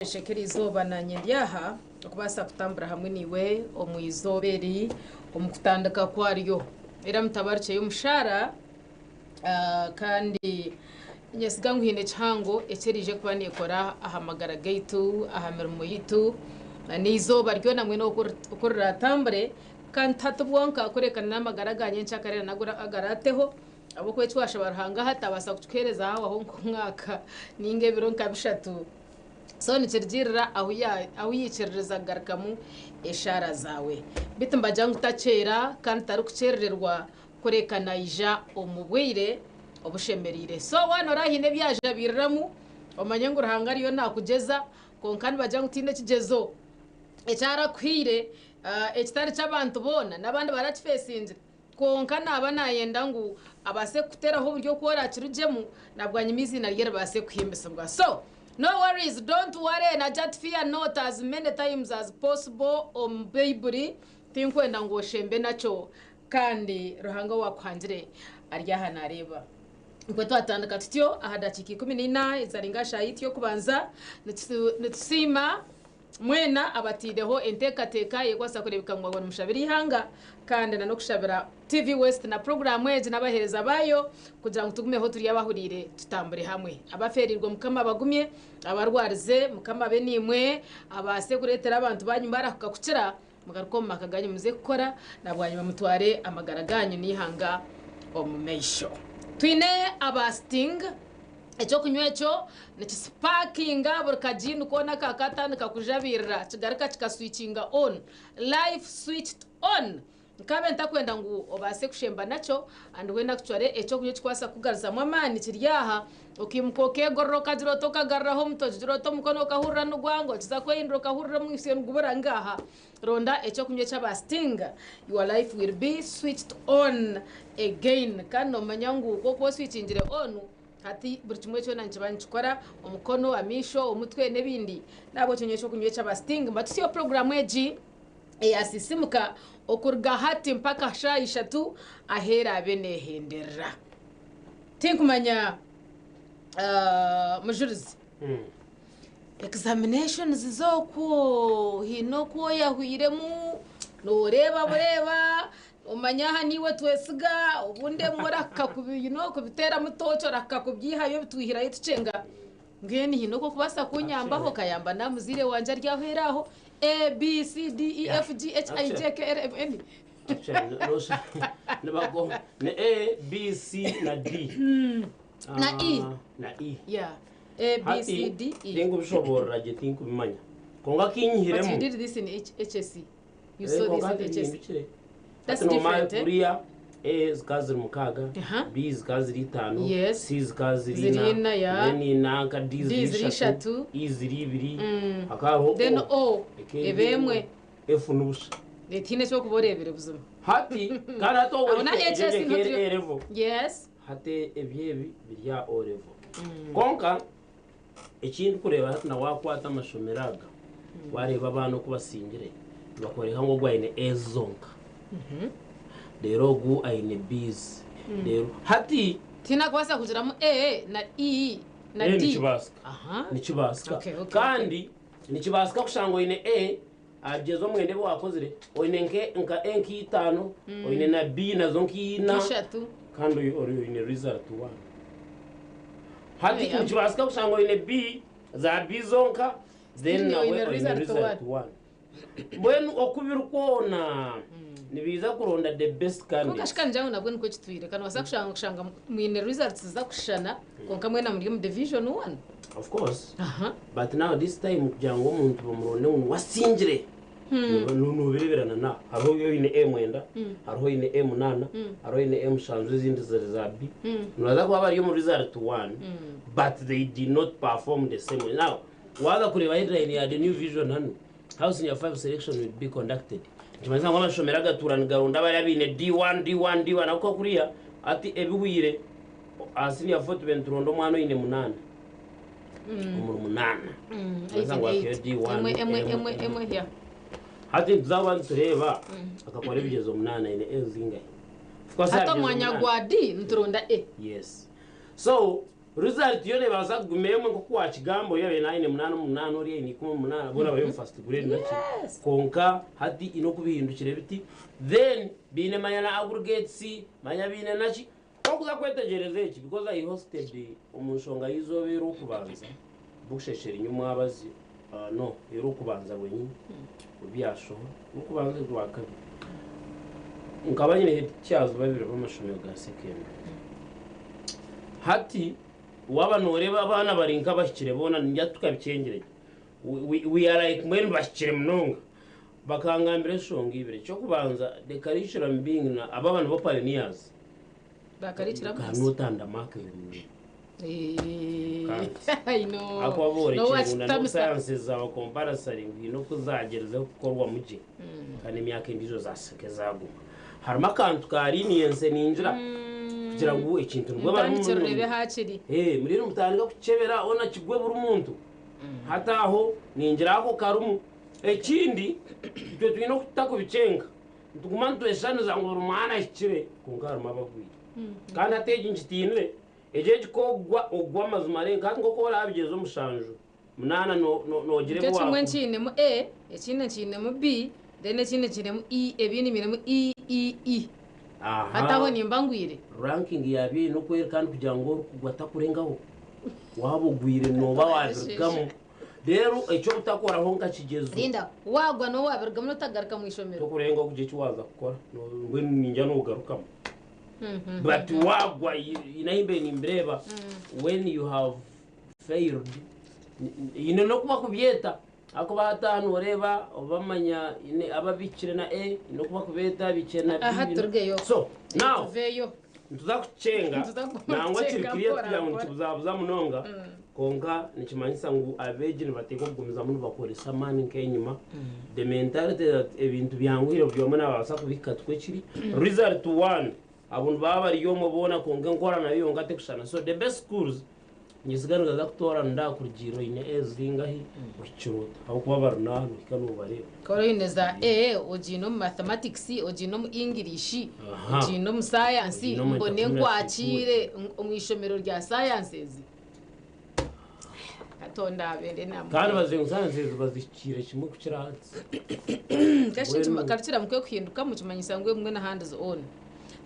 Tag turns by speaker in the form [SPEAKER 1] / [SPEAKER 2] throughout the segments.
[SPEAKER 1] Akasheeshe k'erizooba naanye ndi aha okubaasa kutambura hamwe naiwe omu izooba eri omu kutandika kwaryo. Era mutabarukye y'omushaara kandi niinyesiga ngu haine kihango eki eriije kuba neekora aha magara gaitu, aha mirimo yaitu n'eizooba ryona mbwenu oku riratambure. Kandi tihati bwonka kureka n'amagara ga nyencakare nago agaraateho. Ahabw'okuba eki waashaba Ruhanga hati abaasa kukikuheereza hahwaho nk'omwaka nainga ebiro nka bishatu. So nikirugiirira ahu ahu yaikiririza kugarukamu eshaara zaawe. Beitu nibagira ngu takyeera kandi tarikukyerererwa kureka naija omu bwire obushemereire. So waaba noreeba haine ebi yaajabiiriramu omanye ngu Ruhanga ariyo naakugyeza kwonka nibagira ngu tihaine ekigyezo eki arakuhaire ekitari ky'abantu boona n'abandi barakifeesingire. Kwonka naaba naayenda ngu abaase kukuteeraho oburyo oku oraakirugyemu, na bwanyima eiziina rye ribaase kuhimbisibwa. So, no worries, don't worry, na just fear not as many times as possible omu Baiburi, tinkwenda ngu oshembe nakyo, kandi Ruhanga owaakuhangire ari aha naareeba. Nikwo twatandika tutyo aha dakiika 14 ezari nka shaaha yaitu y'okubanza, nitusiima. Mwena abataireho enteekateeka ey'okubaasa kureebeka ngu mwaba nimushabira eihanga kandi na n'okushabira TV West na puroguraamu egi n'abaheereza baayo kugira ngu tugumeho turi abahuriire tutambure hamwe. Abafeereirwe Mukama abagumye, abarwarize Mukama abe naimwe, abaase kureetera abantu baanyu barahuka kukira, mugaruke omu maka gaanyu muze kukora na bwanyima mutware amagara gaanyu n'eihanga omu maisho. Twine aba Sting. Eky'okunywa ekyo nikisipakinga buri kagiini koona akakatandika kujabiirira kigaruka kikaswikinga on, life switched on. Nkaabe ntakwenda ngu obaase kushemba nakyo and weena actually eky'okunywa ekikubaasa kukugaruzamu amaani kiri aha, okaimuka okeegorora okagira oti okagaruraho omutwe okigira oti omukono okahurira nigwanga okiza kwehindura okahurira omwitsyo nigubura ngaaha. Ronda eky'okunywa eky'aba Sting, your life will be switched on again. Kandi noomanya ngu ku okuba oswikingire on, hati buri kimwe kyona nikiba nikikora, omukono, amaisho, omutwe n'ebindi. N'ahabw'ekyo nyowe eky'okunywa eky'aba Sting mbatutsyeho puroguraamu egi eya Sisimuka okuruga hati mpaka shaaha ishatu ahu eraabe neehenderera. Tinkumanya Mujurizi. Examinations z'okwo haine oku oyahwiremu noreeba bureeba omanya aha niiwe twesiga obundi ebimwe orahika kubiteeramu tooki orahika kubyihayo obitwihirayo tukyenga mbwenu haine oku orikubaasa kunyambaho okayamba na muzaire wangye ari aheeru aho A, B, C, D, E, F, G, H, I, J, K, L, M, N.
[SPEAKER 2] Ni A, B, C na D.
[SPEAKER 1] Na E.
[SPEAKER 2] Na E.
[SPEAKER 1] Yeah. A, B, C, D, E.
[SPEAKER 2] Tinkubishoboorora gye tinkubimanya. Kwonka kinyihiremu.
[SPEAKER 1] But you did this in HSC. You saw this in HSC.
[SPEAKER 2] That's different. Eh? Kuriya A zikaba ziri mukaaga, B zikaba ziri itaano, C zikaba ziri ina, then nanka D ziri ishatu, E ziri ibiri,
[SPEAKER 1] hakaba hariho O. Then O eba emwe.
[SPEAKER 2] F n'obusha.
[SPEAKER 1] Tihaine eki orikuba oreebire buzima.
[SPEAKER 2] Hati kandi hati obwo A level.
[SPEAKER 1] Yes.
[SPEAKER 2] Hati ebyo ebi biri aha O level. Kwonka eki ndikureeba hati na waakwata amashomero aga, waareeba abaana oku basingire, nibakworeka ngu ogu aine A's zonka, reero ogu aine B's, reero hati.
[SPEAKER 1] Tihaine arikubaasa kugiramu A na E na D.
[SPEAKER 2] Nikibaasika, nikibaasika. Kandi nikibaasika kushanga oine A Aha bigyezo mwenda ebi waakozire, oine nka A nk'eitaano, oine na B nazo nk'eina,
[SPEAKER 1] Nk'ishatu.
[SPEAKER 2] kandi oine result one. Hati nikibaasika kushanga oine B, za B zonka, then
[SPEAKER 1] Still
[SPEAKER 2] nawe
[SPEAKER 1] oine
[SPEAKER 2] oine
[SPEAKER 1] result
[SPEAKER 2] result
[SPEAKER 1] one.
[SPEAKER 2] one. Mbwenu oku biri kwona, nibaija kuronda the best
[SPEAKER 1] Kwonka
[SPEAKER 2] candidates.
[SPEAKER 1] shi ka nigira ngu nabwo nikwo kitwire. Ka noobaasa kushanga kushanga mwine results zirikushushana kwonka mwena muri omu division one.
[SPEAKER 2] Of course.
[SPEAKER 1] Aha.
[SPEAKER 2] But now this time kugira ngu omuntu bamuronde ngu niwe asingire nobireebera na n'aha. Hariho oine A mwenda, hariho oine A munaana, hariho oine A mushanju ezindi ziri za B. Nibaza kuba bari omu result one but they did not perform the same way. Now waaza kureeba headline ya The New Vision hanu, how senior 5 selection will be conducted. Nikimanyisa ngu amashomero agatuura nigaronda bari abaine D1, D1, D1 ahabw'okuba kuriya hati ebihweire aha senior 4 tube nituronda omwana oine munaana. Omuri munaana. Nibaza ngu
[SPEAKER 1] Even
[SPEAKER 2] hakeyo
[SPEAKER 1] eight.
[SPEAKER 2] D1,
[SPEAKER 1] Emwe, emwe,
[SPEAKER 2] emwe,
[SPEAKER 1] emwe,
[SPEAKER 2] emwe.
[SPEAKER 1] emwe, yeah.
[SPEAKER 2] Hati nituza kuba nitureeba akakora ebigyezo munaana aine A zingahi? Of course
[SPEAKER 1] Hati
[SPEAKER 2] aha bigyezo
[SPEAKER 1] omwanya
[SPEAKER 2] munaana.
[SPEAKER 1] gwa D nituronda A.
[SPEAKER 2] Yes. So, Result yo neebaasa kuguma emwe nk'oku waakigamba ori abaire aine munaana omu munaana ori aine ikumi omu munaana boona bari omu first grade naki kwonka hati haine oku bihindukire biti then baine manya na aggregates manya baine naki Ku orikuza kwetegyereza eki because I hosted omu nshonga y'eizooba er'okubanza busheshe rinye omwabazi no er'okubanza bwenyini obu yaashohora orw'okubanza orwakabiri nkaba nyine head teachers babiri b'amashomero ga secondary. Hati waaba nooreeba abaana bari nk'abahikire boona ningira tukabikyengire we are like mbwenu bahikire munonga. Bakangambira enshonga ibiri. Eky'okubanza, the curriculum being na aba aba nibo pioneers.
[SPEAKER 1] Bakarikira.
[SPEAKER 2] Cannot undermark them.
[SPEAKER 1] I know.
[SPEAKER 2] Akuba borekire ngu na
[SPEAKER 1] Nowakitamisa.
[SPEAKER 2] sciences zaaba compulsory ngu haine oku zagyerizeho kukorwamu gye kandi emyaka endiijo zaseke zaguma. Harimu akantu ka leniency ningira kugira ngu ekintu nibwo barimu.
[SPEAKER 1] Mutandikire urebe hakiri.
[SPEAKER 2] Eh, muri mutandika kukyebera ona kigwe buri muntu. Hati aho ningira ako karimu. Ekindi, itwe twine okuta kubikyenga nituguma nitweshaniza ngu buri mwana ahikire, kwonka harimu abagwire. Kandi hati egi nkitiinire egyo egikogwa ogwa amazima renka hati nk'oku orabigyeza omushanju munaana nogira
[SPEAKER 1] Nicyo
[SPEAKER 2] ebi
[SPEAKER 1] kimwe.
[SPEAKER 2] Wakora.
[SPEAKER 1] Nkiinemu A, ekindi nkiinemu B, then ekindi nkiinemu E, ebindi nyinemu E E E. Hati aho nimba ngwire.
[SPEAKER 2] Ranking yabyo eine okweri kandi kugira ngu orikugwa takurengaho. Waaba ogwire nooba wabirugamu rero ekyo obutakoraho nka kigyezo.
[SPEAKER 1] Linda, wagwa n'owabirugamu n'otagaruka mu ishomero.
[SPEAKER 2] Tokurengaho kugira eki waaza kukora. Mbwenu ningira nogarukamu, but wagwa naimbe nimbireeba when you have failed ine nokuba kubyeta akuba hataha noreeba obamanya ine ababikire na A ine okuba kubeeta bikire na B.
[SPEAKER 1] Aha turugeyo.
[SPEAKER 2] So now
[SPEAKER 1] Tuveyo.
[SPEAKER 2] nituza kucenga.
[SPEAKER 1] Nituza
[SPEAKER 2] Nangwa kiri
[SPEAKER 1] kucenga
[SPEAKER 2] kiriya
[SPEAKER 1] mpora
[SPEAKER 2] tukugira ngu
[SPEAKER 1] mpora.
[SPEAKER 2] nikibuzabuza munonga, konka nikimanyisa ngu abeegi nibateekwa kugumizamu nibakoresa amaani nk'enyima. The mentality that ebintu byanguhire buri omwe nabaasa kubihika tikwe kiri. Result one abo nibaba bari omwe boona, konka enkora nayo yonka tekushana. So the best schools nyesiga nigaza kutoora ndakurugirira oine A zingahi, ohikire ota, ahabw'okuba bari naha nohika nobareeba.
[SPEAKER 1] Kora oine za A, ogiine omu mathematics, ogiine omu English, ogiine omu science,
[SPEAKER 2] Ogiine omu
[SPEAKER 1] mbone
[SPEAKER 2] entrepreneurship.
[SPEAKER 1] Nkwakiire omu ishomero rya sciences. Katonda abeere namwe.
[SPEAKER 2] Kandi baziire ngu sciences bazihikiire kimwe kukira arts.
[SPEAKER 1] Karukira mukwe kuhinduka mukimanyisa ngu emwe na hands on.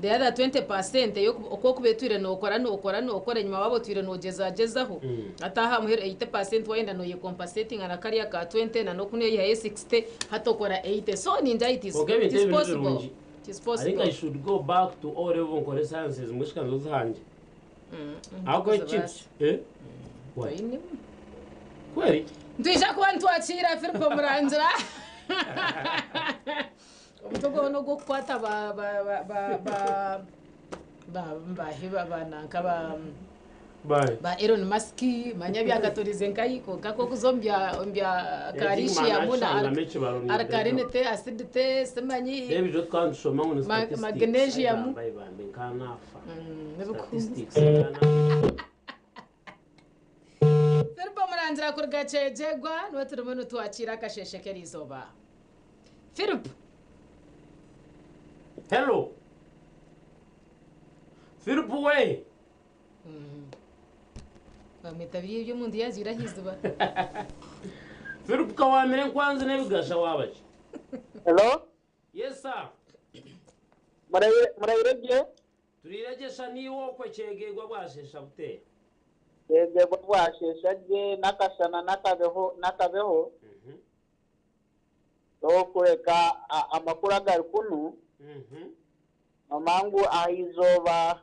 [SPEAKER 1] The other 20% okwo okuba etwire nokora nokora nokora enyima waba otwire nogyezagezaho. Ataha muheru 80% wayenda noyecompensatinga na kariya ka 20 na nokuneyihayo 60 hati okora 80, so ninja it is,
[SPEAKER 2] Okay,
[SPEAKER 1] it is
[SPEAKER 2] ebintu ebi ni
[SPEAKER 1] possible.
[SPEAKER 2] birungi.
[SPEAKER 1] It is
[SPEAKER 2] I think
[SPEAKER 1] possible.
[SPEAKER 2] I should go back to O level nkore sciences mwishika zihanje. Ako ekintu eh? Why?
[SPEAKER 1] Toyinemu.
[SPEAKER 2] Kweri?
[SPEAKER 1] Ntwija kuba ntwakira Filipo Murangira. Omutwe gwawe n'ogw'okukwata ba ba ba ba ba ba bahi ba bananka ba
[SPEAKER 2] Bye.
[SPEAKER 1] ba Elon Musk manya byakatorize nkayi konka kokuza omu bya calcium na alkalinity, acidity, simanyi.
[SPEAKER 2] Ebyo twandishoma ngo ni statistics.
[SPEAKER 1] Magnesium.
[SPEAKER 2] Bambaye bambe nkanafa.
[SPEAKER 1] N'ebikungu.
[SPEAKER 2] Statistics nkanafa.
[SPEAKER 1] Filipo Murangira kuruga Kyegegwa niwe turimu nitwakira akasheshe k'erizooba. Philip.
[SPEAKER 2] Hello. Philip we.
[SPEAKER 1] Bamwita biriya eby'omuntu yagiire ah'iziba.
[SPEAKER 2] Philip kawamire nkwanzi n'ebigasha wabaki.
[SPEAKER 3] Hello?
[SPEAKER 2] Yes sir.
[SPEAKER 3] Murayiregye?
[SPEAKER 2] Turiregesha niwo okwe Kyegegwa bwashesha buteya.
[SPEAKER 3] Yegegwa bwashesha gye n'akashana n'akabeho n'akabeho. Okureka amakuru agari kunu amangu aha izooba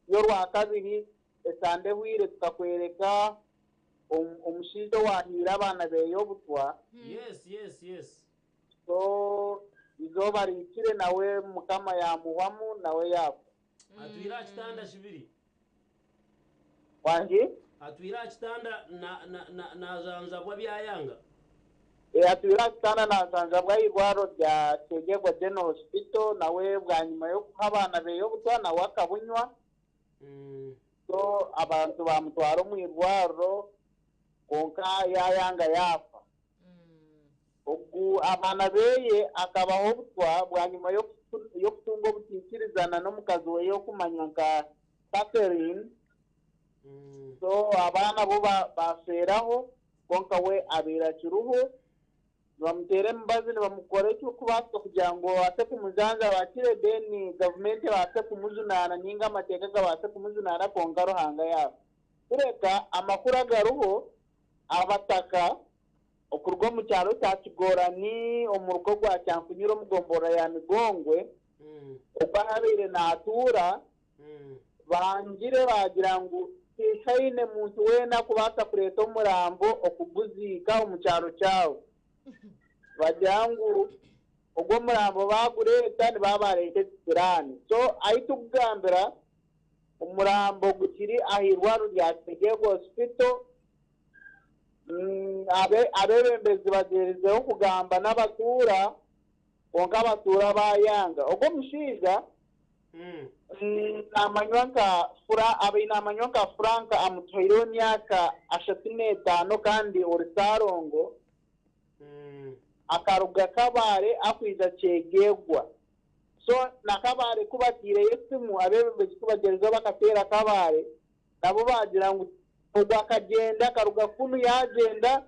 [SPEAKER 3] y'orwakabiri esande ehwire tukakwereka omushaija owahiire abaana beye obutwa.
[SPEAKER 2] Yes.
[SPEAKER 3] So izooba rihikire nawe Mukama yamuhwamu nawe yafa.
[SPEAKER 2] Atwire aha kitanda kibiri.
[SPEAKER 3] Wangi?
[SPEAKER 2] Atwire aha kitanda na na na najanjabwa byayanga.
[SPEAKER 3] Atwire aha kitanda najanjabwa ahairwariro rya Kyegegwa General Hospital nawe bwanyima y'okuha abaana beye obutwa nawe akabunywa. So abantu bamutwara omu irwariro konka yayanga yafa. Ogu abaana beye akabaho obutwa bwanyima y'okutunga obutikirizana n'omukazi we y'okumanywa nka Catherine. So abaana bo bafeeraho kwonka we abaire akiriho nibamuteera emibazi nibamukora ekirikubaasika kugira ngu babaase kumujanjaba akire then gavumenti ebaase kumujunaana ninga amateeka gabaase kumujunaana kwonka Ruhanga yaafa. Kureka amakuru agariho abataka okuruga omu kyaro kya Kigorani omu rugo gwa Kyankunyira omu gomborora ya Migongwe ogu ahu abaire naatuura Bangire baagira ngu tihaine muntu weena kubaasa kureeta omurambo okuguziika omu kyaro kyabo. Bagira ngu ogwo omurambo baagureeta nibaba baareeta ekisiraani. So ahi turikugambira omurambo gukiri aha irwariro rya Kyegegwa Hospital. Abeebembezi bagyerizeho kugamba n'abatuura kwonka abatuura baayanga. Ogwo omushaija Naamanywa nka Fura, abaire naamanywa nka Frank Amutuhaire ow'emyaka 35 kandi ori Ssalongo, akaruga Kabale akwija Kyegegwa. So na Kabale ku bateireyo esimu, abeebembezi ku bagyerezeho bakateera Kabale, nabo baagira ngu ogwo akagyenda akaruga kunu yaagyenda,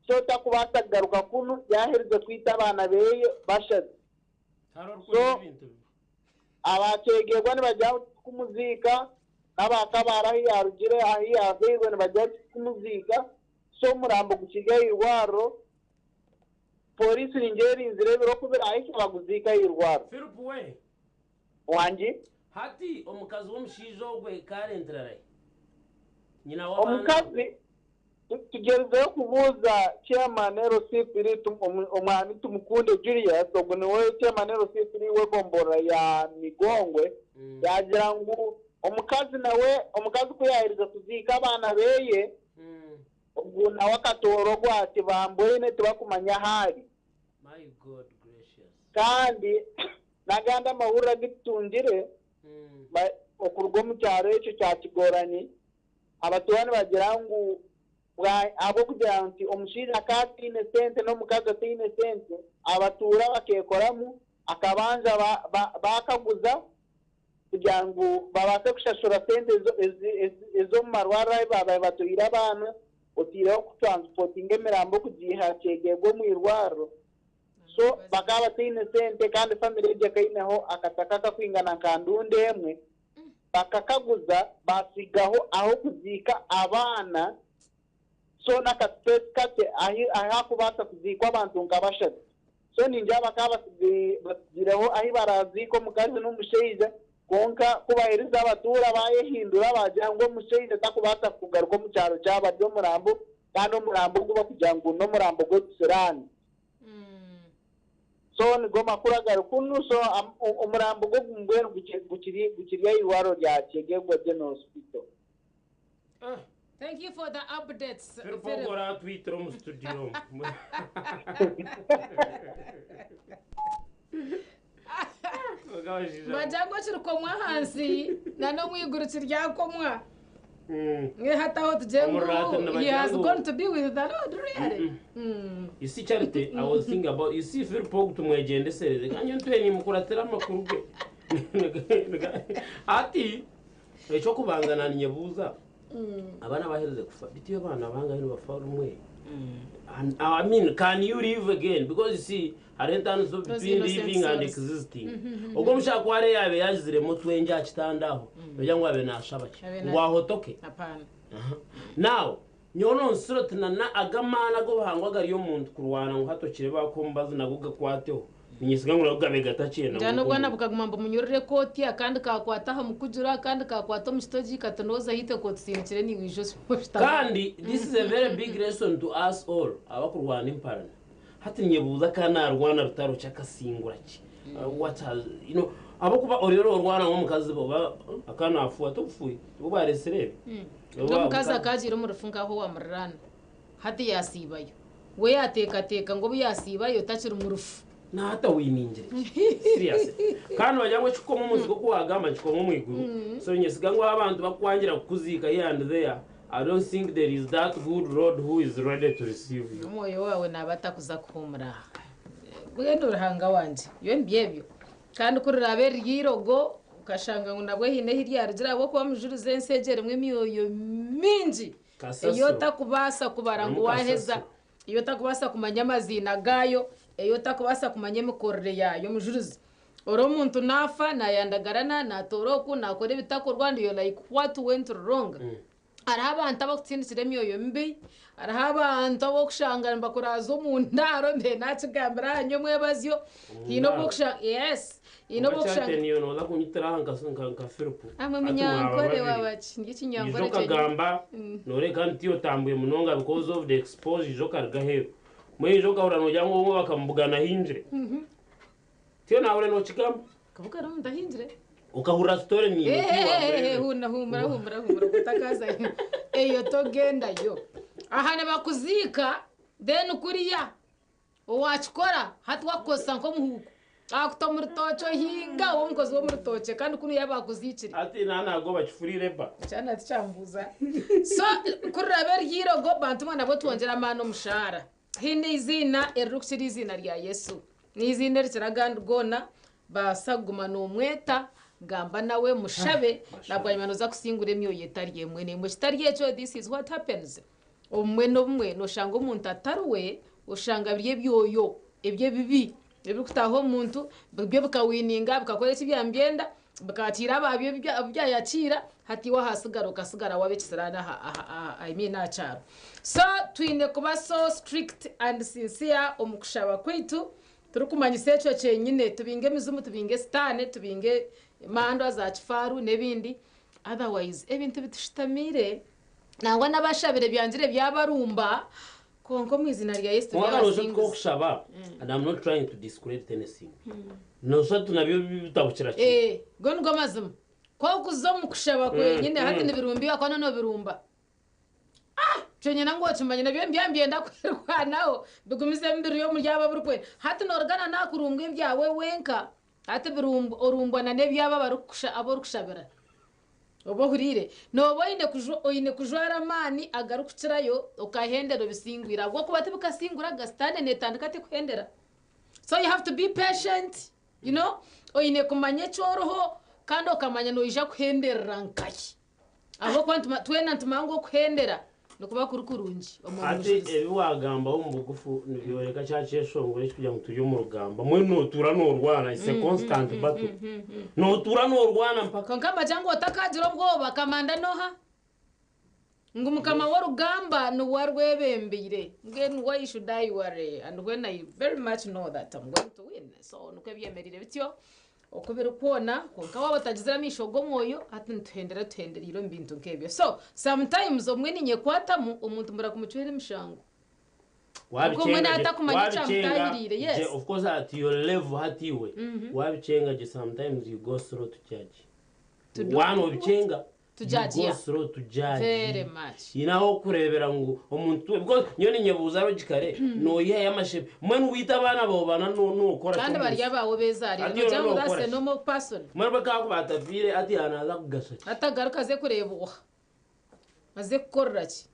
[SPEAKER 3] so takubaasa kugaruka kunu yaaherize kwita abaana beeye bashatu. So abakyegerwa nibagira ngu tikumuziika, n'aba Kabale ahu yaarugire ahu yaazairwe nibagira ngu tikumuziika, so omurambo gukiri aha irwariro, pooriisi ningira erinzire ebiro ku biraahike baguziike aha irwariro.
[SPEAKER 2] Philip we.
[SPEAKER 3] Wangi?
[SPEAKER 2] Hati omukazi w'omushaija ogwe karentire arahi? Nyina w'abaana abo.
[SPEAKER 3] Omukazi Tugyerizeho kubuuza Chairman LC3 Omwami Tumukunde Julius, ogu niwe Chairman LC3 w'egomborora ya Migongwe, yaagira ngu omukazi nawe omukazi ku yaaherize kuziika abaana beye, ogu nawe akatoora ogu ati bambwine tibakumanya ahu ari.
[SPEAKER 2] My God gracious.
[SPEAKER 3] Kandi n'agandi amahurire agu tutungire okuruga omu kyaro ekyo kya Kigorani, Abatuura nibagira ngu ahabw'okugira nti omushaija akaba ataine sente n'omukazi ataine sente, abatuura bakeekoramu akabanja baakaguza kugira ngu babaase kushashura sente ez'omu marwariro ahu baabaire batwaire abaana, otaireho kutransipotinga emirambo kugiiha Kyegegwa omu irwariro. So bakaba bataine sente kandi famire egyo ekaba eineho akataka akakwingana nka ndunda emwe. Bakakaguza baatsigaho ah'okuziika abaana, so n'akasipesi kakye ahu ahakubaasa kuziikwa abantu nka bashatu. So ningira bakaba batsigireho ahu baraaziike omukazi n'omushaija, kwonka ku baherize abatuura baayehindura baagira ngu omushaija takubaasa kugaruka omu kyaro kyabo ari omurambo, kandi omurambo ogu bakugira ngu n'omurambo gw'ekisiraani. So nigo makuru agari kunu so omurambo gwo mbwenu gukiri gukiri ahirwaro rya Kyegegwa General Hospital.
[SPEAKER 1] Thank you for the updates
[SPEAKER 2] Philip
[SPEAKER 1] Philip.
[SPEAKER 2] ogwo oratwitira omu studio omu.
[SPEAKER 1] Nibagira ngu ekirikomwa ahansi na n'omwiguru kiryakomwa. Mbwenu hati aho tugire ngu
[SPEAKER 2] Omururata
[SPEAKER 1] he
[SPEAKER 2] nibagira
[SPEAKER 1] has
[SPEAKER 2] ngu
[SPEAKER 1] gone to be with the Lord really.
[SPEAKER 2] You see Charity, I was thinking about, you see Philip ogu tumwegyendesereze, kandi nyowe ntwire nimukuratira amakuru ge. Hati, eky'okubanza naninyebuuza, abaana abaherize kufa, beitu abaana bangahi nibafa rumwe? And, I mean, can you live again? Because you see, hariho entaaniso
[SPEAKER 1] Those
[SPEAKER 2] between
[SPEAKER 1] innocent
[SPEAKER 2] living and
[SPEAKER 1] souls.
[SPEAKER 2] existing. Ogwo omushaija ku arebe yaabaire yaagiziremu otwengye aha kitanda aho, nogira ngu abaire naashaba ki?
[SPEAKER 1] Abe
[SPEAKER 2] Ngu
[SPEAKER 1] na-
[SPEAKER 2] ahotoke?
[SPEAKER 1] Hapana.
[SPEAKER 2] Aha. Now, nyowe nonsisira oti na na ago amaani ag'obuhangwa agari omu muntu kurwana ngu hati okire baakuha omubazi nago gakwateho, niinyesiga ngu nago gabe gatakyenda
[SPEAKER 1] Ngira
[SPEAKER 2] ngu
[SPEAKER 1] n'obwana
[SPEAKER 2] omuntu.
[SPEAKER 1] bukaguma bumunyurura ekooti, akandi kakwata aha mukugiro, akandi kakwata omu kitogi, kati nooza haitu ekooti sinikire naiwe ija oshutame.
[SPEAKER 2] Kandi this is a very big lesson to us all abakurwana emparana. Hati ninyebuuza ka naarwana rutaro ki akasingura ki? What has, you know, ahabw'okuba oriyo noorwana nk'omukazi oba akaba naafuuha tobufuuhi obu baareetsire ebi. Oba
[SPEAKER 1] N'omukazi
[SPEAKER 2] omukazi
[SPEAKER 1] akaagiire omu rufu nk'aho owamuriraana, hati yaasiibayo. We yaateekateeka ngu obu yaasiibayo takiri mu rufu.
[SPEAKER 2] Na hati awiningire ki? Seriously. Kandi nibagira ngu ekikukoma omu nsi nk'oku waagamba nikikoma omu iguru. So niinyesiga ngu abantu bakukwangira kukuziika here and there, I don't think there is that good Lord who is ready to receive you.
[SPEAKER 1] Omwoyo waawe naaba atakuza kuhuumura aha. Mbwenu Ruhanga wangye, nyowe nibyo ebyo. Kandi ku riraabe riri eirogo, Okashanga ngu nabwo haine ahu ryarugire ahabw'okuba mujurizi ensi egi erimu emyoyo mingi
[SPEAKER 2] Kasasiro.
[SPEAKER 1] ei otakubaasa kubara ngu
[SPEAKER 2] Erimu
[SPEAKER 1] waaheza,
[SPEAKER 2] kasasiro.
[SPEAKER 1] ei otakubaasa kumanya amaziina gaayo, ei otakubaasa kumanya emikorere yaayo. Mujurizi ori omuntu naafa naayandagarana, naatoora oku, naakora ebitakorwa and you're like what went wrong? Hariho abantu abakutsindikira emyoyo mibi, hariho abantu abu orikushanga nibakuraaza omu ndaaro, mbe naakigambira aha nyomwebazyo, haine obu orikushanga, yes, haine obu
[SPEAKER 2] Kwonka
[SPEAKER 1] orikushanga.
[SPEAKER 2] Charity niiwe nooza kunyitira aha nka Philip.
[SPEAKER 1] Amwe
[SPEAKER 2] Hati mwaba
[SPEAKER 1] munyankore
[SPEAKER 2] babiri.
[SPEAKER 1] waaba ki? Ndi
[SPEAKER 2] Ijo
[SPEAKER 1] ekinyankore kyenyini.
[SPEAKER 2] okagamba nooreka nti otambwire munonga because of the exposure ijo okaruga aheeru. Mbwenu ijo okahurira noogira ngu obumwe bakamubugana ahingire. Tiyo naahurira nookigamba.
[SPEAKER 1] Kabugana omuntu ahingire.
[SPEAKER 2] Okahurira story niiwe tiiwe wamureebire.
[SPEAKER 1] Huna humura humura humura otakazayo. Eyo togendayo. Aha nibakuziika then kuriya owakikora hati wakukozesa nk'omuhuuku. Akuta omu rutookye ohinga oba omukozi w'omu rutookye kandi kunu yaaba akuziikire.
[SPEAKER 2] Hati naanaga obakifuriire ba.
[SPEAKER 1] Kyana tikyambuuza. So ku riraabe riri eirogo bantu mwe nabwo twongyere amaani omushaara. Haine eiziina eririkukira eiziina rya Yesu. N'eiziina erikira agandi goona, baasa kuguma noomweta, gamba nawe, mushabe, na bwanyima nooza kusingura emyoyo etari emwe n'emwe. Kitari ekyo, this is what happens. Obumwe n'obumwe nooshanga omuntu atari we, oshanga biri ebyoyo eby'ebibi ebirikutaaha omu muntu, byo bikawininga, bikakora eki byambyenda, bikakiira abaabyo abu byayakiira, hati iwe ahasigara okasigara waaba ekisiraani aha, aha, aha, I mean aha kyaro. So twine kuba so strict and sincere omu kushaba kwaitu, turikumanyisa ekyo kyenyine, tubinge emizimu, tubinge sitaane, tubinge emandwa za kifaaru n'ebindi, otherwise ebintu bitushutamiire, nangwa n'abashabire byangire byabarumba, kwonka omu iziina rya Yesu
[SPEAKER 2] Kwonka nooshusha
[SPEAKER 1] turyabasinguza.
[SPEAKER 2] nk'okushaba and I'm not trying to discredit anything. Nooshusha oti nabyo bitabukira kimwe.
[SPEAKER 1] Eh, go nigo mazima. Ku orikuza omu kushaba kwenyine, hati nibirumbiwa kwona noobirumba. Ah! Kyenyine ngu okimanye nabyo nibyo nibyenda kwerwanaho bigumizemu biri omuri abo aburikwenda. Hati noorugana n'aha kurumbwa ebyawe wenka, hati birumbwa orumbwa na n'ebyabo abarikukusha abu orikushabira. Oba ohuriire? Nooba oine kujwa oine kujwara amaani agarikukirayo okahendera obisingwire ahabw'okuba tibikasinguraga sitaane neetandika tekuhendera. So you have to be patient, you know, oine kumanya eki oriho kandi okamanya noija kuhenderera nkahi. Ahabw'okuba nituma twena nitumanya ngu okuhendera nikuba kuri kurungi omu
[SPEAKER 2] Hati
[SPEAKER 1] mujurizi.
[SPEAKER 2] ebi waagambaho omu bugufu nibyoreka kya kyeshongoro eki kugira ngu turi omu rugamba. Mbwenu nootuura noorwana, it's a constant battle. Nootuura noorwana mpaka.
[SPEAKER 1] Kwonka mbagira ngu otakagira obwoba, kamanda n'oha? Ngu mukama w'orugamba niwe arwebembeire. Mbwenu why should I worry and when I very much know that I'm going to win. So nikwo byemereire bityo oku biri kwona, kwonka waaba otagizire amaisho g'omwoyo, hati nituhendera tuhendereire omu bintu nk'ebyo. So sometimes obumwe ninyekwatamu omuntu mbura kumucwera emishango. Kwonka obumwe
[SPEAKER 2] Wabikyenga gye,
[SPEAKER 1] naatakumanya
[SPEAKER 2] wabikyenga
[SPEAKER 1] ekyamutaahiriire,
[SPEAKER 2] gye,
[SPEAKER 1] yes.
[SPEAKER 2] of course at your level hati iwe, wabikyenga gye sometimes you go slow to judge.
[SPEAKER 1] To do
[SPEAKER 2] One
[SPEAKER 1] what?
[SPEAKER 2] obikyenga,
[SPEAKER 1] To
[SPEAKER 2] you
[SPEAKER 1] judge,
[SPEAKER 2] go
[SPEAKER 1] yeah.
[SPEAKER 2] slow to judge.
[SPEAKER 1] Very much.
[SPEAKER 2] Hiine ah'okureebera ngu omuntu because nyowe ninyebuuza logically noyihayo amashebe mbwenu wita abaana baawe bana nokora ki
[SPEAKER 1] Kandi
[SPEAKER 2] omu
[SPEAKER 1] bari
[SPEAKER 2] nsi?
[SPEAKER 1] abaawe bezaariire
[SPEAKER 2] Hati
[SPEAKER 1] nogira
[SPEAKER 2] iwe
[SPEAKER 1] ngu that's
[SPEAKER 2] nokora
[SPEAKER 1] a
[SPEAKER 2] ki?
[SPEAKER 1] normal person.
[SPEAKER 2] Mbwenu bakakuba atafiire hati yaaba naaza kugasha ki?
[SPEAKER 1] Hati agaruke aze kureeba oha? Aze kukorera ki?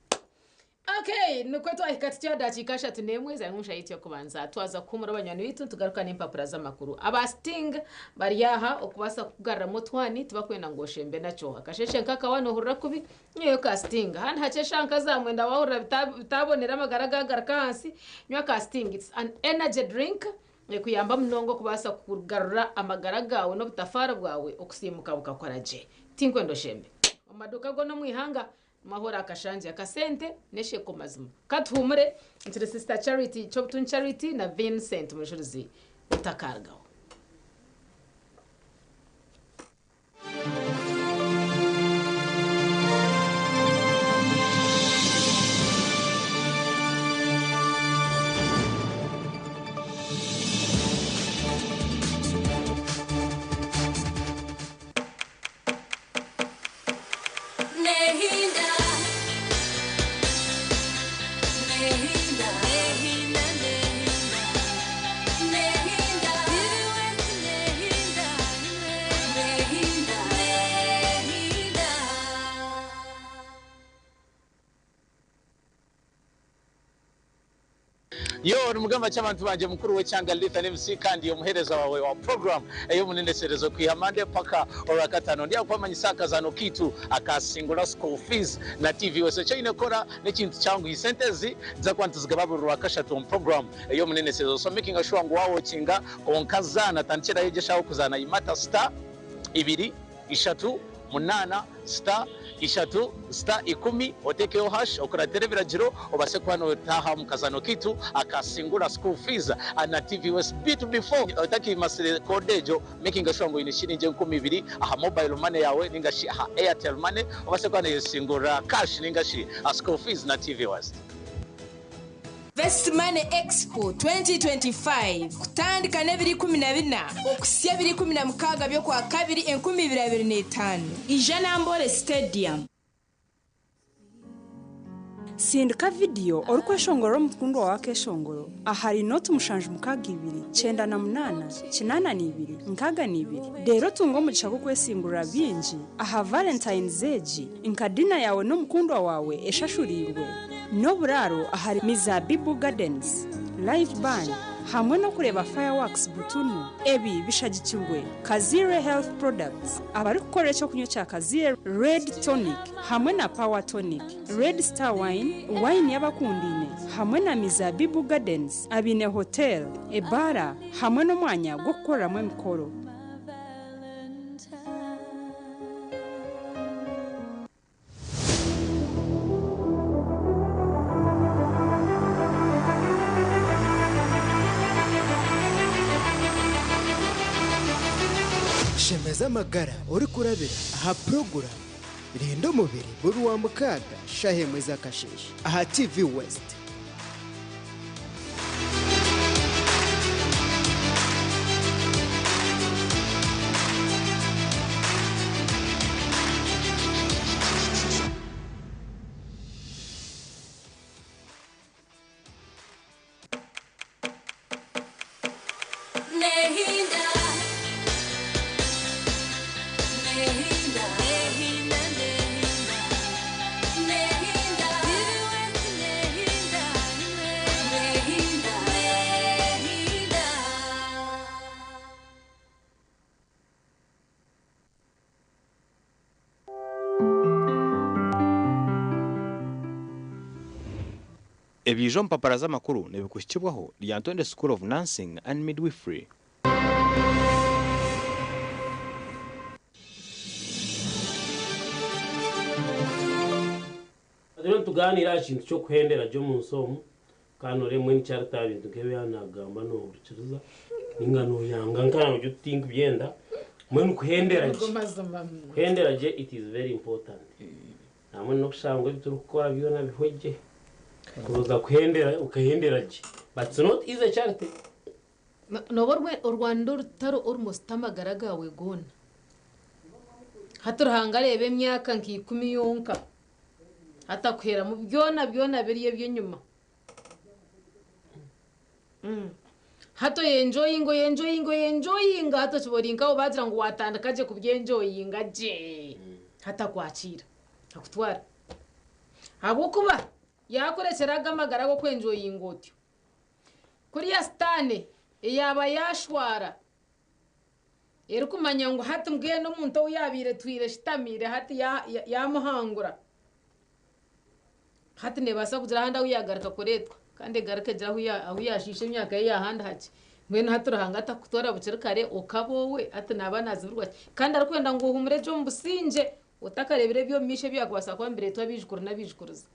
[SPEAKER 1] Okay, nikwo twahika tutyo aha dakiika 31 zari omu shaaha yaitu y'okubanza. Twaza kuhuumura banywani baitu nitugaruka n'empapura z'amakuru. Aba Sting bari aha okubaasa kukugaruramu otwani tibakwenda ngu oshembe nakyo. Akasheeshe nk'akawa noohurira kubi, nywayo ka Sting. Handi hakye eshaaha nka za mwenda waahurira bitaabonera amagara gaagaruka ahansi, nywa ka Sting. It's an energy drink ekuyamba munonga okubaasa kugarura amagara gaawe n'obutafaari bwawe okusiimuka bukakora gye. Tinkwenda oshembe. Omu maduuka goona omu ihanga Mwahura akashangye akasente nesheko mazima. Katuhumure nkiri sister Charity Kyobutun Charity na Vincent Mujurizi otakarugaho.
[SPEAKER 4] Yo nimugamba ki abantu bangye mukuru w'ekyanga Lithan MC kandi omuheereza wawe wa program ey'omuneneserezo kwiha Monday paka orwakatano. Ndi kubamanyisa akazano kitu akasingura school fees na TV wese. Eki oine kukora n'ekintu kyanguhi. Sente ezi nza kuba nituzigaba buri rwakashatu omu program ey'omuneneserezo. So making sure ngu wawokinga konka zaana tandikiraho egyeshaho kuzaana yimata *2 3 8 *3 *10 otekeho hash okuratira ebiragiro obase kuba notaha omu kazano kitu akasingura school fees na TV West. Bitu before otakimasire code egyo, making sure ngu oine shiringi 2000 aha mobile money yawe ningashi aha Airtel Money obase kuba noyesingura cash ningashi school fees na TV West.
[SPEAKER 5] Best Money Expo 2025 kutandika n'ebiri 14 okusya ebiri 16 by'okwa kabiri 2025 ija Nambole Stadium.
[SPEAKER 6] Sindika vidiyo orikweshongorera omukundwa wawe akeshongoro ahari 076 98 82 62 rero tunga omugisha gw'okwesingurira bingi aha Valentine's egi nka dina yawe n'omukundwa wawe eshashurirwe n'oburaaro ahari Mizabibu Gardens, live band hamwe n'okureeba fireworks butunu. Ebi bishagikirwe Kazire Health Products abarikukora ekyokunywa kya Kazire Red Tonic hamwe na Power Tonic, Red Star Wine, wine y'abakundine hamwe na Mizabibu Gardens abiine hotel, ebara hamwe n'omwanya gw'okukoreramu emikoro.
[SPEAKER 7] Shemeza amagara orikurabira aha puroguramu Rinda Omubiri buri wa mukaaga shaaha emwe z'akasheeshe aha TV West.
[SPEAKER 8] Nehinda, nehinda, nehinda, nehinda, nehinda, nehinda, nehinda.
[SPEAKER 9] Ebiijo mpapara z'amakuru nibikuhikibwaho Lyantonde School of Nursing and Midwifery.
[SPEAKER 2] Rero tuganira aha kintu ky'okuhendera gye omu nsi omu kandi oremwe nikyareta bintu nk'ebi yanagamba nohurikiriza ninga noyanga nkana ojya otinkubyenda mbwenu kuhendera gye kuhendera gye it is very important namwe n'okushanga ebi turikukora byona bihwe gye kuza kuhendera ukahendera gye but it's not easy, Charity.
[SPEAKER 1] Noba orwanda orutaro almost amagara gawe goona hati Ruhanga areeba emyaka nka 10 yonka hatakuhera mu byona byona biri eby'enyuma. Hato yenjoyinga yenjoyinga yenjoyinga hato kiborinkaho bagira ngu watandika gye kubyenjoyinga gye hatakwakira akutwara ahabw'okuba yakurekyeraga amagara g'okwenjoyinga otyo kuriya sitaane eyaba yashwara erikumanya ngu hati mbwenu omuntu ou yabiire twire shitamiire hati yamuhangura hati nebaasa kugira ahandi ahu yagaruka kureetwa kandi egaruka egira ahu yashiisha emyaka ye yahandi haki mbwenu hati Ruhanga atakutwara bukiri kare okaba owe hati naaba nazibirwa ki kandi arikwenda ngu ohumure gye omu busingye otakareebire eby'omu maisho ebyakubaasa kuba nibireetwa abaijukuru n'abaijukuruza.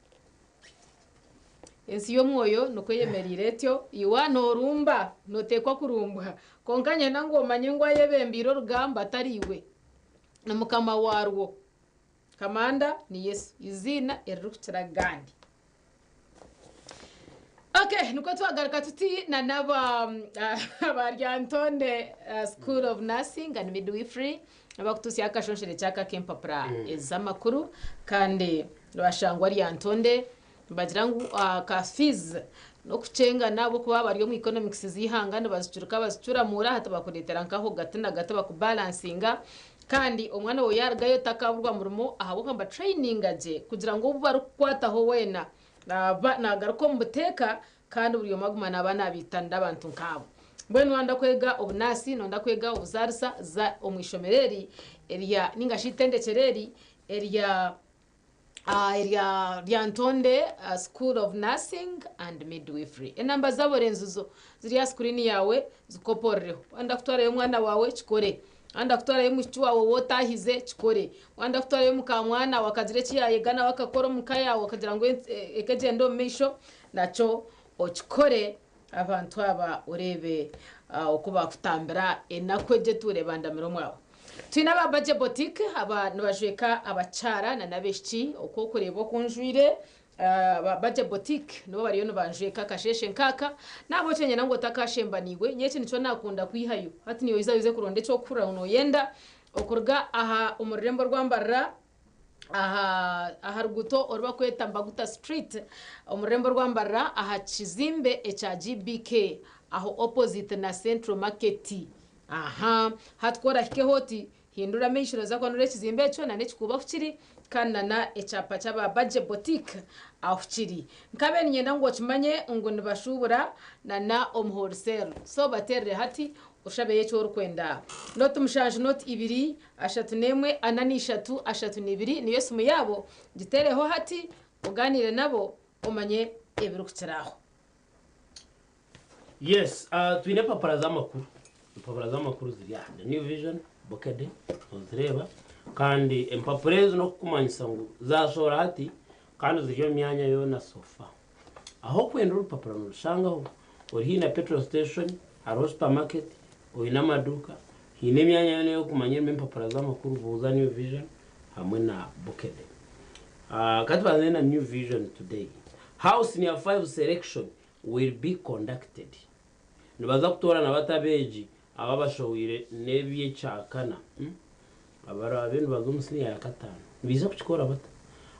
[SPEAKER 1] Ensi y'omwoyo nikwo eyemereire etyo iwe noorumba nooteekwa kurumbwa konka nyenda ngu omanye ngu ayebembeire orugamba atari iwe ni mukama warwo kamanda ni Yesu iziina eririkukira gandi. Okay, nikwo twagaruka tuti na naba ba Lyantonde School of Nursing and Midwifery abakutusia akashonshore kyaka k'empapura ez'amakuru kandi bashangwa Lyantonde bagira ngu ka fees n'okucenga nabo kuba bari omu economics z'ihanga nibazicuruka bazicuramura hati bakureetera nkaho gati na gati bakubalansinga kandi omwana we yarugayo takaburwa murimo ahabw'okuba traininga gye kugira ngu obu barikukwataho weena nagaruka omu buteeka Kandi buri omwe aguma naaba naabiitanira abantu nk'abo. Mbwenu waayenda kwega obunaasi, nooyenda kwega obuzaarisa, za omu ishomero eri erya nainga shi eitendekyero eri erya erya Lyantonde School of Nursing and Midwifery. Enamba zaabo renzizo ziri aha sikuriini yaawe zikopororeho. Waayenda kutwarayo omwana waawe kikore. Waayenda kutwarayo omwishiki waawe ou otaahize kikore. Waayenda kutwarayo mukaamwana waawe akagira eki yaayega nawe akakora omu ka yaawe akagira ngu eka egyende omu maisho nakyo okikore. Abantu aba oreebe oku baakutambira enaku egyo etuura ebandamire omwawe. Twine aba Baje Boutique aba nibajweka abakyara na n'abaishiki oku orikureeba oku njwaire aba Baje Boutique nibo bariyo nibanjweka akasheeshe nkaaka. N'ahabw'ekyo niinyenda ngu otakashemba naiwe, nyowe eki nikyo naakunda kwihayo. Hati niiwe oize oize kuronda eky'okuhurira ngu nooyenda okuruga aha omu rurembo rwa Mbarara aha aha ruguuto oru barikweta Mbaguta Street omu rurembo rwa Mbarara aha kizimbe ekya GBK aho opposite na Central Market. Aha hati ku orahikeho oti hindura amaisho nooza kuba noreeba ekizimbe ekyo nana ekikuubo ahu kiri kandi nana ekyapa ky'aba Baje Boutique ahu kiri. Nkabaire niinyenda ngu okimanye ngu nibashuubura nana omu wholesale so bateerere hati oshabeyo eki orikwenda. Noti mushanju noti ibiri ashatu n'emwe ana n'ishatu ashatu n'ibiri niyo esimu yaabo giteereho hati ogaaniire nabo omanye ebirikukira aho.
[SPEAKER 2] Yes, uh, twine empapura z'amakuru. Empapura z'amakuru ziri aha. The New Vision, Bukede, ozireeba. Kandi empapura ezo n'okukumanyisa ngu zasohora hati kandi ziri omu myanya yoona so far. Ahu okwenda orupapura norushangaho. Ori haihi na petrol station, hariho supermarket, oine amaduuka, haine emyanya yoona ey'okumanya erimu empapura z'amakuru buuza New Vision hamwe na Bukede. Uh, ka tubanze na New Vision today. How senior 5 selection will be conducted. Nibaza kutoorana bata abeegi aba abashohweire n'eby'ekyakana? Abaraabe nibaza omu siniya ya kataano nibaija kukikora bata?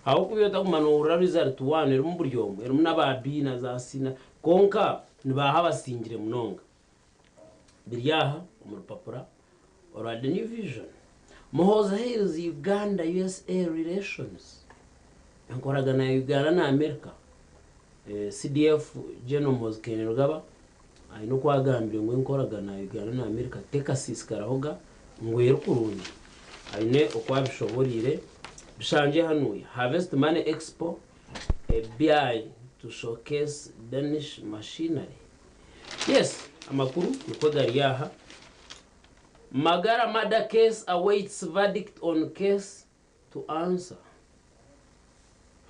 [SPEAKER 2] Ahabw'okuba iwe otaguma noohurira result one erimu buri omwe, erimu n'aba B na za C na kwonka nibaaha abasingire munonga. Biri aha omu rupapura orwa The New Vision. Muhoozi hails Uganda-USA relations. Enkoragana ya Uganda na America. CDF General Muhoozi Kainerugaba aine oku agambire ngu enkoragana ya Uganda na America tekasiisikarahoga ngu eri kurungi. Aine oku abishoboreire. Bishangye hanuya. Harvest Money Expo, a BI to showcase Danish machinery. Yes, amakuru nikwo gari aha. Magara murder case awaits verdict on case to answer.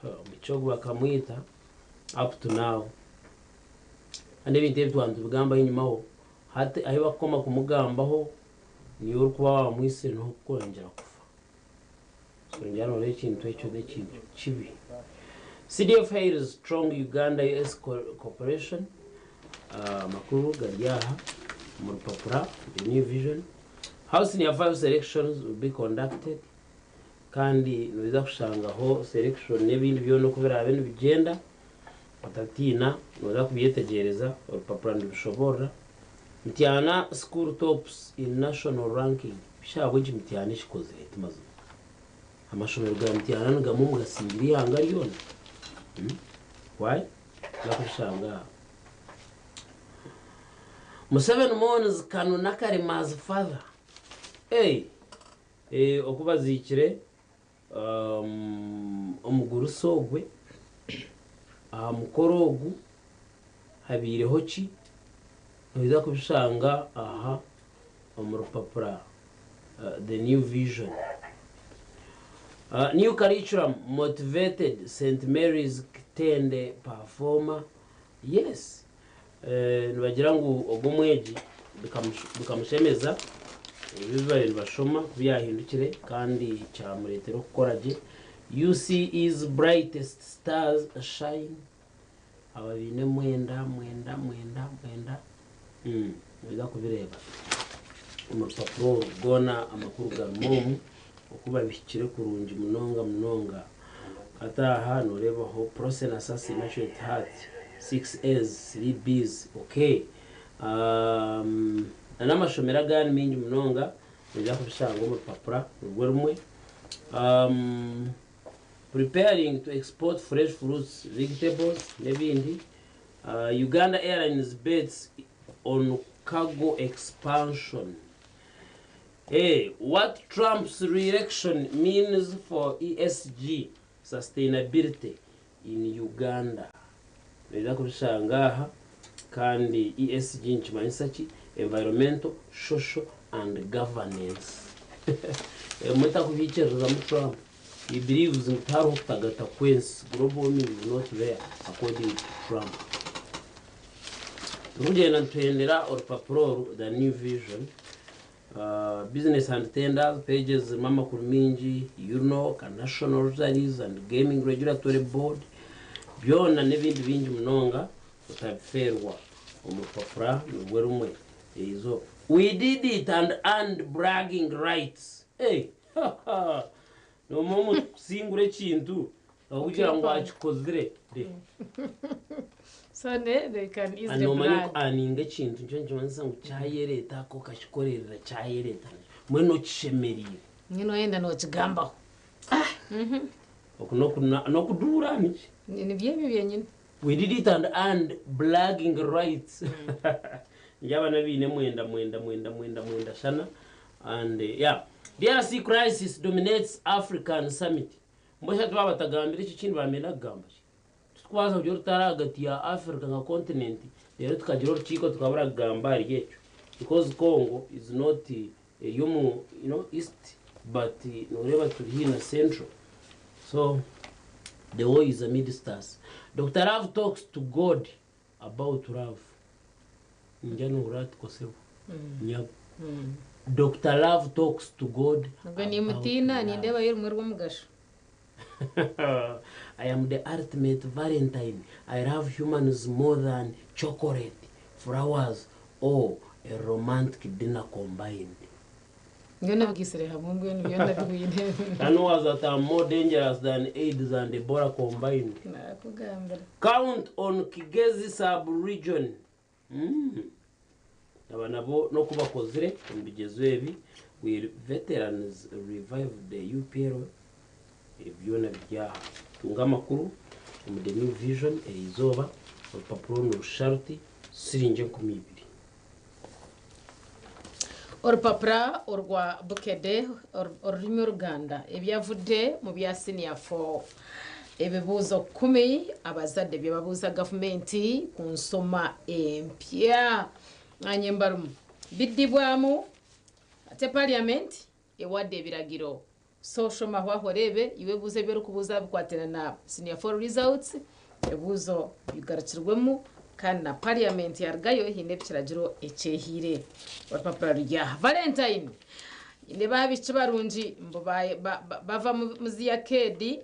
[SPEAKER 2] Omwishiki ogu bakamwita up to now. Kandi ebintu ebi twaba nitubigambaho enyimaho, hati ahu bakukoma kumugambaho niiwe orikuba wamwisire niho okukwongyera kufa. So ningira noreeba ekintu ekyo n'ekintu kibi. CDF hails strong Uganda US cooperation. Amakuru gari aha omu rupapura The New Vision. How senior 5 selections will be conducted. Kandi noija kushangaho selection n'ebindi byona oku biraabe nibigyenda. Otatiina, nooza kubyetegyereza, orupapura nirubishoboorora. Mityana school tops in national ranking. Shi ahabw'enki Mityana ekikozire eti mazima? Amashomero ga Mityana ni gamwe omu gasingire eihanga ryona. Why? Noza kubishanga aha. Museveni mourns Kanu Nakalema's father. Hey! Oku baziikire omugurusi ogwe aha mukoro ogu habaireho ki? Noija kubishanga aha omu rupapura The New Vision. New curriculum motivated St Mary's Kitende performer. Yes, nibagira ngu ogwo omwegi bikamushemeza ebi baabaire nibashoma ku byahindukire kandi kyamureetera okukora gye. UCE's brightest stars shine. Aba baine mwenda, mwenda, mwenda, mwenda. Noija kubireeba omu rupapura oru. Goona amakuru garimu omu oku babihikire kurungi munonga munonga. Hati aha nooreebaho Prossy Nasasi Immaculate Heart, 6 A's, 3 B's, okay. Na n'amashomero agandi maingi munonga noija kubishanga omu rupapura nirwo rumwe. Preparing to export fresh fruits, vegetables n'ebindi. Uganda Airlines bets on cargo expansion. Hey, what Trump's re-election means for ESG sustainability in Uganda. Noija kubishanga aha kandi ESG nikimanyisa ki? Environmental, Social and Governance. Emwe takubiikiririzamu Trump. He believes ngu tihariho kutagata kw'ensi. Global warming is not there according to Trump. Turikugyenda nituhendera orupapura oru The New Vision. Business and Tenders pages zirimu amakuru maingi, UNOC, National Lotteries and Gaming Regulatory Board, byona n'ebindi bingi munonga otabifeerwa omu rupapura nirwo rumwe eizooba. We did it and earned bragging rights. Hey! Noomanya omuntu kusingura ekintu ahabw'okugira ngu akikozire.
[SPEAKER 1] So ne, they can easily
[SPEAKER 2] Noomanya
[SPEAKER 1] brag.
[SPEAKER 2] ku aninga ekintu nikyo nikimanyisa ngu kyayereeta ako okakikorerera kyayereeta mbwenu okishemereire.
[SPEAKER 1] Mbwenu wayenda nokigambaho.
[SPEAKER 2] Oku n'okuduura niki?
[SPEAKER 1] Nibyo ebyo byenyine.
[SPEAKER 2] We did it and earned bragging rights. Ndyaba nabiine mwenda mwenda mwenda mwenda mwenda shana and yeah. DRC crisis dominates African summit. Mbwenu shi hati baaba batagambire ekyo kindi baamenda kugamba ki? Titukubaasa kugira orutaro ahagati ya Africa nka continent reero tukagira orukiiko tukabura kugamba ahari ekyo because Congo is not eri omu you know east but noreeba turi haihi na central so the war is amidst us. Doctor Love talks to God about love. Ningira nohurira ati kosebwa nyabo. Doctor Love talks to God
[SPEAKER 1] Ubwo
[SPEAKER 2] about
[SPEAKER 1] nimutiina
[SPEAKER 2] love.
[SPEAKER 1] nindeebayo rumwe rw'omugasho.
[SPEAKER 2] I am the ultimate Valentine. I love humans more than chocolate, flowers, or a romantic dinner combined.
[SPEAKER 1] Byona bigaitsire hamwe mbwenu byona bihweire.
[SPEAKER 2] And was that are more dangerous than AIDS and Ebola combined.
[SPEAKER 1] Nakugambira.
[SPEAKER 2] Count on Kigezi sub-region. Aba nabo n'oku bakozire omu bigyezo ebi, will veterans revive the UPL? Ebi byona biri aha. Tunga amakuru omu The New Vision eriizooba, orupapura oru nirushusha ruti, siringi 2000.
[SPEAKER 1] Orupapura orwa Bukedde orurimi Oruganda ebyavudde mu bya siniya fo ebibuuzo kkumi abazadde bye babuuza gavumenti ku nsoma empya. Nanye mbarumu biddibwamu ate parliament ewadde ebiragiro so shoma hwaho oreebe iwe ebibuuzo ebi orikubuuza bikwatirana na senior four results ebibuuzo bigarukirwemu kandi na parliament yarugayo haine ekiragiro ekyehiire orupapura ruri aha Valentine haine baabishiki barungi mbu bava mu zi akeedi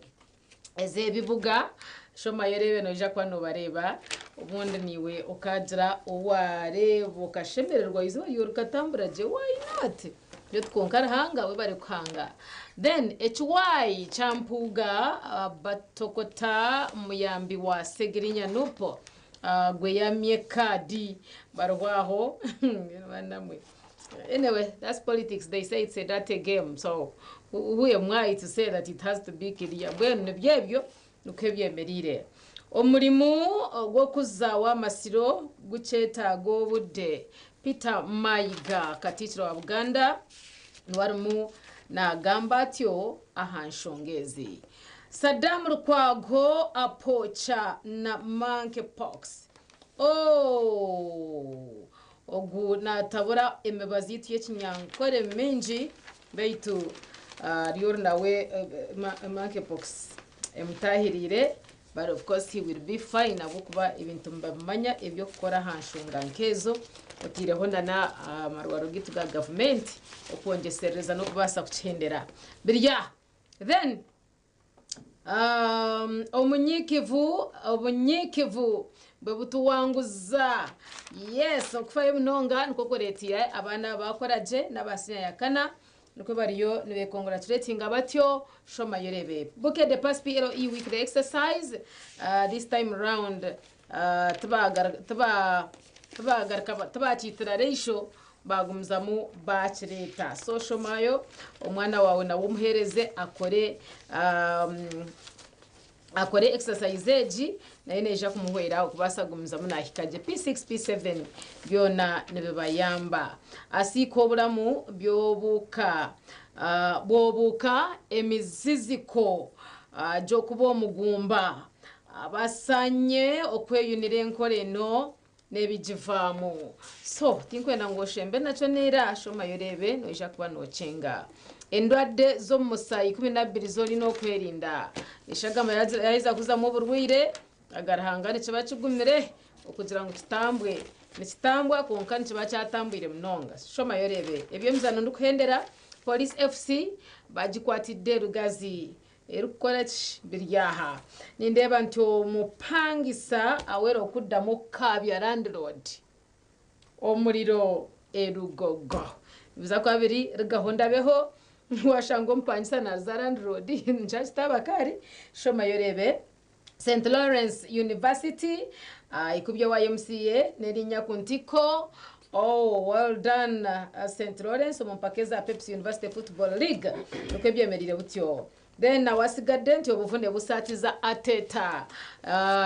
[SPEAKER 1] ez'ebibuga shomayo oreebe noija kuba noobareeba obundi naiwe okaagira ou waareeba okashemererwa eizooba ryawe rikatambura gye why not Beitu kwonka Ruhanga webare kuhanga then ekiwayi kya Mpuuga Batokota muyambi wa Segirinya Nup gweyamye card bariho aho banamwe anyway that's politics they say it's a dirty game so who am I to say that it has to be clear mbwenu nibyo ebyo nikwo byemereire Omurimo gw'okuza w'amasiro gukyetaaga obudde, Peter Mayiga Katikkiro wa Buganda niwe arimu naagamba atyo aha nshonga ezi. Saddam Lukwago apookya na Monkey Pox. Ooh! Ogu naatabura emibazi yaitu y'ekinyankore mingi beitu ariyo nawe Monkey Pox emutaahiriire but of course he will be fine ahabw'okuba ebintu nibabimanya eby'okukora aha nshonga nk'ezo otaireho na n'amarwaro gaitu ga gavumenti okwongyeserereza n'okubaasa kukihendera biri aha. Then Omunyiikivu, obunyiikivu bwe butuwanguza. Yes, okufayo munonga nikwo kureeteire abaana baakora gye n'aba siniya ya kana nikwo bariyo nibecongratulatinga batyo. Shomayo oreebe. Bukedde Pass PLE Weekly Exercise, this time round tibagaruka tibakiitira reisho Baagumizamu baakireeta. So shomayo omwana waawe nawe omuheereze akore Akore exercise egi nayo neija kumuhwera okubaasa kugumizamu naahika gye. P6, P7 byona nibibayamba. Asiika oburamu by'obuuka bw'obuuka emiziziko gy'okuba omugumba. Abasanye okweyunira enkora eno n'ebigivaamu. So, tinkwenda ngu oshembe nakyo neera, shomayo oreebe, noija kuba nookyenga. Endwadde z'omu musaayi 12 z'orine okwerinda. Eshagama yaaheza kuzamu oburwaire, agarihanga nikiba kigumire okugira ngu kitambwe. Nikitambwa kwonka nikiba kyatambwire munonga. Shomayo oreebe. Eby'emizaano ndikuhendera, Police FC bagikwatidde Lugazi. Erikukora ki? Biri aha. Nindeeba nti omupangisa awera okuddamu okukaabya landlord omuriro erugogo. Nibiza kuba biri rugaho ndabeho washanga omupangisa naruza landlord nikyakitaaba kare. Shomayo oreebe. St Lawrence University ikubye YMCA n'erinnya ku ntiko. Oh, well done St Lawrence omu mpaka eza Pepsi University Football League. Nikwo ebyemereire butyo. Then nawe asigadde nti obuvune busaatiza Arteta.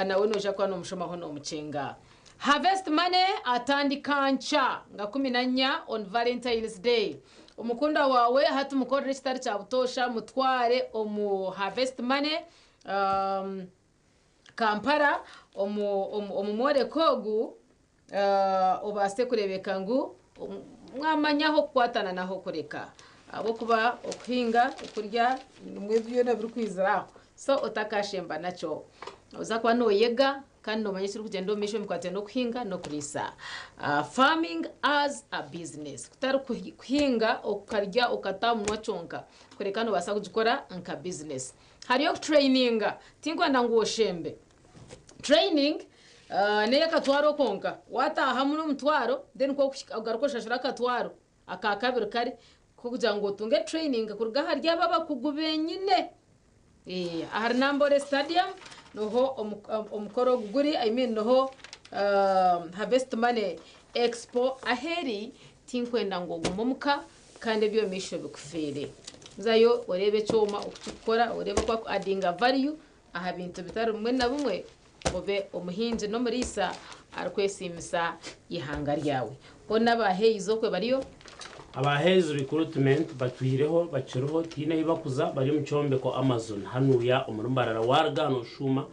[SPEAKER 1] Nawe noija kuba nomushomaho nomukyenga. Harvest Money atandika nkya nga 14 on Valentine's Day. Omukundwa wawe hati mukorere ekitari kya butoosha mutware omu Harvest Money um, Kampala omu, omu, omu mworeko ogu uh, obaase kureebeka ngu mwamanya ah'okukwatana n'ah'okureka ahabw'okuba okuhinga okurya nimwo byona birikwizira aho so otakashemba nakyo oza kuba nooyega kandi noomanya ekirikugyenda omu maisho omu bikwatiraine n'okuhinga n'okuriisa uh, farming as a business kutari kuhinga okarya okata aha munwa kyonka kureka noobaasa kugikora nka business Hariyo okutureyininga, tinkwenda ngu oshembe. Training ney'akatwaro konka, wataahamu n'omutwaro then ku orikuhika ogaruke oshashure akatwaro aka kabiri kari k'okugira ngu otunge training kuruga ahari abo abakugu benyine. Ahari Namboole Stadium niho omukoro ogu guri, I mean niho Harvest Money Expo ahu eri, tinkwenda ngu ogume omuka kandi eby'omu maisho bikufeere. Zayo oreebe ekyoma oku kirikukora, oreebe oku baku adinga value aha bintu bitari bimwe na bimwe, obe omuhingi n'omuriisa arikwesiimisa eihanga ryawe. Hoona aba Hays okwe bariyo?
[SPEAKER 2] Aba Hays Recruitment batwireho, bakiriho, tihaine ahi bakuza, bari omu kyombeko Amazon hanuya omuri Mbarara waruga aha noshuuma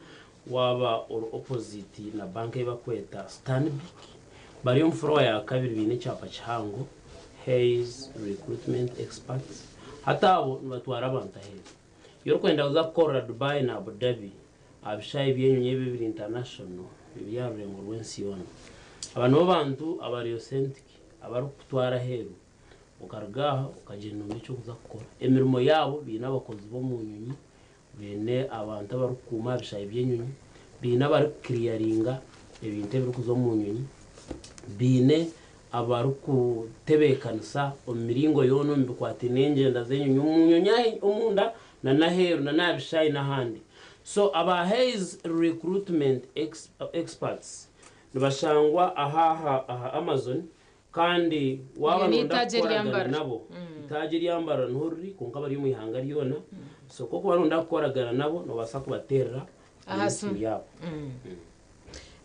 [SPEAKER 2] waaba ori opposite na bank ei bakweta Stanbic, bari omu floor ya kabiri baine ekyapa kihango Hays Recruitment Experts. Hati abo nibatwara abantu aheeru. Iyo orikwenda kuza kukorera Dubai na Abu Dhabi aha bishaayi by'enyonyi ebi ebiri international ebiri aha rurengo rw'ensi yoona. Aba nibo bantu abari authentic abarikukutwara aheeru okaruga aha okagyenda omanye eki orikuza kukora. Emirimo yaabo baine abakozi b'omu nyonyi, baine abantu abarikukuuma aha bishaayi by'enyonyi, baine abarikukiriyaringa ebintu ebirikuza omu nyonyi, baine abarikutebeekanisa omu miringo yoona omu bikwataine n'engyenda z'enyonyi omu nyonyi omunda na n'aheeru na n'aha bishaayi n'ahandi. So aba Hays Recruitment Experts nibashangwa aha aha Amazon kandi waaba
[SPEAKER 1] Eryo
[SPEAKER 2] nooyenda
[SPEAKER 1] n'eitaagi erya
[SPEAKER 2] kukoragana
[SPEAKER 1] Mbarara.
[SPEAKER 2] nabo, itaagi erya Mbarara niho riri kwonka bari omu ihanga ryona, so ku orikuba nooyenda kukoragana nabo noobaasa kubateerera
[SPEAKER 1] Aha
[SPEAKER 2] aha
[SPEAKER 1] simu.
[SPEAKER 2] simu yaabo.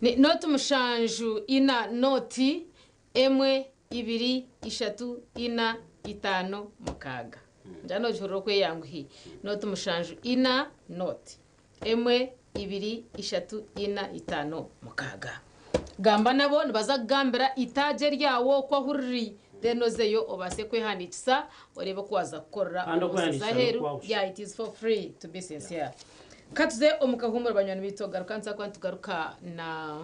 [SPEAKER 1] Ni nooti mushanju ina nooti emwe ibiri ishatu ina itaano mukaaga. Ngira noogihurira okweyanguhi. Nooti mushanju ina nooti emwe ibiri ishatu ina itaano mukaaga. Gamba nabo nibaza kugambira itaagi eryawe oku ahu riri then ozeyo obaase kwehandiikisa oreebe oku waaza kukorera
[SPEAKER 2] Kandi
[SPEAKER 1] omu nsi
[SPEAKER 2] okwehandiikisa
[SPEAKER 1] z'aheeru.
[SPEAKER 2] n'okwa busha.
[SPEAKER 1] Yeah, it is for free to be sincere. Ka tuze omu kahuumuro banywani baitu ogaruka nituza kuba nitugaruka na.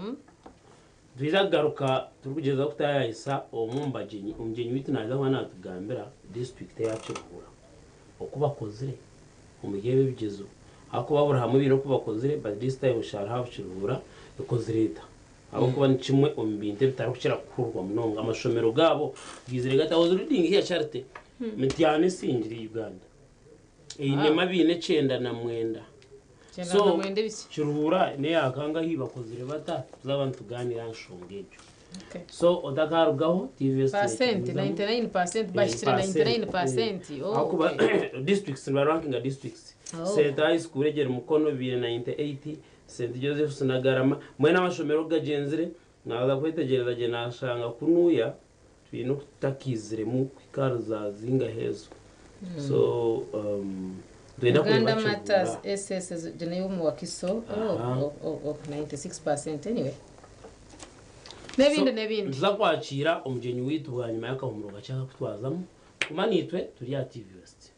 [SPEAKER 2] Nitwija kugaruka turikugyezaho kutaayaayisa omwe omu bagyenyi. Omugyenyi waitu naaza kuba naatugambira disiturikiti eya Kiruhura oku bakozire omuri ebi ebigyezo. Ahakuba buri hamwe baine oku bakozire but this time we shall have Kiruhura ekozire eta. Ahabw'okuba ni kimwe omu bintu ebitarikukira kuhurirwa munonga. Amashomero gaabo gaizire gata? I was reading here Charity, Mityana esingire Uganda. Einemu abaine 99.
[SPEAKER 1] Kyenda
[SPEAKER 2] So
[SPEAKER 1] na mwenda ebiki.
[SPEAKER 2] Kiruhura neyakangahi bakozire bata tuzaba nituganira aha nshonga egyo.
[SPEAKER 1] Okay.
[SPEAKER 2] So otakarugaho TVS
[SPEAKER 1] Percent, 99%, bahikire 99%. Oh,
[SPEAKER 2] Ahakuba
[SPEAKER 1] okay.
[SPEAKER 2] districts nibarankinga districts.
[SPEAKER 1] Oh.
[SPEAKER 2] St High School egyeri Mukono 298, St Joseph's Nagarama, mbwenu amashomero gagyenzire naza kwetegyereza gye nashanga kunuya twine okutakiiziremu kuhika ahari za zingahe ezo. So twine
[SPEAKER 1] Uganda
[SPEAKER 2] kureeba
[SPEAKER 1] Matters
[SPEAKER 2] Kiruhura.
[SPEAKER 1] SS gye omu Wakiso. Oh,
[SPEAKER 2] Aha.
[SPEAKER 1] oh, 96% anyway. N'ebindi
[SPEAKER 2] So,
[SPEAKER 1] n'ebindi.
[SPEAKER 2] nituza kwakiira omugyenyi waitu bwanyima y'akahumuro kakye akakutwazamu. Kuma naitwe turi aha TV West.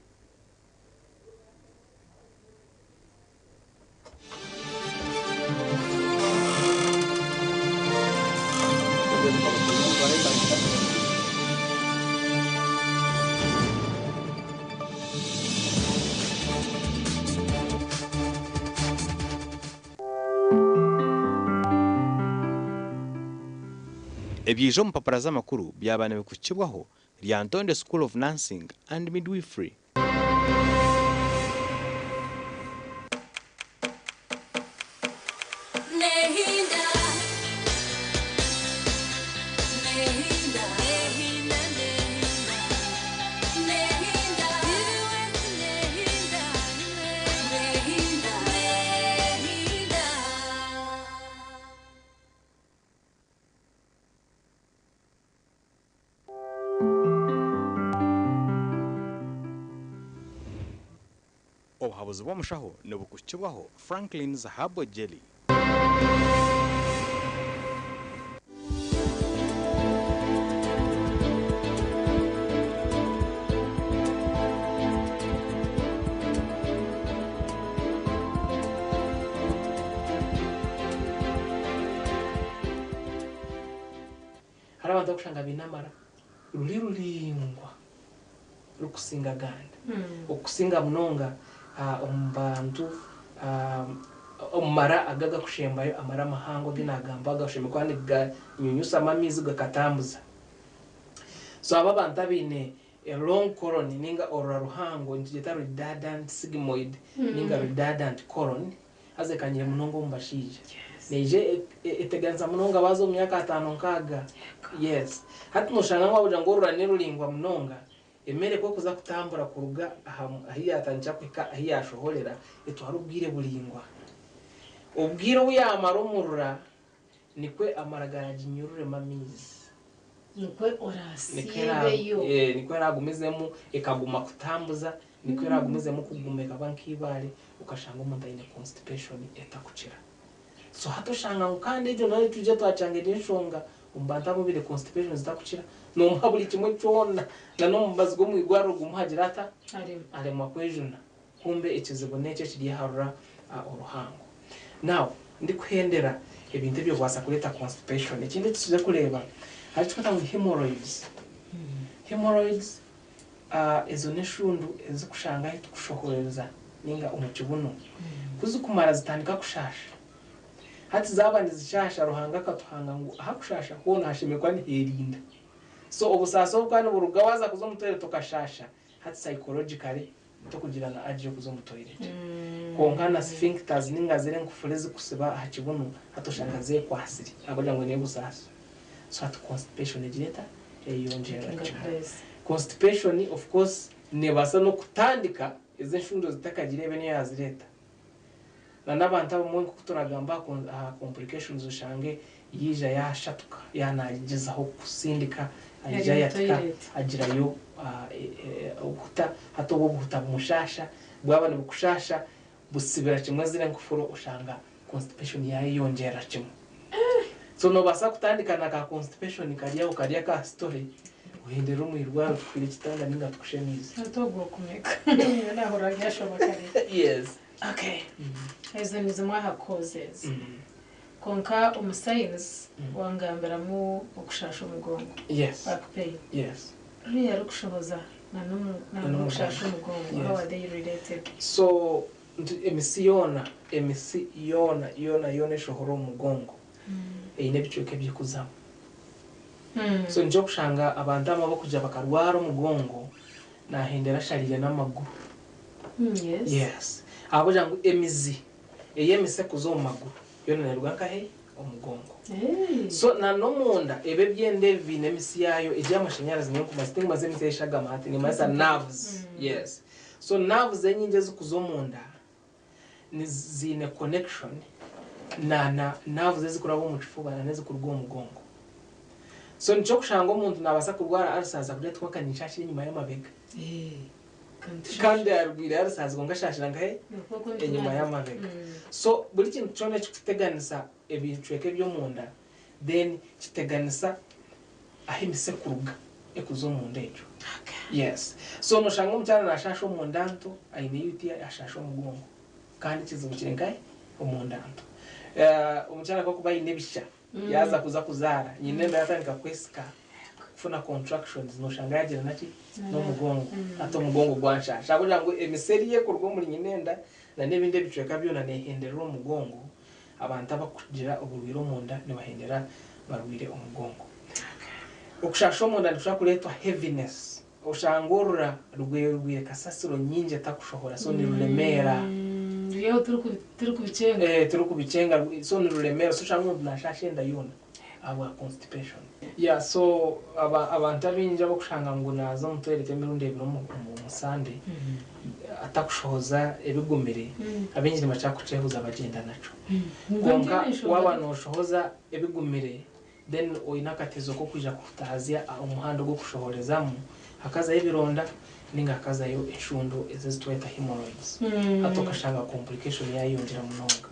[SPEAKER 9] Ebyija omu mpapura z'amakuru byaba nibikukibwaho Lyantonde School of Nursing and Midwifery.
[SPEAKER 8] Nehinda, nehinda, nehinda, nehinda, nehinda, nehinda, nehinda.
[SPEAKER 9] Obuhabuzi bw'omushaho nibukukibwaho Franklin's Herbal Jelly.
[SPEAKER 10] Hari abantu bakushanga baine amara ruri ruringwa rukusinga agandi. Okusinga munonga omu bantu omu mara aga agakushembayo amara amahango agu nagamba agakushemba kuba niganyunyusamu amaizi gakatambuza. So abo abantu abaine a long colon ninga orura ruhango nitugyeta redundant sigmoid ninga redundant colon haza ekanyire munonga omu bashaija. Neija eteganisa munonga baza omu myaka ataano nkaaga. Yes. Hati noshanga ngu wabugira ngu orura niruringwa munonga emere ku ekuza kutambura kuruga ahi yatandikira kuhika ahi yashohorera etwara obwire buringwa. Obwire obu yamara omurura nikwe amara garaginyururemu amaizi.
[SPEAKER 1] Nikwe orasiibeyo.
[SPEAKER 10] Nikwe eragumizemu ekaguma kutambuza, nikwe eragumizemu kuguma ekaba nk'ibaare okashanga omuntu aine constipation etakukira. So hati oshanga ngu kandi egyo nayo tuje twacanga eri enshonga omu bantu abu baine constipation zitakukira nomuha buri kimwe kyona na n'omubazi gw'omu irwariro gumuhagira ata?
[SPEAKER 1] Aremwa.
[SPEAKER 10] Aremwa kwejuna. Kumbe ekizibu n'ekyo ekiri aha rura oruhango. Now ndikuhendera ebintu ebyo kubaasa kureeta constipation. Ekindi eki tuze kureeba hari ekitweta ngu hemorrhoids. Hemorrhoids ezo n'eshundu ezikushanga ahi tukushohoreza ninga omu kibunu. Kuzikumara zitandika kushasha. Hati zaaba nizishasha Ruhanga akatuhanga ngu ahakushasha hoona hashemereire kuba niherinda. So obusaasi obu bukaba niburuga waaza kuza omu toilet okashasha hati psychologically tokugira na urge y'okuza omu toilet. Kwonka na sphincters ninga ziri enkufuru ezikusiba aha kibunu hati oshanga zekwasire ahabw'okugira ngu oine obusaasi. So hati constipation egira eta? Eyeyongyerera kimwe. Constipation of course nebaasa n'okutandika ezi enshundo zitakagira ebe niyo yazireeta. Na n'abantu abamwe nk'oku turagamba aha complications oshange yaija yashatuka yanagyezaho kusindika aija
[SPEAKER 1] Yari mu
[SPEAKER 10] yatika
[SPEAKER 1] toilet.
[SPEAKER 10] agirayo obuhuta hati obwo obuhuta bumushasha bwaba nibukushasha busibira kimwe ziri enkufuru oshanga constipation yayeyongyerera kimwe. So nobaasa kutandika na ka constipation kari aho kari aka story ohendera omu irwariro tukwire ekitanda ninga tukushemize.
[SPEAKER 1] Hati ogwo okumeka. Nahurira byashoboka rero.
[SPEAKER 10] Yes.
[SPEAKER 1] Okay. Ezo ni zimwe aha causes. Kwonka omu signs wangambiramu okushasha omugongo.
[SPEAKER 10] Yes.
[SPEAKER 1] Back pain.
[SPEAKER 10] Yes.
[SPEAKER 1] Ruriya rukushoboza na n'okushasha omugongo.
[SPEAKER 10] Yes.
[SPEAKER 1] How are they related?
[SPEAKER 10] So emisi yoona, emisi yoona, yoona, yoona eshohora omu mugongo eine ebicweka ebyikuzamu. So nikyo okushanga abantu abamwe abarikugira bakarwara omugongo nahendera asharire n'amaguru.
[SPEAKER 1] Yes.
[SPEAKER 10] Yes. Ahabw'okugira ngu emizi Ey'emise kuza omu maguru yoona neeruga nkahe? Omu mugongo. So na n'omunda ebi ebyenda ebi biine emisi yaayo egi ey'amashanyarazi niyo nkumanyisa tinkumanyisa emisi ey'eshagama hati nimmanyisa nerves yes. So nerves enyingi ezikuza omunda ni ziine connection na na nerves ezikuraba omu kifuba na n'ezikuruga omu mugongo. So nikyo okushanga omuntu naabaasa kurwara ulcers akugira ati kwonka ninshaashira enyima y'amabega. Kandi arwaire ulcers kwonka ashaashira nkahe? Enyima y'amabega. So buri kintu kyona ekikuteganisa ebicweka eby'omunda then kiteganisa ahu emise ekuruga ekuza omunda egyo. Yes. So noshanga omukyara nashaasha omunda nto aine UTI ashaasha omugongo kandi ekizibu kiri nkahe? Omunda nto. Omukyara ku akuba aine ebisha yaaza kuza kuzaara nyina enda yatandika kwesika kufuna contractions noshanga yagira naki? N'omugongo. Hati omugongo gwanshaasha ahabw'okugira ngu emise eriyo ekuruga omuri nyina enda na n'ebindi ebicweka byona nehenderera omugongo. Abantu abakugira oburwaire omunda nibahendera barwaire omugongo. Okushasha omunda nikushobora kureetwa heaviness, oshanga orura rwerwire kasasiro nyingi etakushohora so niruremeera.
[SPEAKER 1] Ruri aho turikubikyenga.
[SPEAKER 10] Eh, turikubikyenga so niruremeera so oshanga omuntu nashasha enda yoona ahabwa constipation. Yeah so abantu abaingi abokushanga ngu naaza omu toilet emirundi ebiri omu Sunday atakushohoza ebigumire, abaingi nibakira kukyehuza bagyenda nakyo. Kwonka waaba nooshohoza ebigumire, then oine akatezo k'okwija kuhutaazya omuhanda ogw'okushohorezamu, hakazayo ebironda nainga hakazayo enshundo ezi ezitweta hemorrhoids. Hati okashanga complication yaayeyongyera munonga.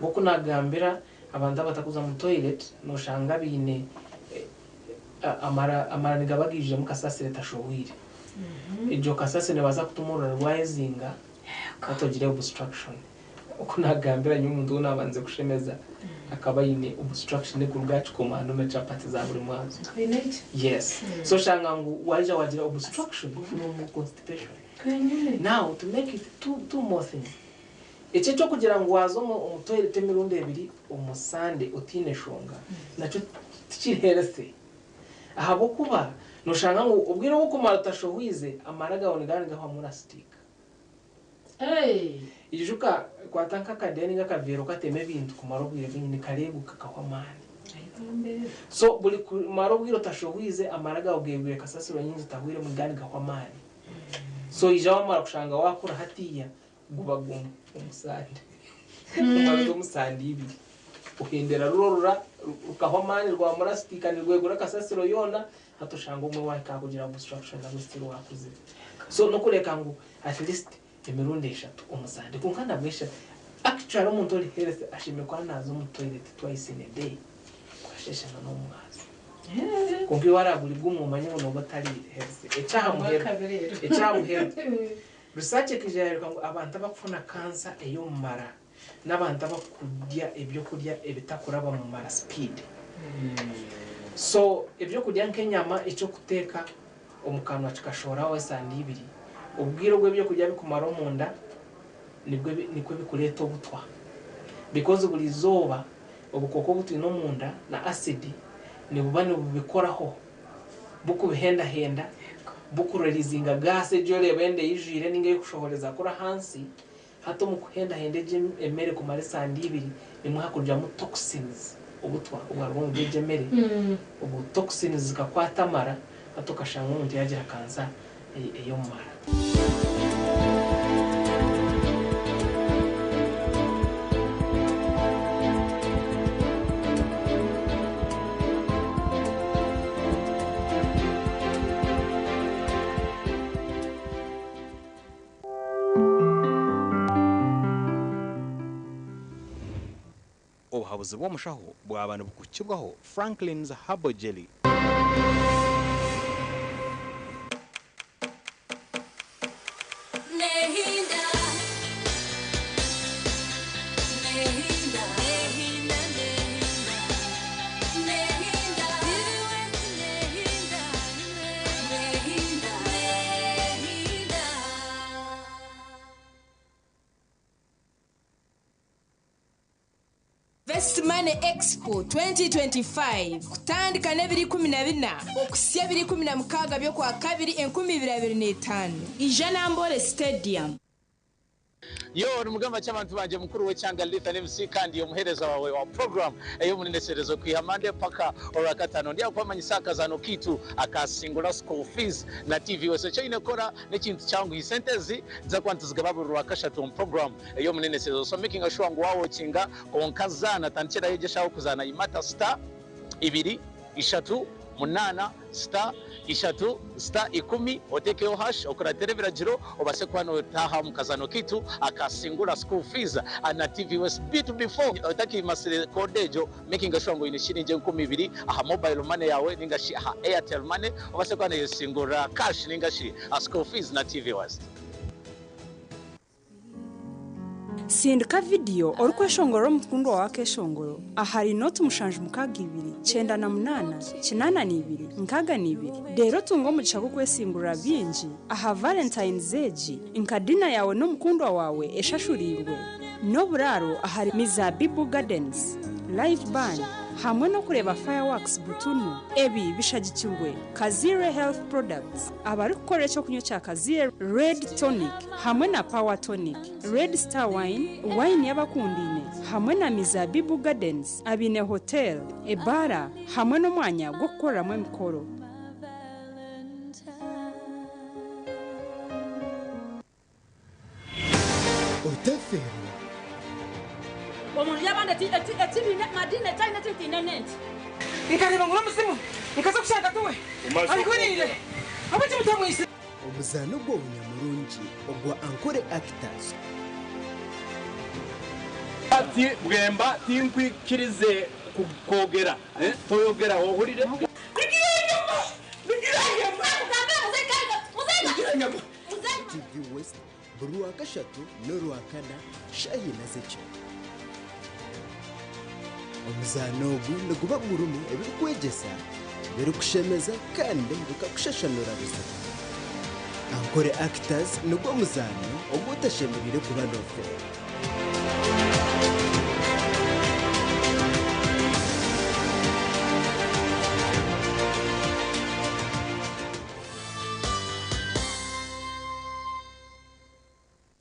[SPEAKER 10] Nk'oku naagambira, abantu abatakuza mu toilet nooshanga baine amara amara nigaba gaijwiremu kasasiro etashohwire. Egyo kasasiro nebaasa kutuma orura rwayezinga hati ogire obstruction. Oku nagambira nyowe omuntu ou nabandize kushemeza akaba aine obstruction ekuruga aha kikomando na chapati za buri mwazo. Yes. So oshanga ngu waija wagira obstruction from constipation. Now to make it two, two more things. Eki eky'okugira ngu waaza omu toilet emirundi ebiri omu Sunday otaine shonga nakyo tikiri healthy. Ahabw'okuba noshanga ngu obwire obu okumara otashohwize amara gaawe nigaba nigahwamu lastic. Ijuka kwata nk'akadeeya ninga akaveera okatemu ebintu kumara obwire bwingi nikareeguka kahwa amaani. So buri kumara obwire otashohwize amara gaawe geegwire kasasiro nyingi etahwiremu nigaba nigahwa amaani. So oija wamara kushanga waakura hatiiya Guba gumwe omu sande, omara omu sande ibiri, ohendera ruri orura rukahwa amaani rwamurasitika nirwegura kasasiro yoona, hati oshanga omwe wahika aha kugira obstruction nabwe still wakuzire. So nokureka ngu at least emirundi eshatu omu sande kwonka nabwe actually omuntu ori healthy ashemereire kuba naaza omu toilet twice in a day okasheesha na n'omumwazo. Kwonka iwe waraba buri gumwe omanye ngu nooba otari healthy. Ekyaha muheru, ekyaha muheru. Research ekaija yayoreka ngu abantu abakufuna cancer ey'omumara n'abantu abakurya ebyokurya ebitakuraba mu mara speed. So ebyokurya nk'enyama eky'okuteeka omu kanwa kikashohoraho esande ibiri, obwire obu ebyokurya bikumara omunda nibwo nikwo bikureeta obutwa because buri izooba obukooko obu twine omunda na acid nibuba nibubikoraho. Bukubihendahenda, bukurelizinga gaasi egi oreeba enda eijwire ninga eyokushohoreza kuri ahansi, hati omu kuhendahenda egi emere kumara esande ibiri nimwo hakurugiramu toxins, obutwa obwaruga omuri egi emere, obwo toxins zikakwata amara hati okashanga omuntu yagira kansa ey'omu mara.
[SPEAKER 9] Obuhabuzi bw'omushaho bwaba nibukuhikibwaho Franklin's Herbal Jelly.
[SPEAKER 5] Best Money Expo 2025 kutandika n'ebiro 14 okuhitsya ebiro 16 by'Okwakabiri 2025. Ija Namboole Stadium.
[SPEAKER 4] Yo nimugamba ky'abantu banje, mukuru w'ekyanga Lithan MC, kandi omuhereza wawe wa program ey'omuneneserezo kwiha Mande paka olwakatano. Ndi akwamanyisa akazano kitu akasingula school fees na TV wese. Kyoine kukora n'ekintu kyanguhi, sente ezi nza kuba ntizigaba buri lwakashatu omu program ey'omuneneserezo. So making sure ngu wawokinga konka zaana, tandikiraho egeshaho kuzaana. Imata *238 *3*10, otekeho hash, okuratera ebiragiro, obase kuba notaha omu kazano kitu akasingula school fees na TV West. Bitu before otakimasire code egyo, making sure ngu oine shiringi 2000 aha mobile money yawe ningashi aha Airtel Money, obase kuba noyesingurira cash ningashi school fees na TV West.
[SPEAKER 6] Sindika vidiyo orikweshongorera omukundwa wawe akeshongoro ahari 076 98 82 62, reero tunga omugisha gw'okwesingurira bingi aha Valentines egi, nka dinner yawe n'omukundwa wawe eshashuriirwe, n'oburaaro ahari Mizabibu Gardens, live band hamwe n'okureeba fireworks butunu. Ebi bishagikirwe Kazire Health Products, abarikukora ekyokunywa kya Kazire Red Tonic hamwe na Power Tonic, Red Star Wine, wine y'abakundiine, hamwe na Mizabibu Gardens, abiine hotel, ebaara hamwe n'omwanya gw'okukoreramu emikoro.
[SPEAKER 7] Otaferwa.
[SPEAKER 11] Omuntu yabandi ekibiina madini ekyalina ekintiine nenti.
[SPEAKER 10] Nkareba ngura omuzimu nkaza kushanga tuwe arihuriire abakimutamwise.
[SPEAKER 7] Omuzaano gw'obunyamurungi ogwa Ankore Actors.
[SPEAKER 12] Ati bwemba tinkwikirize kwogera, eh? Toyogera ohurire.
[SPEAKER 7] TV West buri wa kashatu n'orwa kana shahina z'ekiro. Omuzaano ogu niguba gurimu ebirikwegyesa, birikushemeza kandi bikakushashanura buzima. Ankore Actors nigwo muzaano ogu otashemereire kuba nofeera.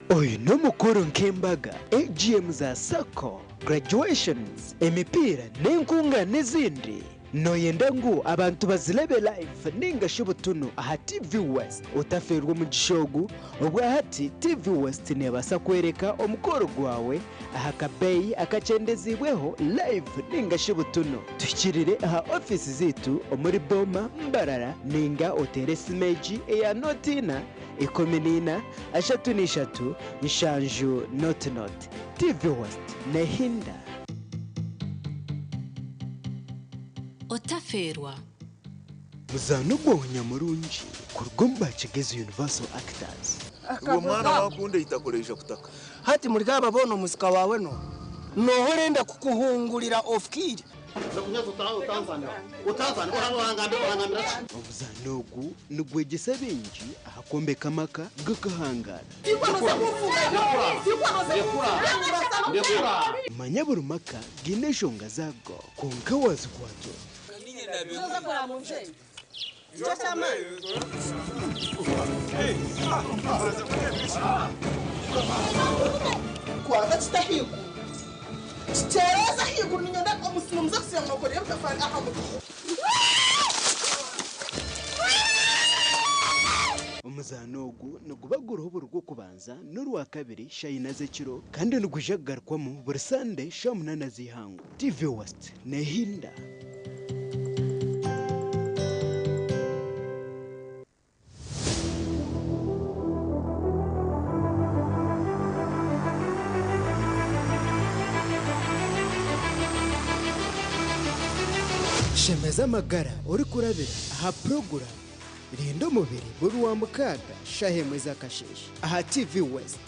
[SPEAKER 7] Oyu n'omukuru nk'embaga, AGM za SACCO, graduations, emipiira n'enkunga n'ezindi. Noyenda ngu abantu bazirebe live ningashi butunu aha TV West? Otaferwa omugisha ogu. Obwahati TV West neebasa kwereka omukoro gwawe aha kabeeyi akakyendezibweho, live ningashi butunu. Tuhikirire aha ofiisi ziitu omuri Boma, Mbarara, ninga otere esimu egi eya 04 14 33 70 00. TV West nehinda.
[SPEAKER 8] Otaferwa.
[SPEAKER 7] Muzaano gw'obunyamurungi kuruga omu Bakigezi Universal Actors.
[SPEAKER 13] Uwo mwana wakunda itakoresha kutaka.
[SPEAKER 14] Hati muri gaba bona omusika wawe no nohorenda kukuhungurira ofukiri.
[SPEAKER 7] Omuzaano ogu nigwegyesa bingi aha kwombeka amaka gakahangara. Manya buri maka gaine enshonga zaago, kwonka wazikwatura.
[SPEAKER 14] Kwata kitahigu kitereza higuru, ninyenda omusino muza kusiba mwakorera ebitafari aha mutwe.
[SPEAKER 7] Omuzaano ogu niguba guriho buri gw'okubanza n'orwa kabiri shayina z'ekiro, kandi nigwija kugarukwamu buri Sande sha 8 z'ihangwe. TV West nehinda. Shemeza amagara orikurabira aha puroguramu Rinda Omubiri buri wa mukaaga shahemwe z'akasheeshe aha TV West.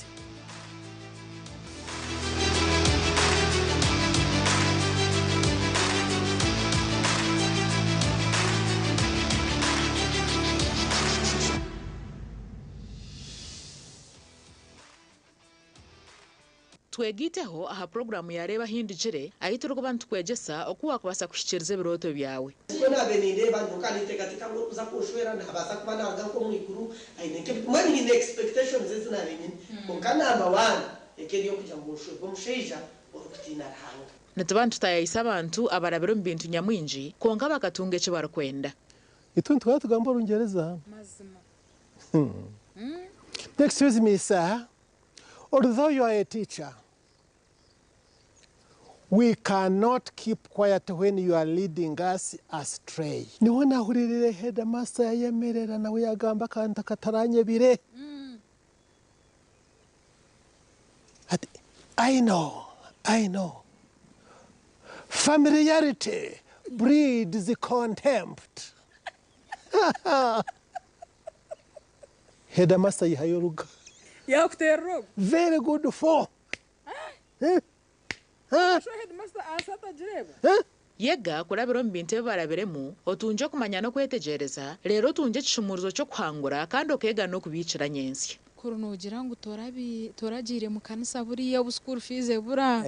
[SPEAKER 15] Twegaiteho aha puroguraamu ya Reeba Ahindugire ahu turikuba nitukwegyesa oku waakubaasa kuhikiiriza ebirooto byawe.
[SPEAKER 16] Nikwo naabaire nindeeba nyowe ninteekateeka ngu orikuza kunshwera naabaasa kuba naaruga nk'omu iguru aine nk'ebi mbwenu haine expectations ezi naabaire nyine kwonka number one eka eri ey'okugira ngu nshwerwe omushaija orikutiina Ruhanga.
[SPEAKER 15] Nituba nitutaayaayisa abantu abarabire omu bintu nyamwingi kwonka bakatunga eki barikwenda.
[SPEAKER 17] Itwe nituhora tugamba Orungyereza. Excuse me sir, although you are a teacher, we cannot keep quiet when you are leading us astray. Niho nahuririire headmaster yayemerera nawe yagamba akantu akataranyebire. Ati, I know, I know. Familiarity breeds contempt. Headmaster yihayo oruga.
[SPEAKER 18] Yakuterera ogu.
[SPEAKER 17] Very good for.
[SPEAKER 18] Sho headmaster ansi atagireeba.
[SPEAKER 15] Yega kurabira omu bintu ebi barabiremu, otungye okumanya n'okwetegyereza, reero otungye ekishumuurizo ky'okuhangura kandi okeega n'okubiikira nyentsya.
[SPEAKER 19] Kuri noogira ngu toragiire mu kanisa buriya obu school fees ebura,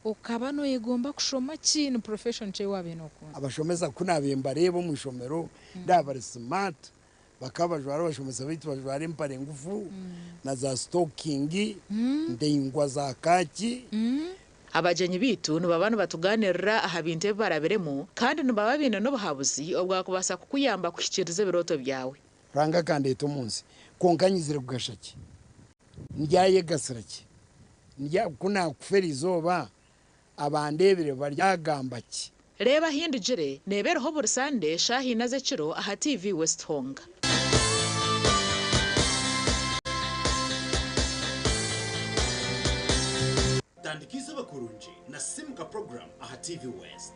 [SPEAKER 19] okaba noyegomba kushoma ki? Ni profession ki ei waabaire nookunda?
[SPEAKER 20] Abashomesa ku naabaire mbareeba omu ishomero, ndaaba bari smart, bakaba bajwara abashomesa baitu bajwara empare ngufu na za sitokingi ndaingwa za kaaki.
[SPEAKER 15] Abagyenyi baitu nibaba nibatugaaniirira aha bintu ebi barabiremu kandi nibaba baine n'obuhabuzi obwakubaasa kukuyamba kuhikiiriza ebirooto byawe.
[SPEAKER 20] Ruhanga akandeeta omu nsi, kwonka nyizire kugasha ki? Ndyayegasira ki? Ndya, ku naakufa eri izooba, abandeebire baryagamba ki?
[SPEAKER 15] Reeba Ahindugire neeba eriho buri Sande shaaha ina z'ekiro aha TV West Honga.
[SPEAKER 21] Tandika eizooba kurungi na Simuka Program aha TV West.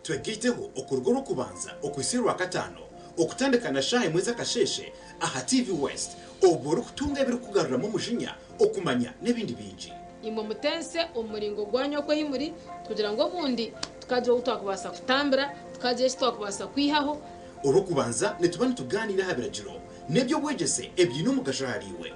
[SPEAKER 21] Twegaiteho okuruga Orwokubanza okuhitsya Orwakataano okutandika na shaaha emwe z'akasheeshe aha TV West obwo orikutunga ebirikukugaruramu omujinya, okumanya n'ebindi bingi.
[SPEAKER 1] Imwe mutense omu muringo gwanyu oku ahi muri, kugira ngu obundi tukagira ou twakubaasa kutambira, tukagira eki twakubaasa kwihaho.
[SPEAKER 21] Orw'okubanza nituba nitugaaniira aha biragiro n'eby'obwegyese ebiine omugasho ahariiwe.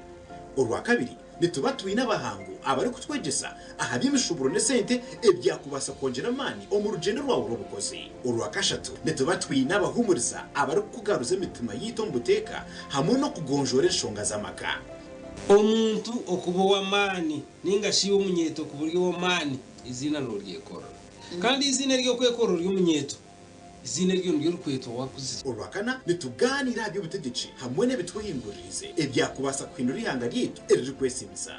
[SPEAKER 21] Orwakabiri nituba twine abahangu abarikutwegyesa aha by'emishuuburo n'esente ebyakubaasa kwongyera amaani omu rugyendo rwawe rw'obukozi. Orwakashatu nituba twine abahuumuriza abarikukugaruza emitima yaitu omu buteeka hamwe n'okugonjoora enshonga z'amaka.
[SPEAKER 22] Omuntu okuba ow'amaani nainga shi iwe omunyeeto okuba ori ow'amaani, eiziina nooryekorera. Kandi eiziina ery'okwekorera ori omunyeeto, eiziina eryo niryo orikwetwa waakuzire.
[SPEAKER 21] Orwakana, nitugaaniira aha by'obutegyeki hamwe n'ebitwehinguririize ebyakubaasa kuhindura eihanga ryaitu eririkwesiimisa.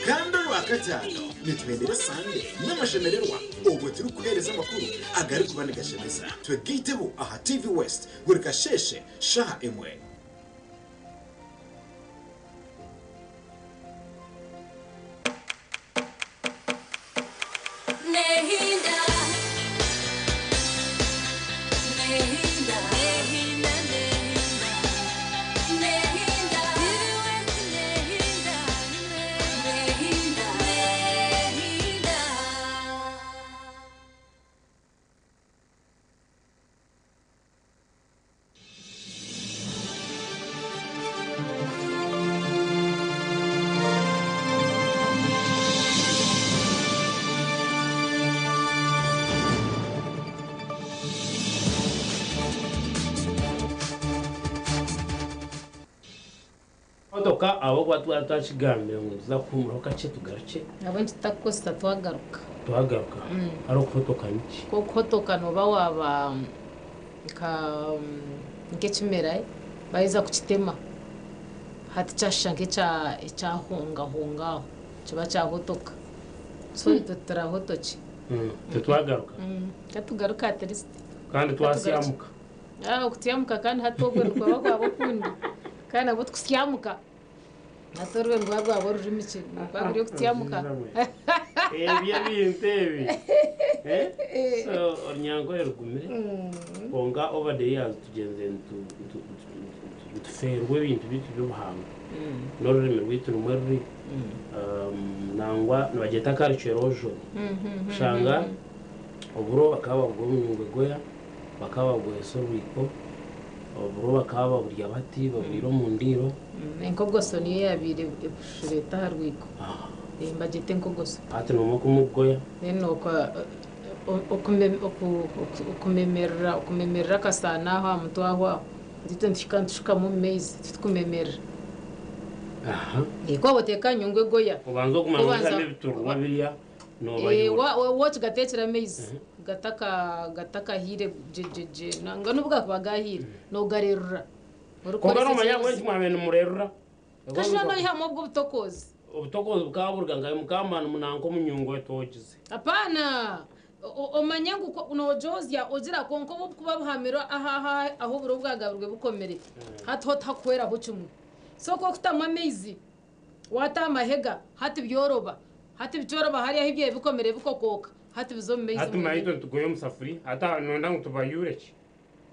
[SPEAKER 21] Kandi Orwakataano, nituhendera Sande n'amashemererwa obwo turikuheereza amakuru agarikuba nigashemeza. Twegaiteho aha TV West buri kasheeshe shaaha emwe.
[SPEAKER 8] Nehinda, nehinda, nehinda, nehinda, nehinda, nehinda, nehinda.
[SPEAKER 2] Motoka ahabw'okuba twaba twakigambire ngu nituza kuhuumuraho kakye tugarukye.
[SPEAKER 1] Ahabw'enki tutakukozesa twagaruka?
[SPEAKER 2] Twagaruka. Hariho okuhotoka niki?
[SPEAKER 1] Okuhotoka nooba waaba nka nk'ekimera baheza kukitema hati kyashusha nk'ekyahongahonga aho kiba kyahotoka. So itwe turahotoki.
[SPEAKER 2] Titwagaruka?
[SPEAKER 1] Katugaruke at least.
[SPEAKER 2] Kandi twasyamuka.
[SPEAKER 1] Okutyamuka kandi hati obwo nikwaba kwaba okundi. Kandi nabwo tikusyamuka. Hati orwo nirwaba rwaba orurimi ki? Nikwaba kuri okutyamuka.
[SPEAKER 2] Ebi ebintu ebi. So orunyankore rugumire kwonka over the years tugyenzire nitufeerwa ebintu byaitu by'obuhangwa n'orurimi rwaitu rumwe ruri nangwa nibagyeta culture erosion kushanga oburo bakaba babuguha omu nyungu egoya bakaba babugoyesa orwiko oburo bakaba baburya bati baburiira omu ndiiro.
[SPEAKER 1] Enkogoso niyo yaabaire ebushureeta aha rwiko. Mbagyeta enkogoso.
[SPEAKER 2] Hati noomwe kumugoya.
[SPEAKER 1] Then okumemerera okumemerera akasaano aho aha mutwe aho aho. Itwe nituhika nitushukamu omu maizi titukumemerera. Ku waaba oteeka aha nyungu egoya.
[SPEAKER 2] Obanza okumanya
[SPEAKER 1] Obanza-
[SPEAKER 2] oyihamu ebiturwa birya
[SPEAKER 1] Eh,
[SPEAKER 2] noobayuura.
[SPEAKER 1] Wookigateekyera amaizi gatakahiire gye gye gye nangwa n'obu gaakuba gaahiire noogarerura.
[SPEAKER 2] Kwonka
[SPEAKER 1] Orikoresa
[SPEAKER 2] noomanya
[SPEAKER 1] ekyozi.
[SPEAKER 2] ahabw'enki mwabaire nimurerura?
[SPEAKER 1] Kasha noihamu obwo obutokoozi.
[SPEAKER 2] Obutokoozi bukaba buruga nkahi mukaba munanka omu nyungu etoogize.
[SPEAKER 1] Apaana! Omanye ngu noogyozya ogira kwonka obu obukuba buhamire aha aha ahu oburo bwagabirwe bukomire hati ho tihakuhweraho kimwe. So ku okutamu amaizi waata aha mahega hati byoroba hati bikyoroba hariya ahu byabaire bikomire bikokooka hati biza omu maizi
[SPEAKER 2] Hati manya
[SPEAKER 1] mwonyine.
[SPEAKER 2] itwe nitugoya omu safuriya hati aha noyenda ngu tubayuure ki?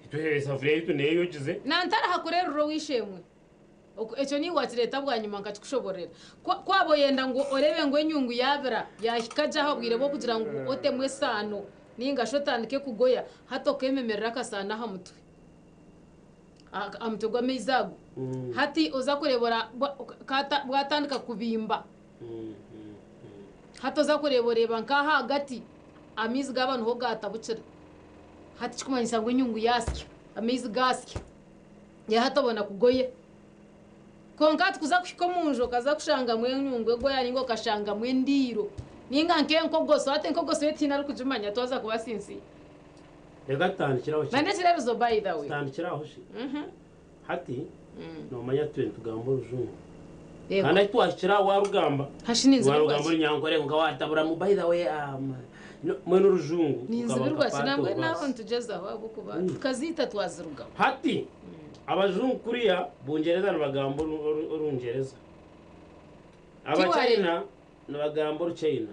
[SPEAKER 2] Itwe esafuriya yaitu neyo eyogize.
[SPEAKER 1] Nantaraha kurerura ow'eishe-emwe. Ekyo niiwe waakireeta bwanyima nkakikushoboororera. Ku ku waaba oyenda ngu oreebe ngu enyungu yaabira, yaahika gye aha bwire bw'okugira ngu otemu esaano nainga shi otandike kugoya, hati okeememerera akasaano aha mutwe, aha mutwe gw'amaizi ago. Hati oza kureeba ora bwa bwatandika kubimba. Hati oza kureeba oreeba nk'aha ahagati amaizi gaaba niho gaatabukira. Hati kirikumanyisa ngu enyungu yaasya, amaizi gaasya. Hati obona kugoya. Kwonka hati kuza kuhika omu nju okaza kushangamu enyungu egoya nainga okashangamu endiiro nainga nk'enkogoso. Hati enkogoso yo tihaine arikugimanya twaza kuba sinsiya.
[SPEAKER 2] Reka tutandikire aho shi.
[SPEAKER 1] Nana ekireebizo by the way.
[SPEAKER 2] Tutandikire aho shi. Hati noomanya twe nitugamba orujungu.
[SPEAKER 1] Yego.
[SPEAKER 2] Kandi ahi twahikire aho waarugamba.
[SPEAKER 1] Hashi ninzibirwa
[SPEAKER 2] Waarugamba
[SPEAKER 1] ki?
[SPEAKER 2] orunyankore kwonka waataburamu by the way mbwenu orujungu
[SPEAKER 1] Ninzibirwa ki?
[SPEAKER 2] rukaba nka part
[SPEAKER 1] Nambwenu
[SPEAKER 2] of
[SPEAKER 1] aho
[SPEAKER 2] us.
[SPEAKER 1] nitugyezaho ahabw'okuba tukaziita twazirugamu.
[SPEAKER 2] Hati abajungu kuriya Bungyereza nibagamba Orungyereza. Abachina nibagamba Oruchina.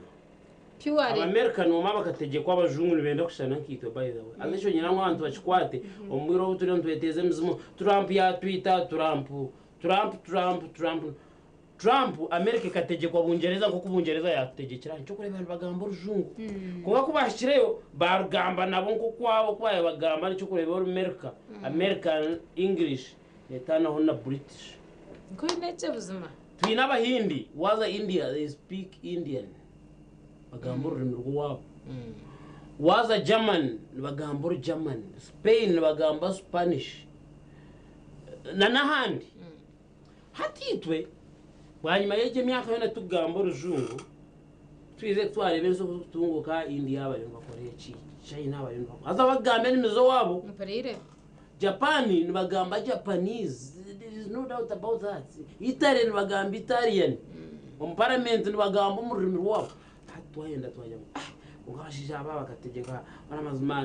[SPEAKER 1] Pure.
[SPEAKER 2] Abamerika nooma bakategyekwa abajungu nibenda kushushana nkaitwe by the way. Haza ekyo nyine ngu abantu bakikwate omu bwire obu turiyo nitweteeza emizimu Trump yaatwita Trump Trump Trump Trump Trump America ekategyekwa Bungyereza nk'oku Bungyereza yaatutegyekire aha. Nikyo orikureeba nibagamba orujungu. Kwonka ku baahikireyo baarugamba nabo nk'okwabo oku baabaire bagamba nikyo orikureeba Orumerika, American English neetaanaho na British.
[SPEAKER 1] Nkoine ekye buzima.
[SPEAKER 2] Twine Abahindi, waaza India they speak Indian, bagamba orurimi rw'owaabo. Waaza German nibagamba Orugerman, Spain nibagamba Spanish na n'ahandi. Hati itwe bwanyima y'egyo emyaka yoona tukugamba orujungu, twizire twareeba ensi oku zirikutunguuka, India bariyo nibakora eki, China bariyo nibakora haza bakugamba endimi z'owaabo.
[SPEAKER 1] Mpuriire.
[SPEAKER 2] Japan nibagamba Japanese, there is no doubt about that. Italy nibagamba Italian. Omu parliament nibagamba omu rurimi rwabo. Hati twayenda twagira ngu ah, kwonka abashaija aba bakategyeka amazima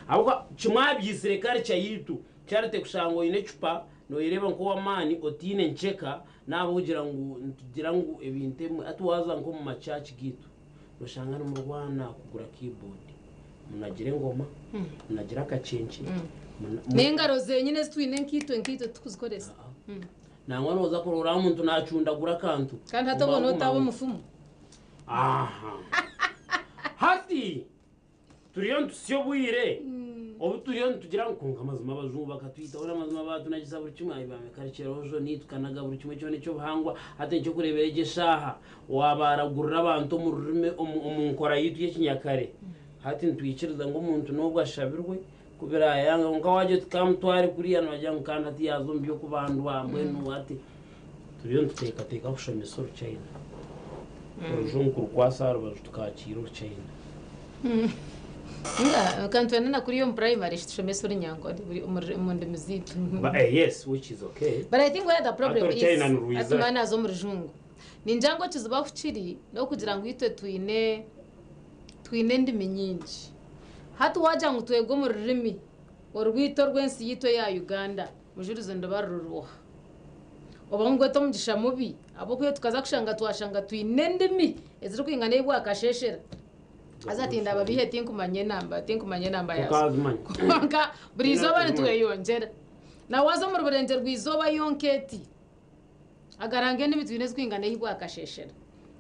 [SPEAKER 2] ahabw'okuba kimwe aha byitsire culture yaitu kyarete kushanga oine ecupa noyereeba nk'ow'amaani otaine nkyeka n'ahabw'okugira ngu nitugira ngu ebintu ebimwe hati waaza nk'omu ma church gaitu noshanga nimurwana kugura keyboard munagira engoma munagira akakyekye
[SPEAKER 1] N'engaro zenyine ezi twine nkaitwe nkaitwe titukuzikoresa.
[SPEAKER 2] Nangwa nooza kuroora omuntu naacundagura akantu.
[SPEAKER 1] Kandi hati obwo notaaba omufumu.
[SPEAKER 2] Aha. Hati turiyo nitusya obwire obu turiyo nitugira ngu kwonka amazima abajungu bakatwitaho n'amazima baatunagisa buri kimwe ayi bamekarekyeraho joni tukanaga buri kimwe kyona eky'obuhangwa hati nikyokureebera egyo eshaaha waabaaragurira abantu omu rurimi omu nkora yaitu y'ekinyakare hati nitwikiriza ngu omuntu n'obu ashabirwe ku biraayanga kwonka waagira oti kamutware kuriya nibagira ngu kandi hati yaaza omu by'okubandwa mbwenu hati turiyo nituteekateeka kushomesa oruchaina orujungu kurukwasa aha rubaju tukakiira oruchaina.
[SPEAKER 1] Nga kandi twena na kuriya omu primary tushomesa orunyankore omu ndimi zaitu.
[SPEAKER 2] Ba, eh, yes, which is okay.
[SPEAKER 1] But I think where the problem
[SPEAKER 2] Hati
[SPEAKER 1] is,
[SPEAKER 2] oruchaina nirwiza.
[SPEAKER 1] hati mwana naaza omu rujungu. Ningira ngu ekizibu ahu kiri n'okugira ngu itwe twine twine endimi nyingi. Hati waagira ngu twege omu rurimi orwaitu orw'ensi yaitu eya Uganda, mujurizi niruba ruri ruha? Oba ngu gwete omugisha mubi ahabw'okuba tukaza kushanga twashanga twine endimi ezirikwingana ei bwakasheeshera. Haza tindababihe tinkumanya enamba tinkumanya enamba yaazo.
[SPEAKER 2] Tokaazimanya.
[SPEAKER 1] Kwonka buri izooba nitweyongyera. Na waaza omuri burengyerwa izooba yonka eti agaranga endimi twine ezirikwingana ei bwakasheeshera.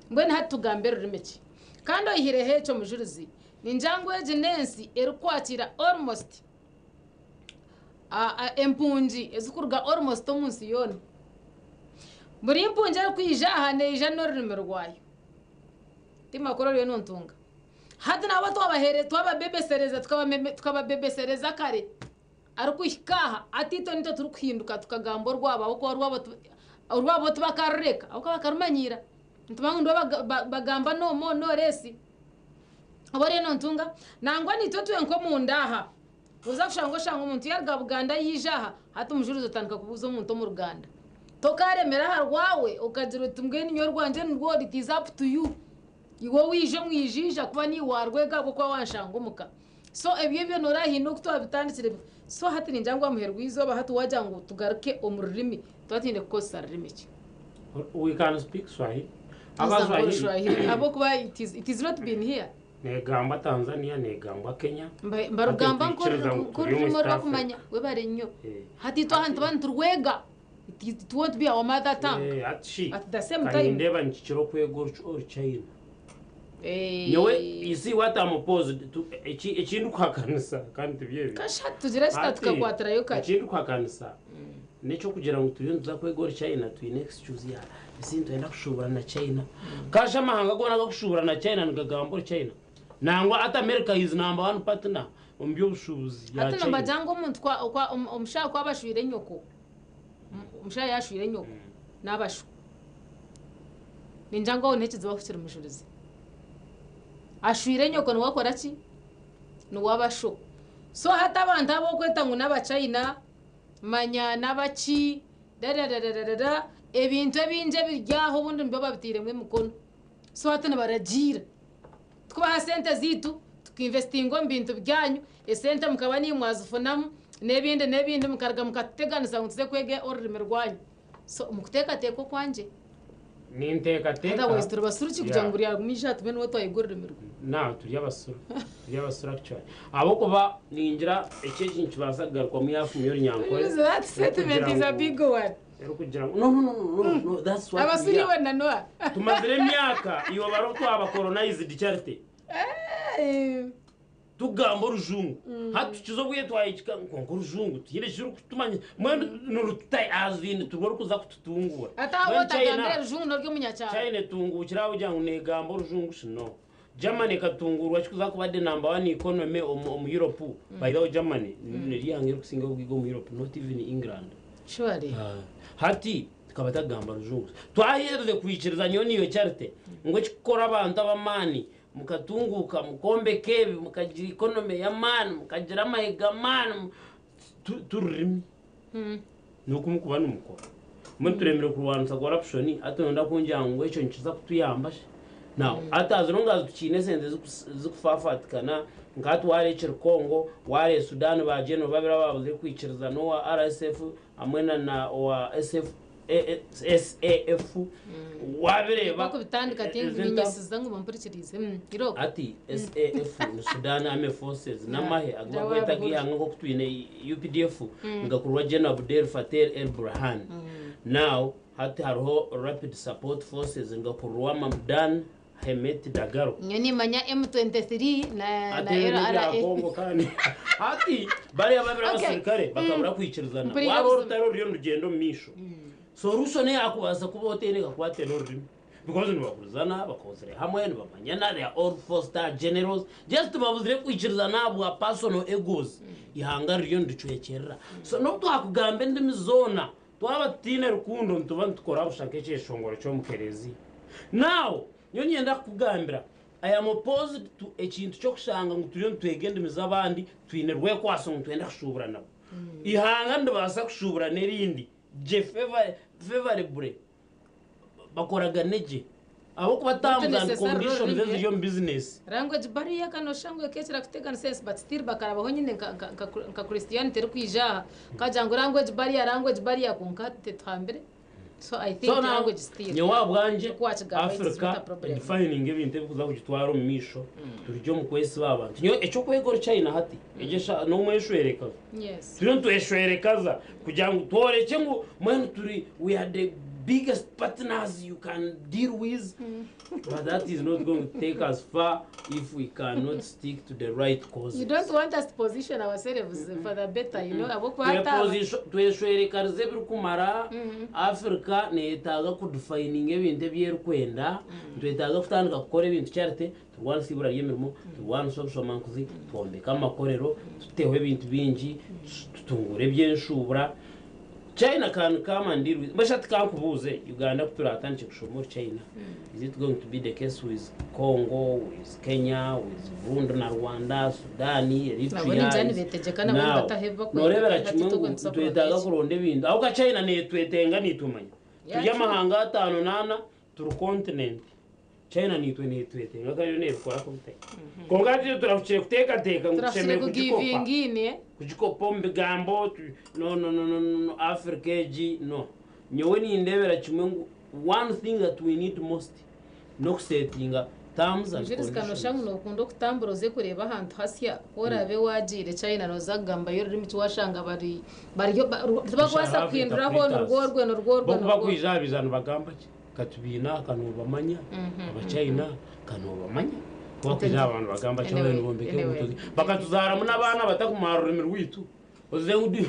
[SPEAKER 1] Mbwenu hati tugambe rurimi ki? Kandi oyihireho ekyo mujurizi, ningira ngu egi n'ensi erikwakiira almost empungi ezirikuruga almost omu nsi yoona. Buri mpungi erikwija aha neija n'orurimi rwayo. Timakuru oriyo nontunga. Hati nabo twabahere twababebesereza tukababebesereza kare. Arikuhika aha ati itwe nitwe turikuhinduka tukagamba orwabo ahabw'okuba orwabo orwabo tibakarureka ahabw'okuba bakarumanyiira. Nitumanya ngu nibo bagamba no more no less. Oba oriyo nontunga? Nangwa naitwe twenka omunda aha, oza kushanga oshanga omuntu yaruga Buganda yaija aha, hati omujurizi otandika kubuuza omuntu omu Ruganda. Tokaremera aha rwawe okagira oti mbwenu nyowe orwangye nirwo oru, it is up to you. Iwe owaija omwijiija kuba niiwe warwega ahabw'okuba wanshanga omuka. So ebyo byona oraba haine oku twabitandikire so hati ningira ngu aha muheru gw'eizooba hati wagira ngu tugaruke omu rurimi nituba twine kukozesa rurimi ki?
[SPEAKER 2] We can speak Swahili.
[SPEAKER 1] Kozesa nk'Oruswahili ahabw'okuba it is, it is not been here.
[SPEAKER 2] Negambwa Tanzania, negambwa Kenya.
[SPEAKER 1] Mbarugamba nk'orurimi oru bakumanya. Webare nnyo. Hati itwe aha nituba niturwega. It, it won't be our mother tongue.
[SPEAKER 2] Hati shi,
[SPEAKER 1] At the same
[SPEAKER 2] ka
[SPEAKER 1] time.
[SPEAKER 2] nindeeba nikikira okwega Oruchina. Nyowe, you see what I'm opposed to, eki eki ndikuhakanisa kandi tibyo ebyo.
[SPEAKER 1] Kasha hati tugire kita
[SPEAKER 2] Hati,
[SPEAKER 1] tukakwatirayo kare.
[SPEAKER 2] Eki ndikuhakanisa n'eky'okugira ngu turiyo nituza kwega Oruchina twine excuse ya esi nitwenda kushuubura na China. Kasha amahanga goona agakushuubura na China nigagamba Oruchina. Nangwa hati America is number one partner omu by'obushuubuzi ya
[SPEAKER 1] Hati
[SPEAKER 2] China.
[SPEAKER 1] nibagira ngu omuntu kwa, kwa, omushaija ku aba ashwire nyoko, Omushaija yaashwire nyoko n'abashu. Ningira ngu aho niho ekizibu ahu kiri mujurizi. Ashwire nyoko niwe akora ki? Niwe aba sho. So hati abantu abu orikweta ngu n'abachina, manya n'abaki, dadadadadada, ebintu ebingi ebiri aho obundi nibyo babiteiremu emikono. So hati nibaragiira. Tukubaha sente zaitu, tukainvestinga omu bintu byanyu, esente mukaba niimwe mwazifunamu, n'ebindi n'ebindi mukaruga mukatuteganisa ngu tuze kwega orurimi rwanyu. So omu kuteekateeka okwangye,
[SPEAKER 2] Ninteekateeka.
[SPEAKER 1] otherwise turi basiru ki kugira ngu
[SPEAKER 2] Yeah.
[SPEAKER 1] buri agume aije aha tube niwe twayega orurimi rwe.
[SPEAKER 2] Nawe turi abasiru. Turi abasiru actually. Ahabw'okuba ningira eki eki nikibaasa kugarukwamu yaafumya Orunyankore.
[SPEAKER 1] That statement is a big one.
[SPEAKER 2] Erikugira ngu no no no no no no that's what we
[SPEAKER 1] Abasiri
[SPEAKER 2] are.
[SPEAKER 1] iwe na Noah.
[SPEAKER 2] Tumazire emyaka iwe bari twaba colonized Charity. Tugamba orujungu. Hati tukize obwire twahikika kwonka orujungu tihaine ekirikutumanyisa. Mbwenu nirututa as in tirwo rurikuza kututunguura.
[SPEAKER 1] Ati aho
[SPEAKER 2] Mbwenu
[SPEAKER 1] otagambire
[SPEAKER 2] China
[SPEAKER 1] rujungu n'ori omunyakyaro.
[SPEAKER 2] China etunguukire ahabw'okugira ngu neegamba orujungu shi no. Germany ekatunguurwa ki kuza kuba the number one economy omu omu Europe. By the way Germany niryo ihanga erikusinga obwiga omu Europe not even England.
[SPEAKER 1] Surely.
[SPEAKER 2] Hati tukaba tutagamba rujungu. Twaherize kwikiriza nyowe naiwe Charity ngu ekikukora abantu ab'amaani mukatunguuka mukombeka ebi mukagira economy y'amaani mukagira amahe g'amaani ti rurimi. N'oku murikuba nimukora. Mbwenu turemire kurwanisa corruption hati noyenda kungira ngu ekyo nikiza kutuyamba shi? Now hati as long as tukiine esente zikufafatikana nka hati wareeba Congo, wareeba Sudan ba general babiri abaabuzire kwikirizana owa RSF hamwe na na owa SF, SAF wabireeba
[SPEAKER 1] Bakubitandika
[SPEAKER 2] ezi ntabo
[SPEAKER 1] tinkubinyesiza ngu bampurikirize. Irooko.
[SPEAKER 2] Hati SAF ni Sudan Army Forces n'amahe agu
[SPEAKER 1] Ngira
[SPEAKER 2] barikweta
[SPEAKER 1] waabihurira.
[SPEAKER 2] ag'eihanga nk'oku twine UPDF nigakurwa General Abdel Fattah El Burhan. Now hati hariho Rapid Support Forces nigakurwa Mamdan Hemeti Dagalo.
[SPEAKER 1] Nyowe nimanya M23 na
[SPEAKER 2] Hati ebi
[SPEAKER 1] na
[SPEAKER 2] n'ebya
[SPEAKER 1] LRA.
[SPEAKER 2] Congo kandi hati bariya babiri
[SPEAKER 1] Okay.
[SPEAKER 2] abasirikare bakabura kwikirizana.
[SPEAKER 1] Mpurira
[SPEAKER 2] Waaba
[SPEAKER 1] buzima.
[SPEAKER 2] orutaro ruriyo nirugyenda omu maisho. Solution eyakubaasa kuba oteine ekakwate n'orurimi because nibahurizana, bakozire hamwe, nibamanyana, they are all 4 star generals, just babuzire kwikirizana ahabwa personal egos. Ihanga ririyo niricwekyerera. So n'obu twakugamba endimi zoona, twaba tutaine rukundo nituba nitukora busha nk'ekyeshongoro ky'omu kereziya. Now, nyowe niinyenda kukugambira, I am opposed to ekintu ky'okushanga ngu turiyo nitwega endimi z'abandi, twine rwekwaso ngu nitwenda kushuubura nabo. Ihanga niribaasa kushuubura n'erindi gye favorably, bakoragane gye ahabw'okuba
[SPEAKER 1] Not
[SPEAKER 2] terms and
[SPEAKER 1] necessarily
[SPEAKER 2] conditions
[SPEAKER 1] orurimi.
[SPEAKER 2] eziri omu bizinesi.
[SPEAKER 1] Language barrier ka noshusha ngu ekekira kuteganisa ensi but still bakarabaho nyine nka nka nka nka Christianity erikwija aha kagira ngu language barrier language barrier kwonka tetuhambire so I think
[SPEAKER 2] So now,
[SPEAKER 1] language still
[SPEAKER 2] nyowe ahabwangye
[SPEAKER 1] oku wakigamba it is not a
[SPEAKER 2] Africa
[SPEAKER 1] problem.
[SPEAKER 2] defining ebintu ebikuza kugitwara omu maisho turi omu kwesiba abantu. Nyowe eky'okwega Oruchina hati egyesha n'omweshwerekazo.
[SPEAKER 1] Yes.
[SPEAKER 2] Turiyo nitweshwerekaza kugira ngu tworekye ngu mbwenu turi we are the biggest partners you can deal with, but that is not going to take us far if we cannot stick to the right causes.
[SPEAKER 1] You don't want us to position ourselves for the better, ahabw'okuba hati aba-
[SPEAKER 2] Tweshwerekarize ebirikumara. Africa neyetaaga kudefininga ebintu ebi erikwenda. Nitwetaaga kutandika kukora ebintu Charity, turwanise ibura ry'emirimo, turwanise obushomankuzi, twombeke amakorero, tuteho ebintu bingi, tutungure eby'enshubura. China can come and deal with. Mbasha tikankubuuze, Uganda kuturatandikye kushoma ori China, is it going to be the case with Congo, with Kenya, with Burundi na Rwanda, Sudani,
[SPEAKER 1] Nabo ningira
[SPEAKER 2] Eritrea?
[SPEAKER 1] nibetegeka nabo
[SPEAKER 2] Now,
[SPEAKER 1] nibatahebwa kwenda,
[SPEAKER 2] norebera
[SPEAKER 1] hati
[SPEAKER 2] kimwe ngu
[SPEAKER 1] tugwe
[SPEAKER 2] twetaaga kuronda ebintu aho China netwetenga nitumanya turi amahanga ataano nana, turi continent. China nitwe netwetenga kandi yo nebikora kubite, konka hati turahukire kuteekateeka ngu
[SPEAKER 1] Turafire
[SPEAKER 2] tushemereire kugikopa
[SPEAKER 1] kugivingine, eh?
[SPEAKER 2] Kugikopa omu bigambo no, no, no, no, no, no. Africa egi no, nyowe nindebera kimwe ngu one thing that we need most n'okusetinga terms and
[SPEAKER 1] Mujurizi
[SPEAKER 2] conditions.
[SPEAKER 1] kanosha ngu nokunda okutambura oze kureeba ahantu hasya. Ku oraabe waagiire China nooza kugambayo orurimi ki, washanga bari bariyo tibakubaasa kuhinduraho nirworwe nirworwe.
[SPEAKER 2] Bokuba
[SPEAKER 1] Nirworwe.
[SPEAKER 2] kwija aha nibagamba ki katubiina kanobamanya Abachina kanobamanya kuba kwija abantu bagamba ki.
[SPEAKER 1] Anyway,
[SPEAKER 2] Bombeke
[SPEAKER 1] anyway.
[SPEAKER 2] enguuto bakatuzaaramu n'abaana batakumara orurimi rwitu, oze ngu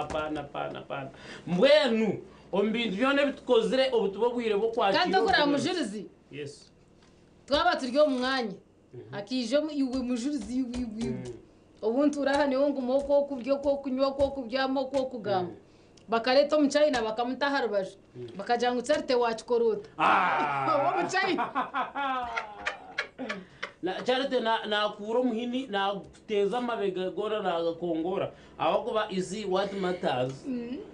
[SPEAKER 2] pana pana pana. Mbwenu omu bintu byona ebitukozire, obu tuba obwire bw'okwakira
[SPEAKER 1] Kandi okuraba
[SPEAKER 2] oburemeezi.
[SPEAKER 1] Mujurizi,
[SPEAKER 2] Yes.
[SPEAKER 1] twaba turi omu mwanya hakiija iwe mujurizi, iwe iwe iwe obu ntuura aha niwe nguma okwokurya, okwokunywa, okwokubyama, okwokugamba, bakareta omuchina bakamuta aha rubaju, bakagira ngu Charity wakikora ota omuchina?
[SPEAKER 2] Charity nakuura omuhini nakuteeza amabega goona nagakongora, ahakuba isi what matters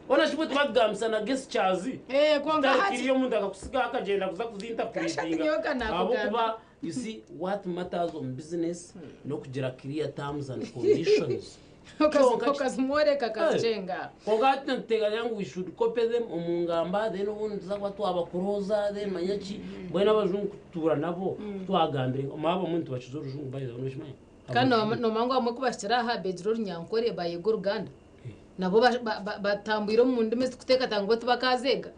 [SPEAKER 2] ona kimwe tubakugambisa na gestures.
[SPEAKER 1] Kwonka
[SPEAKER 2] Kiriyo omuntu akakusiga akagenda kuza kuzinterpretinga.
[SPEAKER 1] Nyoka nakugamba.
[SPEAKER 2] Ahabwokuba you see, what matters on business nokugira clear terms and conditions.
[SPEAKER 1] Okazimworeka akazichenga.
[SPEAKER 2] Konka hati nituteekateeka ngu we should copy them omu ngamba, then obundi tuza kuba twabakuroza, then manya ki. Mbwenu abajungu kutuura nabo twagambire omwaba omuntu tubakiza orujungu, by the way, nokimanya?
[SPEAKER 1] Kandi nomanya ngu abamwe kubashikire aha beegire orunyankore, bayega oruganda, nabo batambwire omu ndimi ezikuteekateeka ngu bo tibakazeega.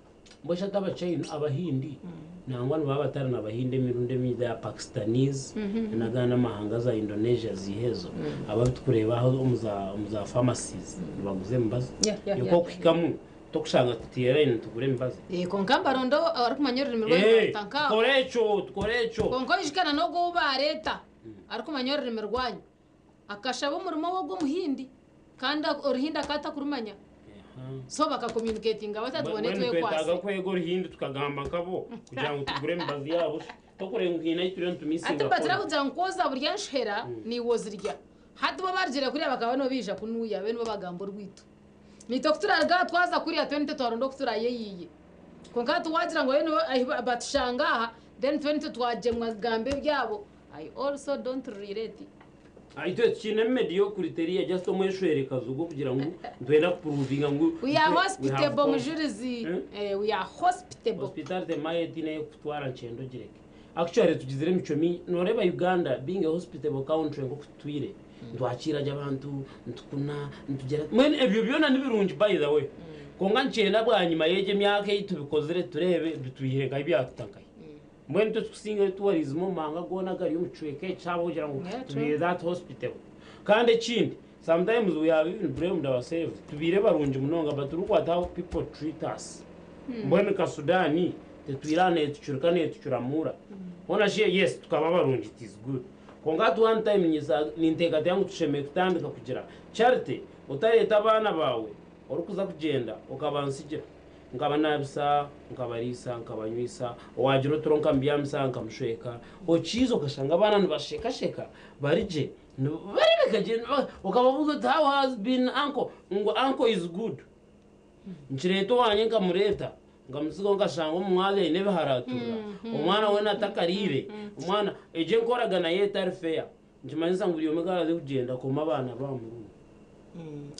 [SPEAKER 2] Mbweshatu Abachina, Abahindi, nangwa nibaba batari nabahindi emirundi emingi ya Pakistanis n'agandi amahanga za Indonesia zihezo aba tukureeba omu za pharmacies nibaguza emibazi. Yuko okuhikamu tokushanga tutiraine tugure emibazi.
[SPEAKER 1] Konka mbarondo arikumanya orurimi rwanyu.
[SPEAKER 2] Tukore ekyo, tukore ekyo.
[SPEAKER 1] Konka oijukana n'ogwo ou bareeta arikumanya orurimi rwanyu akashaba omurimo w'ogwo omuhindi, kandi oruhindi akatakurumanya, so bakacommunicatinga batatubone.
[SPEAKER 2] Mbwenu twetaaga
[SPEAKER 1] Twekwase.
[SPEAKER 2] kwega oruhindi tukagamba nkabo kugira ngu tugure emibazi yabo, tokurenga ngu hiine ahi turiyo
[SPEAKER 1] Ati
[SPEAKER 2] nitumisinga.
[SPEAKER 1] batira kugira ngu kwoza burya nshuhera niiwe ozirya. Hati bo barugire kuriya bakaba nibo biija kunuya be nibo bagamba orwitu, nitwe kuturarga twaza kuriya twe nitwe twaronda okuturayeyiye. Konka hati wagira ngu nibo ahi batushanga aha, then twe nitwe twagyemwa kugamba ebyabo. I also don't relate.
[SPEAKER 2] Itwe tukiine mediocrity, just omweshwerekazo gw'okugira ngu nitwenda kuprovinga ngu
[SPEAKER 1] We are
[SPEAKER 2] we have
[SPEAKER 1] hospitable. Mujurizi. We are hospitable.
[SPEAKER 2] Hospitality maye tine kutwara nkyendo gireke. Actually tugizire emico mingi. Noreeba Uganda being a hospitable country, nk'oku tutwire ntwakira gye abantu, ntukuna ntugera, mbwenu ebyo byona ni birungi by the way, konka nkyenda bwanyima y'egyo emyaka ei tubikozire tureebe bitwihire nka byatutankaye. Mbwenu twe tukusinga tourism omu mahanga goona gari omu kicweka ekyabo kugira ngu tubiire that hospitable. Kandi ekindi, sometimes we have even blamed ourselves. Tubiire barungi munonga, but look at how people treat us. Mbwenu ka Sudani tetwira netucuruka netucuramura ona she. Yes, tukaba barungi, it is good, konka at one time ninteekateeka ngu tushemeye kutandika kugira Charity otareeta abaana baawe orikuza kugyenda okabansigira, nkabanabisa, nkabariisa, nkabanywisa, owagira oturo nkamubyamisa, nkamushweka, okiiza okashanga abaana nibashekasheka bari gye, barebeka gye, okababuuza oti, "How has been uncle?" Ngu, "Uncle is good." Nkireeta owanye nkamureeta nkamusiga, nkashanga omumwaza aine ebiharaturira omwana weena atakariire. Omwana egyo enkoragana ye etari fair, nikimanyisa ngu buri omwe karaze kugyenda koma abaana bamurungi.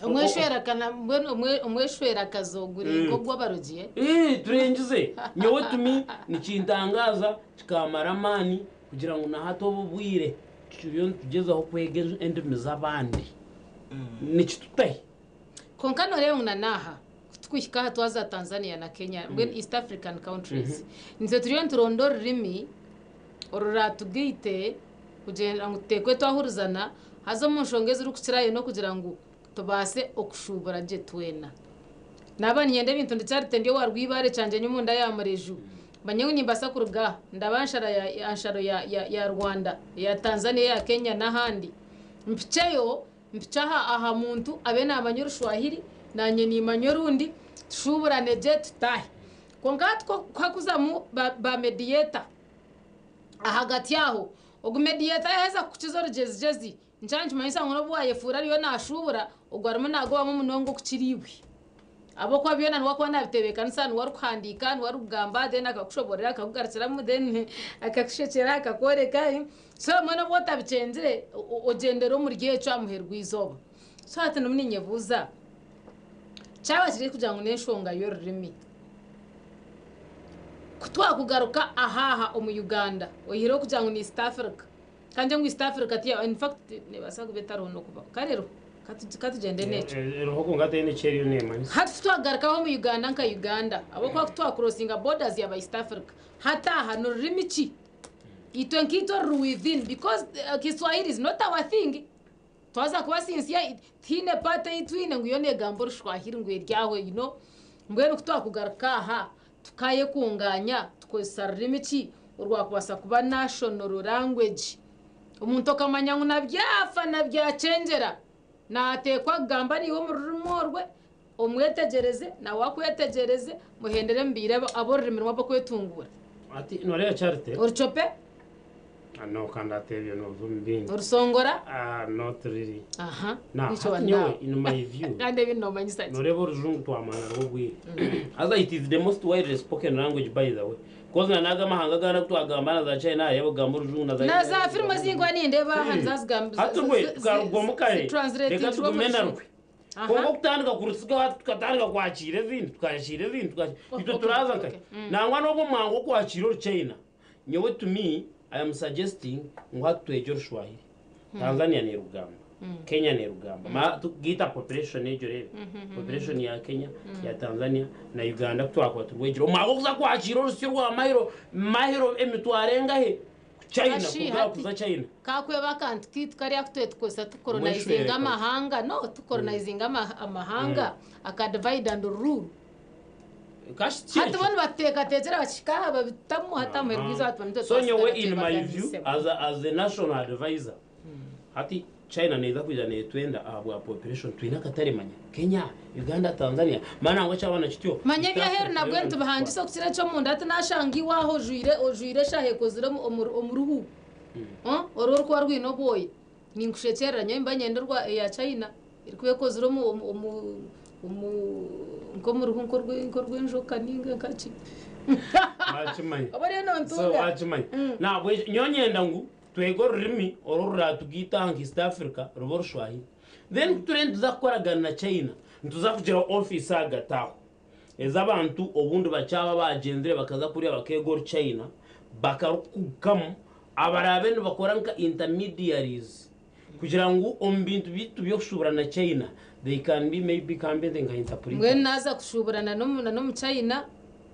[SPEAKER 1] Omweshwerakana mbwenu omweshwerakazi oguri nk'ogw'abarogiye.
[SPEAKER 2] Turengize. Nyowe tumi nikintangaza kikamara amaani kugira ngu nahati obu bwire turiyo nitugyezaho kwega endimi z'abandi, nikitutahi.
[SPEAKER 1] Konka noreeba ngu nanaaha. Kutukuhika aha twaza Tanzania na Kenya, mbwenu East African countries, nitwe turiyo nituronda orurimi oruratugaite kugira ngu tuteekwe twahurizana. Haza omu nshonga ezirikukirayo n'okugira ngu tubaase okushuubura gye twena. Naaba niinyenda ebintu ndi Charity ndi owa Rwibaare Kyangenyi omunda ya Mureju, manye ngu nimbaasa kuruga aha ndaba aha nshara ya aha nsharo ya ya ya Rwanda, eya Tanzania, eya Kenya n'ahandi mpikyeyo mpikye aha aha muntu abe naamanya Orushwahiri naanye niimanya orundi tushuuburane gye tutaahe. Kwonka hati ku hakuzamu ba ba mediator ahagati aho, ogu mediator yaaheza kukukiza orugyezigyezi, Nikyo nikimanyisa ngu n'obu waayefuura ariyo naashuubura, ogwo arimu naagobamu munonga okukira iwe. Ahabw'okuba byona niwe arikuba naabitebeekanisa, niwe arikuhandiika, niwe arikugamba, then akakushoboorora, akakugarukiramu, then akakushekyera, akakworeka. So mbwenu obu otabikyengire, ogyendera omuri ekyo aha muheru gw'eizooba. So hati ndimu niinyebuuza, kyaba kiri kugira ngu n'enshonga y'orurimi, ku twakugaruka aha aha omu Uganda, oihireho kugira ngu ni East Africa, Kandi ngu East Africa tiya in fact nebaasa kuba etariho n'okubaho. Kare eriho. Katugyende n'ekyo.
[SPEAKER 2] Eriho kwonka teine eki eriyo neemanyisa.
[SPEAKER 1] Hati titwagarukaho omu Uganda nka Uganda ahabw'okuba ku twakurosinga borders yaba East Africa. Hati aha ni rurimi ki itwe nkaitwe oruri within because Kiswahili is not our thing. Twaza kuba sincere tihaine part ei twine ngu yo neegamba Orushwahili ngu eri aho you know. Mbwenu ku twakugaruka aha Tukayekunganya tukozesa rurimi ki orwakubaasa kuba national language? Omuntu okamanya ngu nabyafa nabyacengyera nateekwa kugamba naiwe omu rurimi orwe, omwetegyereze nawe akwetegyereze muhendere mubeire ab'orurimi rumwe ab'okwetunguura.
[SPEAKER 2] Hati noreeba Charity.
[SPEAKER 1] Orucope.
[SPEAKER 2] Ah, no kandi hati ebyo noza omu bindi.
[SPEAKER 1] Orusongora.
[SPEAKER 2] Ah, not really.
[SPEAKER 1] Aha.
[SPEAKER 2] Now,
[SPEAKER 1] Which one
[SPEAKER 2] hati nyowe
[SPEAKER 1] now?
[SPEAKER 2] in my view.
[SPEAKER 1] Kandi ebi nomanyisa ki?
[SPEAKER 2] Noreeba orujungu twamara narwo obwire. Haza it is the most widely spoken language by the way. Because na naga amahanga agandi agu twagamba na za China hariyo abakugamba orujungu na za
[SPEAKER 1] Na za firimu ezinkuba nindeeba aha nizazigamba
[SPEAKER 2] Hati rwe tukarugwamu kare reka tugume narwe.
[SPEAKER 1] Aha.
[SPEAKER 2] Kwonka okutandika kurutsigaho hati tukatandika kwakiira ezindi tukakiira ezindi tukakiira itwe turaza nkahi? Nangwa n'ogwo omwanga gw'okwakiira oruchaina Nyowe to me I am suggesting ngu hati twegye orushwahiri. Tanzania nerugamba, Kenya nerugamba. Ma tugiita population egyo oreebe. Population ya Kenya, ya Tanzania na Uganda kutwakuba turwegire. Omwaka okuza kwakiira orusyo rwa mahiro mahiro emitwaro engahe China
[SPEAKER 1] Kashi
[SPEAKER 2] kuruga
[SPEAKER 1] hati
[SPEAKER 2] kuza China.
[SPEAKER 1] kakweba akantu kaitu kariya aku tukozesa tu
[SPEAKER 2] Mweshwere
[SPEAKER 1] colonizinga
[SPEAKER 2] kabisa.
[SPEAKER 1] amahanga no tu colonizinga amahanga aka divide and rule. Hati bo nibateekateekyera bakihika aha babitamu hati aha muheru gw'eizooba tuba nitwe
[SPEAKER 2] So nyowe
[SPEAKER 1] twasigara
[SPEAKER 2] in my view
[SPEAKER 1] twebaganiisemu.
[SPEAKER 2] as a, as a national advisor hati China neeza kwija netwenda ahabwa population twine akatare manya Kenya, Uganda, Tanzania manya nangwa kyaba na kityo
[SPEAKER 1] Manya
[SPEAKER 2] East
[SPEAKER 1] eby'aheeru
[SPEAKER 2] Africa
[SPEAKER 1] nabwo
[SPEAKER 2] yoona
[SPEAKER 1] nitubihangisa
[SPEAKER 2] nitukwata.
[SPEAKER 1] okukira eky'omunda hati nashanga iwe aha ojwaire ojwaire eshaaha ekozire omu omu omu ruhu oru orikuba rwine obwoya ninkushekyerera nyowe nimba niinyenda orwa eya China erikuba ekozire omu omu omu omu nk'omuruhu nk'orw'enjoka ninga nkaki.
[SPEAKER 2] Wakimanya.
[SPEAKER 1] Oba oriyo
[SPEAKER 2] So
[SPEAKER 1] nontunga.
[SPEAKER 2] wakimanya. Nahabwekyo nyowe nyenda ngu twege orurimi oru oruratugaita aha nka East Africa rube Orushwahili. Then ku turiyo nituza kukoragana na China, nituza kugira office ahagati aho ez'abantu obundi bakyaba bagyenzire bakaza kuriya bakeega Oruchina bakarukugamu abaraabe nibakora nka intermediaries Kugira ngu omu bintu byaitu by'okushuubura na China, they can be maybe kambe nte nka interpreters.
[SPEAKER 1] Mbwenu naaza kushuubura na n'omuchina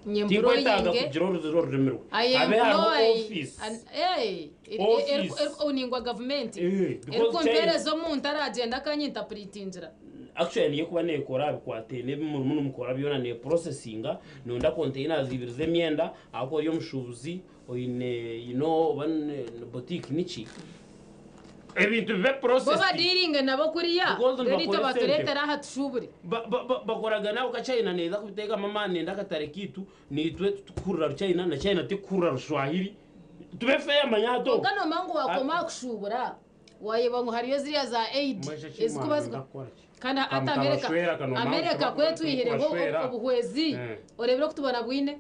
[SPEAKER 2] Tinkwetaaga
[SPEAKER 1] nyemployinge.
[SPEAKER 2] kugira oruzira orurimi rwe.
[SPEAKER 1] I
[SPEAKER 2] Habe hariho
[SPEAKER 1] employ
[SPEAKER 2] office.
[SPEAKER 1] an, eh,
[SPEAKER 2] Office.
[SPEAKER 1] eriku-owningwa gavumenti.
[SPEAKER 2] Eh, because China.
[SPEAKER 1] Erikumpeereza omuntu aragyenda akanyintapulitingira.
[SPEAKER 2] Actually niyo ekuba neekora aha bikwataine ebi murimu nimukora byona neepurosesinga, nonda containers ibiri z'emyenda ahakuba ori omushuubuzi oine you know oba ni boutique niki. Ebintu bibe
[SPEAKER 1] Bo
[SPEAKER 2] processed.
[SPEAKER 1] badiiringe nabo kuriya,
[SPEAKER 2] Because
[SPEAKER 1] then itwe
[SPEAKER 2] nibakora esente.
[SPEAKER 1] batureetere aha tushubure.
[SPEAKER 2] Ba- ba- ba- Bakoragana nabo ka China neeza kubiteekamu amaani nenda akatare kaitu naitwe titukuhurira Ruchina na China tekuhurira Rushwahiri. Tube fair manya hati obu.
[SPEAKER 1] Kwonka noomanya ngu waakoma aha kushuubura, waayeba ngu hariyo ziriya za aid
[SPEAKER 2] Mweshe ki
[SPEAKER 1] ezikuba
[SPEAKER 2] mwana
[SPEAKER 1] zika
[SPEAKER 2] ndakukora ki?
[SPEAKER 1] kandi hati
[SPEAKER 2] Kamuta
[SPEAKER 1] America,
[SPEAKER 2] bashwera kano
[SPEAKER 1] America
[SPEAKER 2] mama
[SPEAKER 1] ku etwihireho
[SPEAKER 2] kubashwera.
[SPEAKER 1] obuhwezi,
[SPEAKER 2] Eh.
[SPEAKER 1] oreebire oku tubonabwine?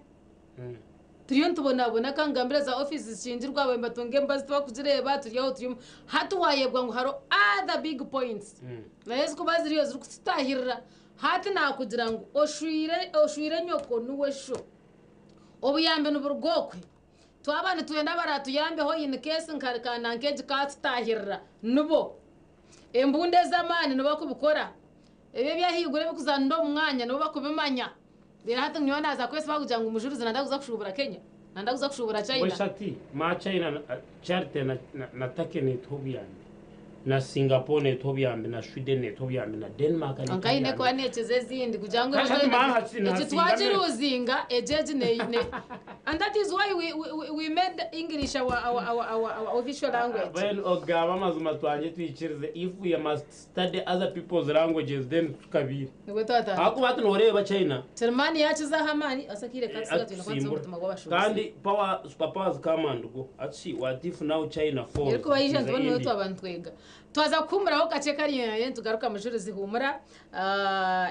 [SPEAKER 1] Turiyo nitubonabona ka ngambire za office zikingirwe aba nibatunga emibazi tibakugireeba turi aho turi hati wayebwa ngu hariho other big points nayo ezikuba ziriyo zirikututahirira hati nakugira ngu oshwire oshwire nyoko niwe sho obuyambi niburuga okwe twaba nitwenda abaratuyambeho in case nka kananka egi katutahirira nibo embundu ez'amaani nibo bakubikora. Ebyo ebyahaiguru ebikuzaanira omu mwanya nibo bakubimanya. Reero hati nyowe naaza kwesiba kugira ngu Mujulizi nanda kuza kushuubura Kenya, nanda kuza kushuubura China.
[SPEAKER 2] Weshati, ma China na Charite na na Turkey neetuha obuyambi, na Singapore neetuha obuyambi, na Sweden neetuha obuyambi, na Denmark neetuha
[SPEAKER 1] Kwonka haine
[SPEAKER 2] obuyambi.
[SPEAKER 1] kuba neekiza ezindi kugira ngu
[SPEAKER 2] Kandi hati maaha ki
[SPEAKER 1] eki
[SPEAKER 2] naasinga
[SPEAKER 1] twagiruuzinga egyo egi ne ne and that is why we, we, we made English our, our, our, our, our official language.
[SPEAKER 2] Well, ogaba amazima twangye twikirize if we must study other people's languages then tukabiire.
[SPEAKER 1] Nibwo twatandika.
[SPEAKER 2] Ahakuba hati nooreeba China
[SPEAKER 1] Kirimani yakizaho amaani ase akaire katusiga twine kuba
[SPEAKER 2] atusimbura.
[SPEAKER 1] omutima gw'abashuubuzi.
[SPEAKER 2] Kandi power superpowers come and go. Ati what if now China falls?
[SPEAKER 1] Erikuba yaija
[SPEAKER 2] It is
[SPEAKER 1] nitubona niwe
[SPEAKER 2] India.
[SPEAKER 1] twaba nitwega. Twaza kuhuumuraho kakye kariyo nitugaruka Mujurizi huumura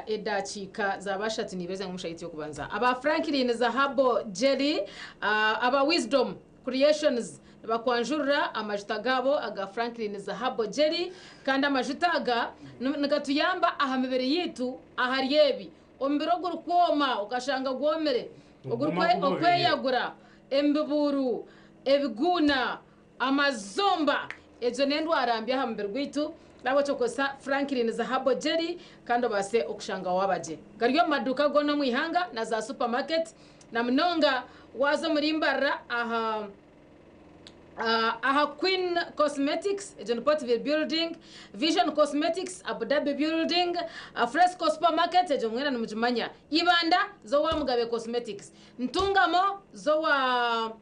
[SPEAKER 1] edakiika zaaba ashatu n'ibiri zangwa omu shaaha yaitu y'okubanza. Aba Franklin Zahabo Jelly, aba Wisdom Creations nibakwanjurira amajuta gaabo aga Franklin Zahabo Jelly kandi amajuta aga nigatuyamba aha mibiri yaitu ahari ebi, omubiri ogurikwoma okashanga gwomire, okweyagura, emibuuru, ebiguuna, amazomba, egyo n'endwara mbi aha mubiri gwaitu. Nahabwekyo kozesa Franklin Zahabo Jelly kandi obaase okushanga waaba gye. Gari omu maduuka goona omu ihanga na za supermarket na munonga waaza omuri Mbarara aha aha Queen Cosmetics, egyo ni Portville Building, Vision Cosmetics, Abu Dhabi Building, Fresco Supermarket, egyo mwena nimugimanya, Ibanda z'owa Mugabe Cosmetics, Ntungamo z'owa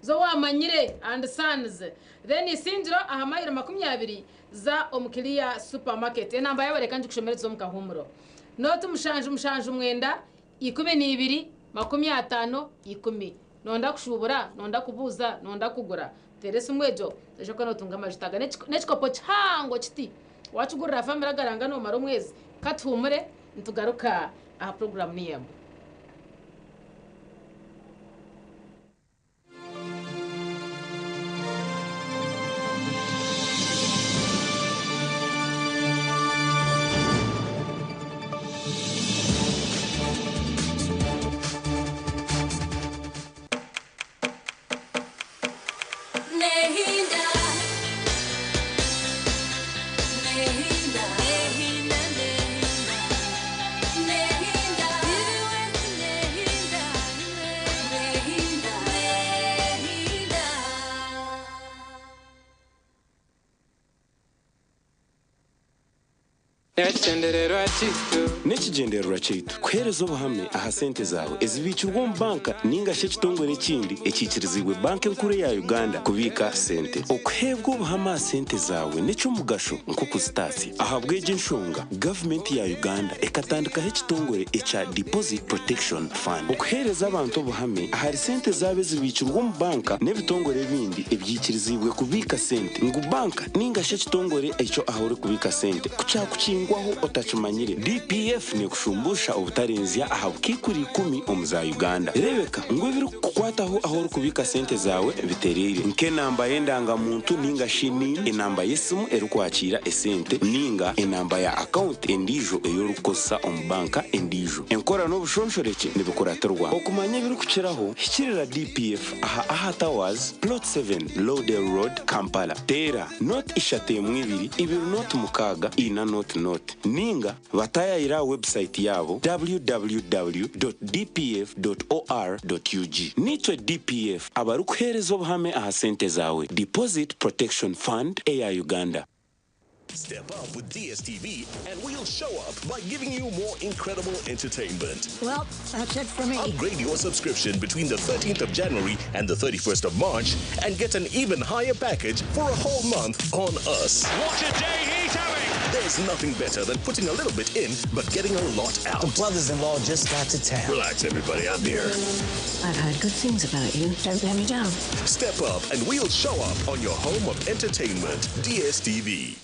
[SPEAKER 1] z'owamanyire and Sons, then Isingiro aha mayiro 20 za omu Clear Supermarket. Enamba yaabo reka ngikushomere tuze omu kahuumuro. 0 7 7 9 12 50 10. Noyenda kushuubura, noyenda kubuuza, noyenda kugura, teera esimu egyo oije kuba nootunga amajuta aga. N'ekikopo kihango kiti, waakigurira famire agaranga noomara omwezi. Ka tuhuumure nitugaruka aha puroguraamu niyo emwe.
[SPEAKER 8] Nehinda. Nehinda. Nehinda, Nehinda. Nehinda. Nehinda. Nehinda.
[SPEAKER 3] N'ekigyendererwa kyaitu kuheereza obuhame aha sente zaawe ezibiikirwe omu banka ninga shi ekitongore ekindi ekiikiriziibwe Banka Enkuru eya Uganda kubiika sente. Okuheebwa obuhame aha sente zaawe n'eky'omugasho nk'okuzitaasya. Ahabw'egi enshonga, gavumenti ya Uganda ekatandikaho ekitongore ekya Deposit Protection Fund okuheereza abantu obuhame ahari sente zaabo ezibiikirwe omu banka n'ebitongore ebindi ebiikiriziibwe kubiika sente ngu banka ninga shi ekitongore ekyo ahu orikubiika sente ku kyakukingwaho otakimanyire. DPF neekushumbusha obutarenzya aha bukaikuru 10 omu za Uganda. Reebeka ngu ebirikukukwataho ahu orikubiika sente zaawe bitereire nk'enamba y'endangamuntu ninga shi NIN, enamba y'esimu erikwakiira esente ninga enamba ya akawunti endiijo ei orikukozesa omu banka endiijo. Enkora n'obushonshorekye nibikuratirwa. Okumanya ebirikukiraho, hikirira DPF aha Aha Towers, Plot 7, Lovedale Road, Kampala. Teera 0 3 1 2 0 6 4 0 0 ninga bataayaayire aha website yaabo www.dpf.or.ug. Niitwe DPF abarikuheereza obuhame aha sente zaawe. Deposit Protection Fund eya Uganda.
[SPEAKER 9] Step up with DSTV and we'll show up by giving you more incredible entertainment.
[SPEAKER 23] Well, that's it for me.
[SPEAKER 9] Upgrade your subscription between the 13th of January and the 31st of March and get an even higher package for a whole month on us.
[SPEAKER 24] What a day he's having!
[SPEAKER 9] There's nothing better than putting a little bit in but getting a lot out.
[SPEAKER 23] The brothers-in-law just got to town.
[SPEAKER 9] Relax, everybody, I'm here.
[SPEAKER 23] I've heard good things about you. Don't let me down.
[SPEAKER 9] Step up and we'll show up on your home of entertainment, DSTV.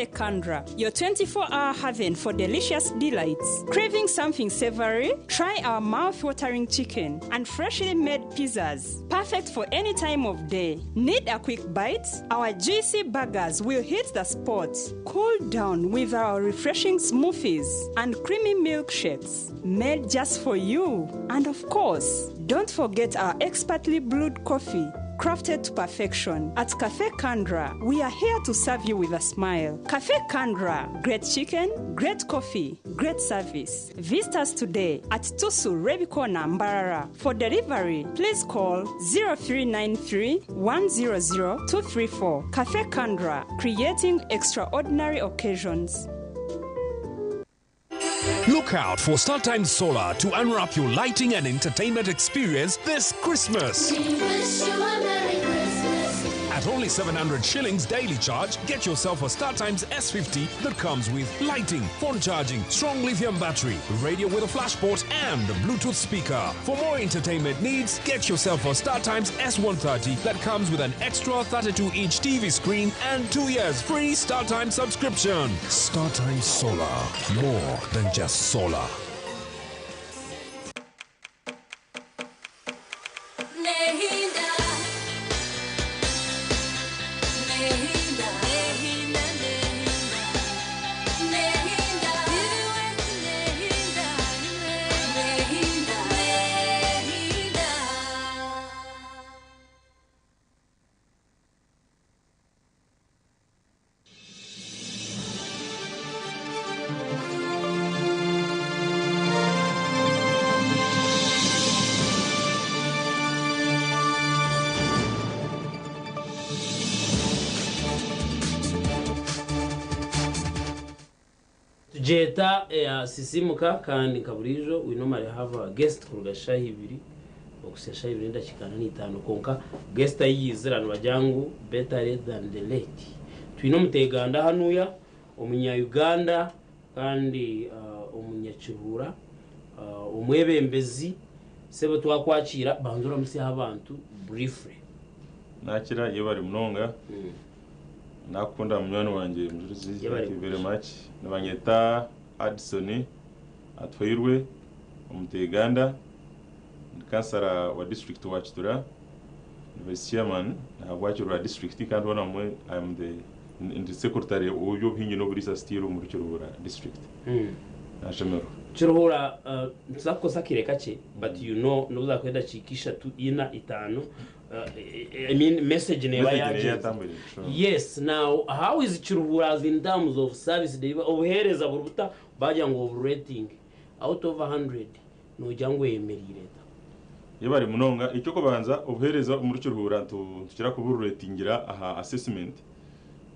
[SPEAKER 4] Cafe Kandra, your 24 hour haven for delicious delights. Craving something savory? Try our mouth watering chicken and freshly made pizzas. Perfect for any time of day. Need a quick bite? Our juicy burgers will hit the spot. Cool down with our refreshing smoothies and creamy milkshakes made just for you. And of course, don't forget our expertly brewed coffee crafted to perfection. At Cafe Kandra, we are here to serve you with a smile. Cafe Kandra, great chicken, great coffee, great service. Visit us today at Tusu Rebikona Mbarara. For delivery, please call 0393 100 234. Cafe Kandra, creating extraordinary occasions.
[SPEAKER 5] Look out for StarTimes Solar to unwrap your lighting and entertainment experience this Christmas.
[SPEAKER 8] We wish you a Merry Christmas.
[SPEAKER 5] At only 700 shillings daily charge, get yourself a StarTimes S50 that comes with lighting, phone charging, strong lithium battery, radio with a flash port, and a Bluetooth speaker. For more entertainment needs, get yourself a StarTimes S130 that comes with an extra 32-inch TV screen and 2 years free StarTimes subscription. StarTimes Solar, more than just solar.
[SPEAKER 8] Nehinda. Nehinda. Nehinda. Nehinda. Nehinda. Nehinda. Nehinda.
[SPEAKER 2] Tugyeta eya Sisimuka kandi nka buriijo we normally have a guest kuruga shaaha ibiri okuhitsya shaaha ibiri n'edakiika ana n'itaano kwonka guest ahi yaizira nibagira ngu better late than the late. Twine omuteeganda hanuya omunya Uganda kandi omunyakiruhura omwebembezi sebo twakwakiira banza oramutsyeho abantu briefly.
[SPEAKER 6] Nakira yebare munonga. Nakukunda munywani wangye Mujurizi.
[SPEAKER 2] Yebare.
[SPEAKER 6] Thank you very much. Nibanyeta Addison Atwairwe Omuteganda, ndi kansara wa district wa Kitura, ndi vice chairman ahabwa Kiruhura district kandi hoona mbwe I am the ndi secretary ow'eby'obuhingi n'oburiisa still omuri Kiruhura district. Nashemererwa.
[SPEAKER 2] Kiruhura nituza kukozesa akaire kakye but you know n'obu zaakuba edakiika ishatu, ina, itaano I mean message neeba
[SPEAKER 6] Message neeba
[SPEAKER 2] yagyenzire.
[SPEAKER 6] yatambwire, sure.
[SPEAKER 2] Yes, now how is Kiruhura as in terms of service delivery obuheereza buri buta bagira ngu obu rating out of 100 noogira ngu eyemereire eta?
[SPEAKER 6] Yebare munonga. Eky'okubanza obuheereza omuri Kiruhura nitukira kuburetingira aha assessment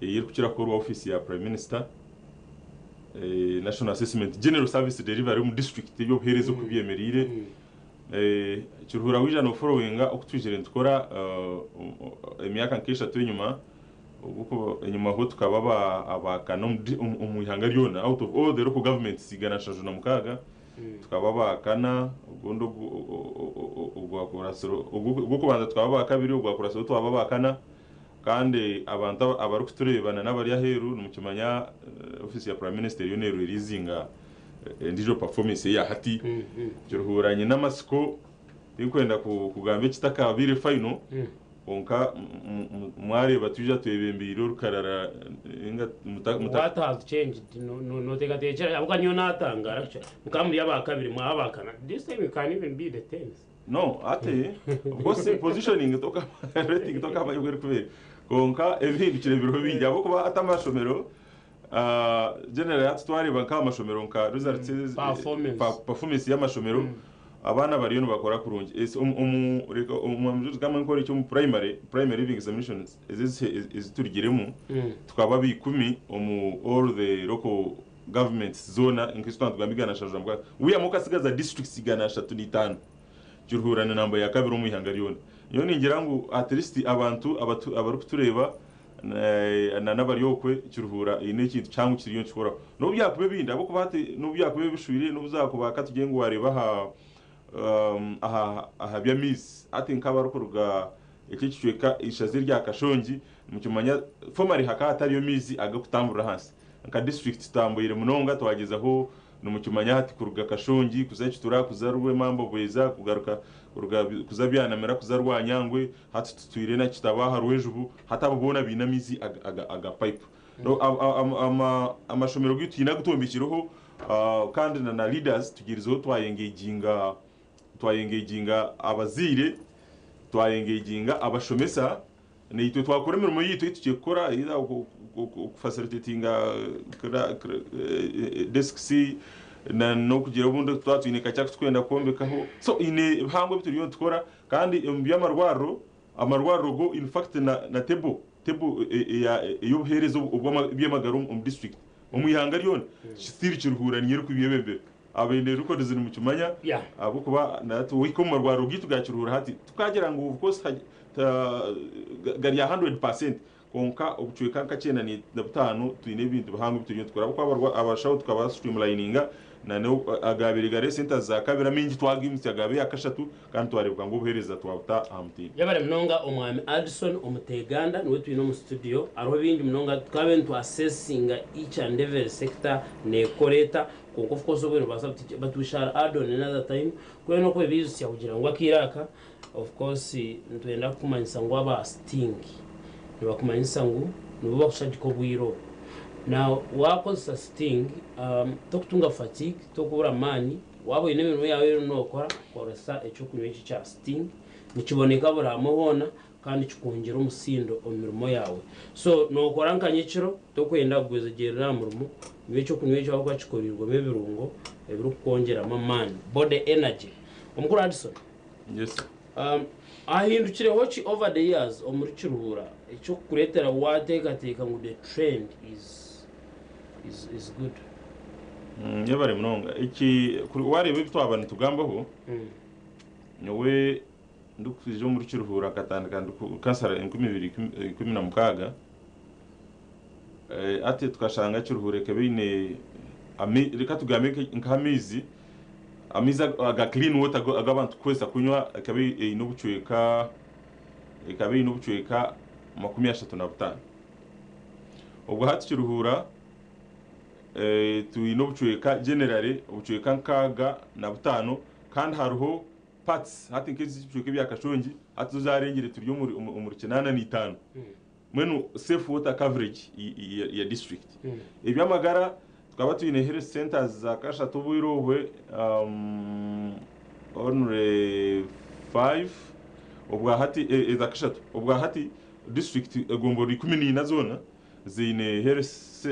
[SPEAKER 6] ey'erikukira kukorwa ofiisi ya Prime Minister, National Assessment General Service Delivery omu district eby'obuheereza oku byemereire. Kiruhura waija noforowinga oku twizire nitukora emyaka nk'eshatu enyima, enyimaho tukaba aba kana omu ihanga ryona out of all the local governments 176 tukaba abakana ogundi ogw'okubanza tukaba abakabiri ogwakurasireho twaba abakana kandi abantu abarikutureeba na n'abari aheeru nimukimanya ofiisi ya Prime Minister eriyo neerwerizinga endiijo performance eya hati. Kiruhura nyine amatsiko tinkwenda kugamba ekitakabaire final kwonka mwareeba twija twebembeire orukarara ninga
[SPEAKER 2] What has changed? Noteekateekyera ahabw'okuba nyowe natangaara actually mukaba muri abakabiri mwaba abakana this time you can even be the tens.
[SPEAKER 6] No, ate of course positioning toka rating tokamanya oku erikubeera kwonka ebihindukire biriho bingi ahabw'okuba hati amashomero generally hati twareeba nk'aha mashomero nka results
[SPEAKER 2] Performance.
[SPEAKER 6] Performance y'amashomero abaana bariyo nibakora kurungi. Reka omu kamwe nkore omu primary leaving examinations ezi turugiremu tukaba aba 10 omu all the local governments zoona nk'ezi twatugamba 176 wihamu okasigaza districts 305 Kiruhura ni namba ya kabiri omu ihanga ryona. Nyowe ningira ngu at least abantu abarikutureeba na n'abari okwe Kiruhura eine ekintu kihango kiriyo nikikoraho n'obu byakuba ebindi ahabw'okuba hati n'obu byakuba ebishwire n'obu zaakuba katugire ngu wareeba aha by'amaizi hati nk'abarikuruga eki ekicweka ishaza erya Kashongi nimukimanya formally hakaba hatariyo maizi ag'okutamburira ahansi. Nka district tutambwire munonga twagyezaho nimukimanya hati kuruga Kashongi kuza Kitura kuza Rwemambo Bweza kugaruka kuruga kuza Byanamira kuza Rwanyangwe hati tutwire na Kitaba aha Rwejubu hati abo boona baine amaizi aga aga pipe. Amashomero gaitu tihaine agutombekireho kandi na na leaders tugyerizeho twayengeginga twayengeginga abazaire twayengeginga abashomesa Naitwe twakora emirimo yaitu ei tukye kukora either okufacilitatinga desks na n'okugira obundi twaba twine kakye aku tukwenda kwombekaho. So haine bihango ebi turiyo nitukora kandi omu by'amarwariro, amarwariro go in fact na na table table ey'obuheereza obw'eby'amagara omu district omu ihanga ryona still Kiruhura niyo erikubyebembera. Abaine records nimukimanya ahabw'okuba nahati wahika omu marwariro gaitu ga Kiruhura hati tukagira ngu of course gari aha 100% kwonka obucweka nka 95 twine ebintu bihango ebi turiyo nitukora ahabw'okuba abashaho tukaba streamlininga na agaabaire gari centers za kabiri amaingi twagaimutsya gaaba eya kashatu kandi twareebeka ngu obuheereza twabuta aha mutindo.
[SPEAKER 2] Yebare munonga Omwami Addison Omuteganda niwe twine omu studio. Hariho bingi munonga tukabaire nitu assessinga each and every sector nekora eta kwonka of course obwire nibubaasa buti but we shall add on another time kwena okwebaijutsya kugira ngu akaire aka of course nitwenda kukumanyisa ngu aba sting nibakumanyisa ngu nibo bakushagika obwire obu. Now wakozesa sting tokutunga fatigue, tokubura maani, waaba oine emirimo yaawe ei oriyo nokora koresa ekyokunywa eki ekya sting nikiboneka buri hamwe hoona kandi kikwongyera omusindo omu mirimo yaawe. So nokora nka nyekiro tokwenda kugwezegyerera aha murimo, nywa ekyokunywa ekyo ahabw'okuba kikoreirwemu ebirungo ebirikukwongyeramu amaani, body energy. Omukuru Addison.
[SPEAKER 6] Yes.
[SPEAKER 2] Hahindukireho ki over the years omuri Kiruhura ekyokukureetera wateekateeka ngu the trend is is is good?
[SPEAKER 6] Yebare munonga. Eki kuri wareeba ebi twaba nitugambaho, nyowe ndikwija omuri Kiruhura nkatandika ndi kansara 2016, hati tukashanga Kiruhura ekaba eine reka tugambe nk'amaizi Amaizi aga clean water agu abantu tukukozesa kunywa ekaba eine obucweka ekaba eine obucweka 35. Obwo hati Kiruhura twine obucweka generally obucweka 65 kandi hariho parts hati nk'ezi ebicweka ebya Kashongi hati zo zarengire turi omuri 85. Mbwenu safe water coverage ya district. Eby'amagara tukaba twine health centers za kashatu obwire obwe only 5 obwahati eza kashatu obwahati district egomborora 14 zoona ziine health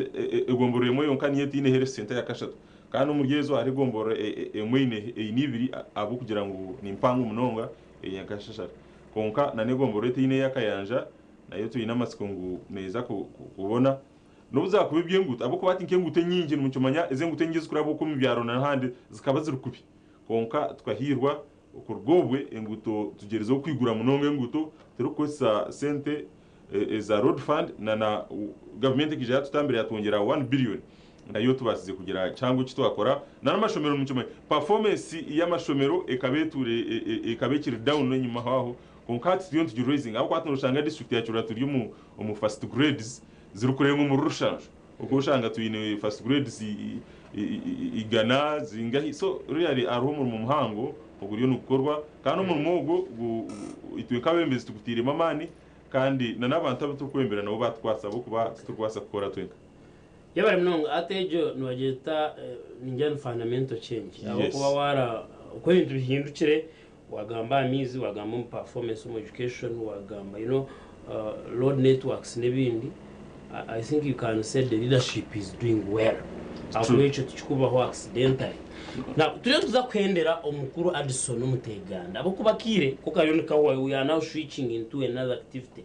[SPEAKER 6] egomborora emwe yonka niyo etaine health center ya kashatu kandi omuri ezo hariho egomborora emwe eine ibiri ahabw'okugira ngu ni mpango munonga eya Kashashara kwonka na n'egomborora etaine eya Kayanja Nayo twine amatsiko ngu neeza kubona n'obu zaakuba eby'enguuto ahabw'okuba hati nk'enguuto enyingi nimukimanya ezi enguuto enyingi ezirikuraba okwo omu byaro n'ahandi zikaba ziri kubi kwonka tukahiirwa okuruga obwe enguuto tugyerizeho kwigura munonga enguuto turikukozesa sente eza road fund na na gavumenti ekaija yatutambira yatwongyera 1 billion nayo tubaasize kugira kihango eki twakora na n'amashomero nimukimanya performance y'amashomero ekaba etuure ekaba ekiri down enyima aho Kwonka hati turiyo nitugi raisinga ahabw'okuba hati noshanga district ya Kiruhura turi omu first grades zirikurenga omuri rushanju okwo oshanga twine first grades igana zingahi so really hariho omurimo muhango oguriyo nigukorwa kandi omurimo ogwo itwe nk'abebembezi tugutairemu amaani kandi na n'abantu abu turikwebembera nabo batukwasa ahabw'okuba titurikubaasa kukora twenka.
[SPEAKER 2] Yebare munonga hati egyo nibagyeta ningira ni fundamental change ahabw'okuba waara oku ebintu bihindukire Wagamba aha maizi, wagamba omu performance omu education, wagamba you know road networks n'ebindi, I think you can say the leadership is doing well ahakuba ekyo tikikubaho accidentally. Now turiyo nituza kuhendera omukuru Addison Omuteganda ahabw'okuba akaire ko kariyo nikahwayo we are now switching into another activity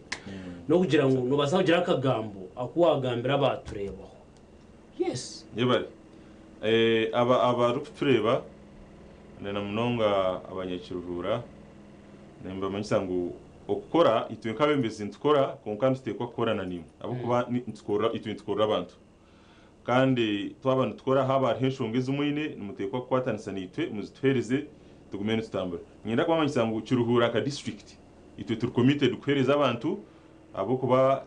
[SPEAKER 2] n'okugira ngu nobaasa kugira akagambo aku wagambira abatureebaho. Yes.
[SPEAKER 6] Yebare. Aba abarikutureeba na namunonga abanyakiruhuura nimbamanyisa ngu okukora itwe nk'abebembezi nitukora kwonka nituteekwa kukora na naimwe ahabw'okuba nitukorera itwe nitukorera abantu kandi twaba nitukora haaba hariho enshonga ezi mwine nimuteekwa kukwatanisa naitwe muzituheereze tugume nitutambura. Niinyenda kubamanyisa ngu Kiruhura nka disiturikiti itwe turi committed kuheereza abantu. Ahabw'okuba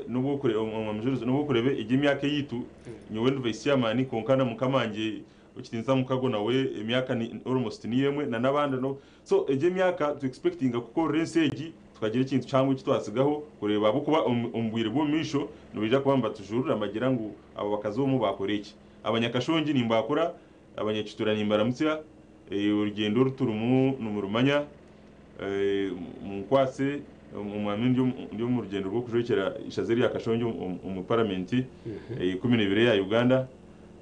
[SPEAKER 6] n'obu orikureeba egi emyaka eyaitu, nyowe ndi vice chairman kwonka na mukama wangye ow'ekitiinisa Mukago nawe emyaka ni almost niyo emwe na n'abandi so egi emyaka tu expectinga kukorera ensi egi tukagira ekintu kihango eki twatsigaho kureeba ahabw'okuba omu bwire bw'omu maisho nibaija kuba nibatujurira nibagira ngu aba bakazi omu baakora eki. Abanyakashongi nimbaakura, Abanyakitura nimbaramutsya, orugyendo oru turimu nimurumanya, munkwatse omwami ndi omu rugyendo rw'okujwekyera ishaza erya Kashongye omu paramenti eya 12 eya Uganda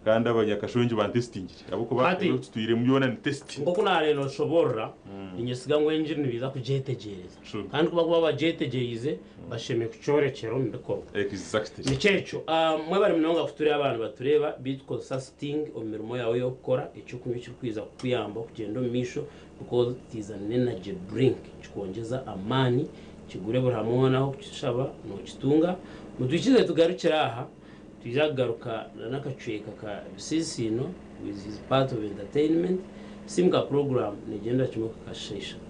[SPEAKER 6] kandi abanyakashongye bantesitingire ahabw'okuba ebi tutwiremu byona ni test.
[SPEAKER 2] Nk'oku naabaire noshoboorora, niinyesiga ngu engiri nibaija kugyetegyereza. Kandi ku barikuba bagyetegyereize, bashemereire kukyorekyera omu bikorwa. Nikyo ekyo. Mwebare munonga kutureeba abantu batureeba, beitu kozesa Sting omu mirimo yaawe ey'okukora, eky'okunywa ekirikwija kukuyamba okugyenda omu maisho because it is an energy drink. Nikikwongyeza amaani, kigure buri hamwe hoona ahu orikukishaba nookitunga. Mutwikirize tugarukire aha, twija kugaruka n'akacweka ka Bisiisiino with his part of entertainment. Simuka program negyendera kimwe kuhika shaaha ishatu.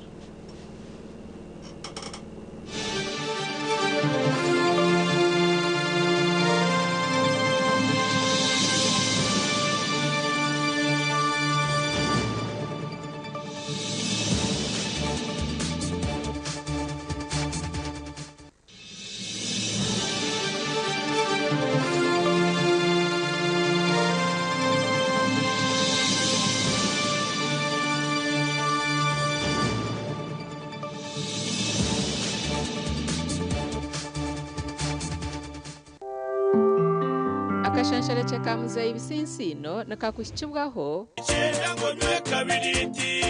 [SPEAKER 1] Akashansharekye ka Muzeeyi Bisinsiino nikakuhikibwaho.
[SPEAKER 10] Kyenda ngu onywe kabiriiti.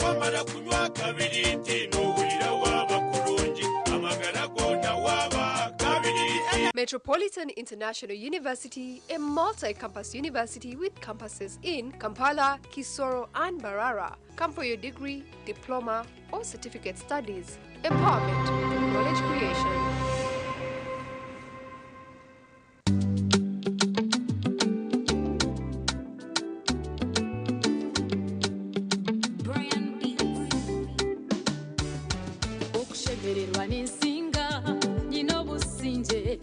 [SPEAKER 10] Wamara kunywa kabiriiti nohurira waaba kurungi, amagara goona waaba kabiriiti.
[SPEAKER 11] Metropolitan International University, a multi-campus university with campuses in Kampala, Kisoro and Mbarara. Come for your degree, diploma or certificate studies. Empowerment through knowledge creation.
[SPEAKER 1] Okushemererwa ninsinga nyine obusingye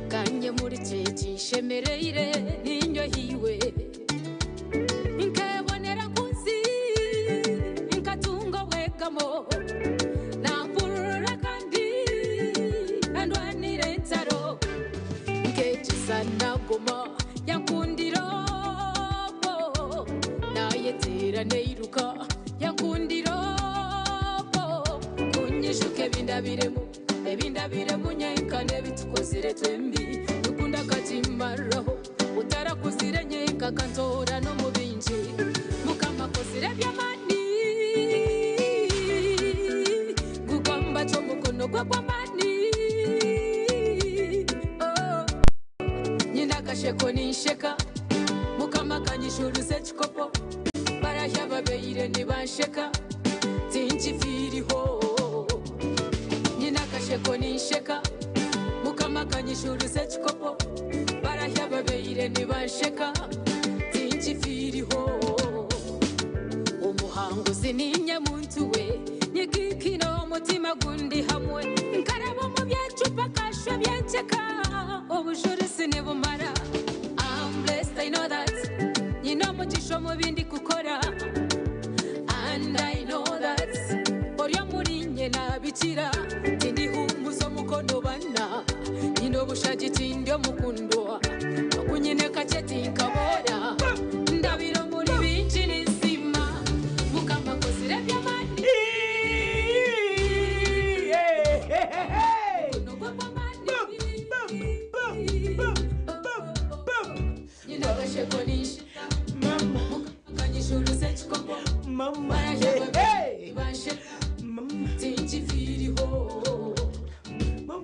[SPEAKER 1] kanye muri kinshemereire ninyohiwe nkebonera kunsi nkatunga obwegamo nampurura kandi andwanira entaro nkekisa naguma yankundira obwo nayetera neiruka yankundira obwo kunyijuka ebindabiremu ebindabiremu nyenka n'ebitukozire twembi dukunda kakimaraho utarakuzire nyenka kantora n'omu bingi mukama akozire eby'amaani gugamba ky'omukono gwe gw'amaani Oh, nyina akasheko ninsheka mukama akanyishuruza ekikopo barahya babeire nibansheka tinkifiiriho nyina akasheko ninsheka mukama akanyishuruza ekikopo barahya babeire nibansheka tinkifiiriho omuhanguzi ninye muntu we nyikikino omutima gundi hamwe nkaraba omu byecupa kashwe byenkyeka obujurizi nibumara. I'm blessed, I know that. Nyina omugisha omu bindi kukora and I know that ori omuri nye nabikira tindihumuza omukono bana nyina obushagi tindi omukundwa nokunyine kakye tinkabora ndabira omuri bingi ninsima mukama akozire eby'amaani. Nyina akasheko ninsheka mukakanyishuruza ekikopo bansheka tinkifiiriho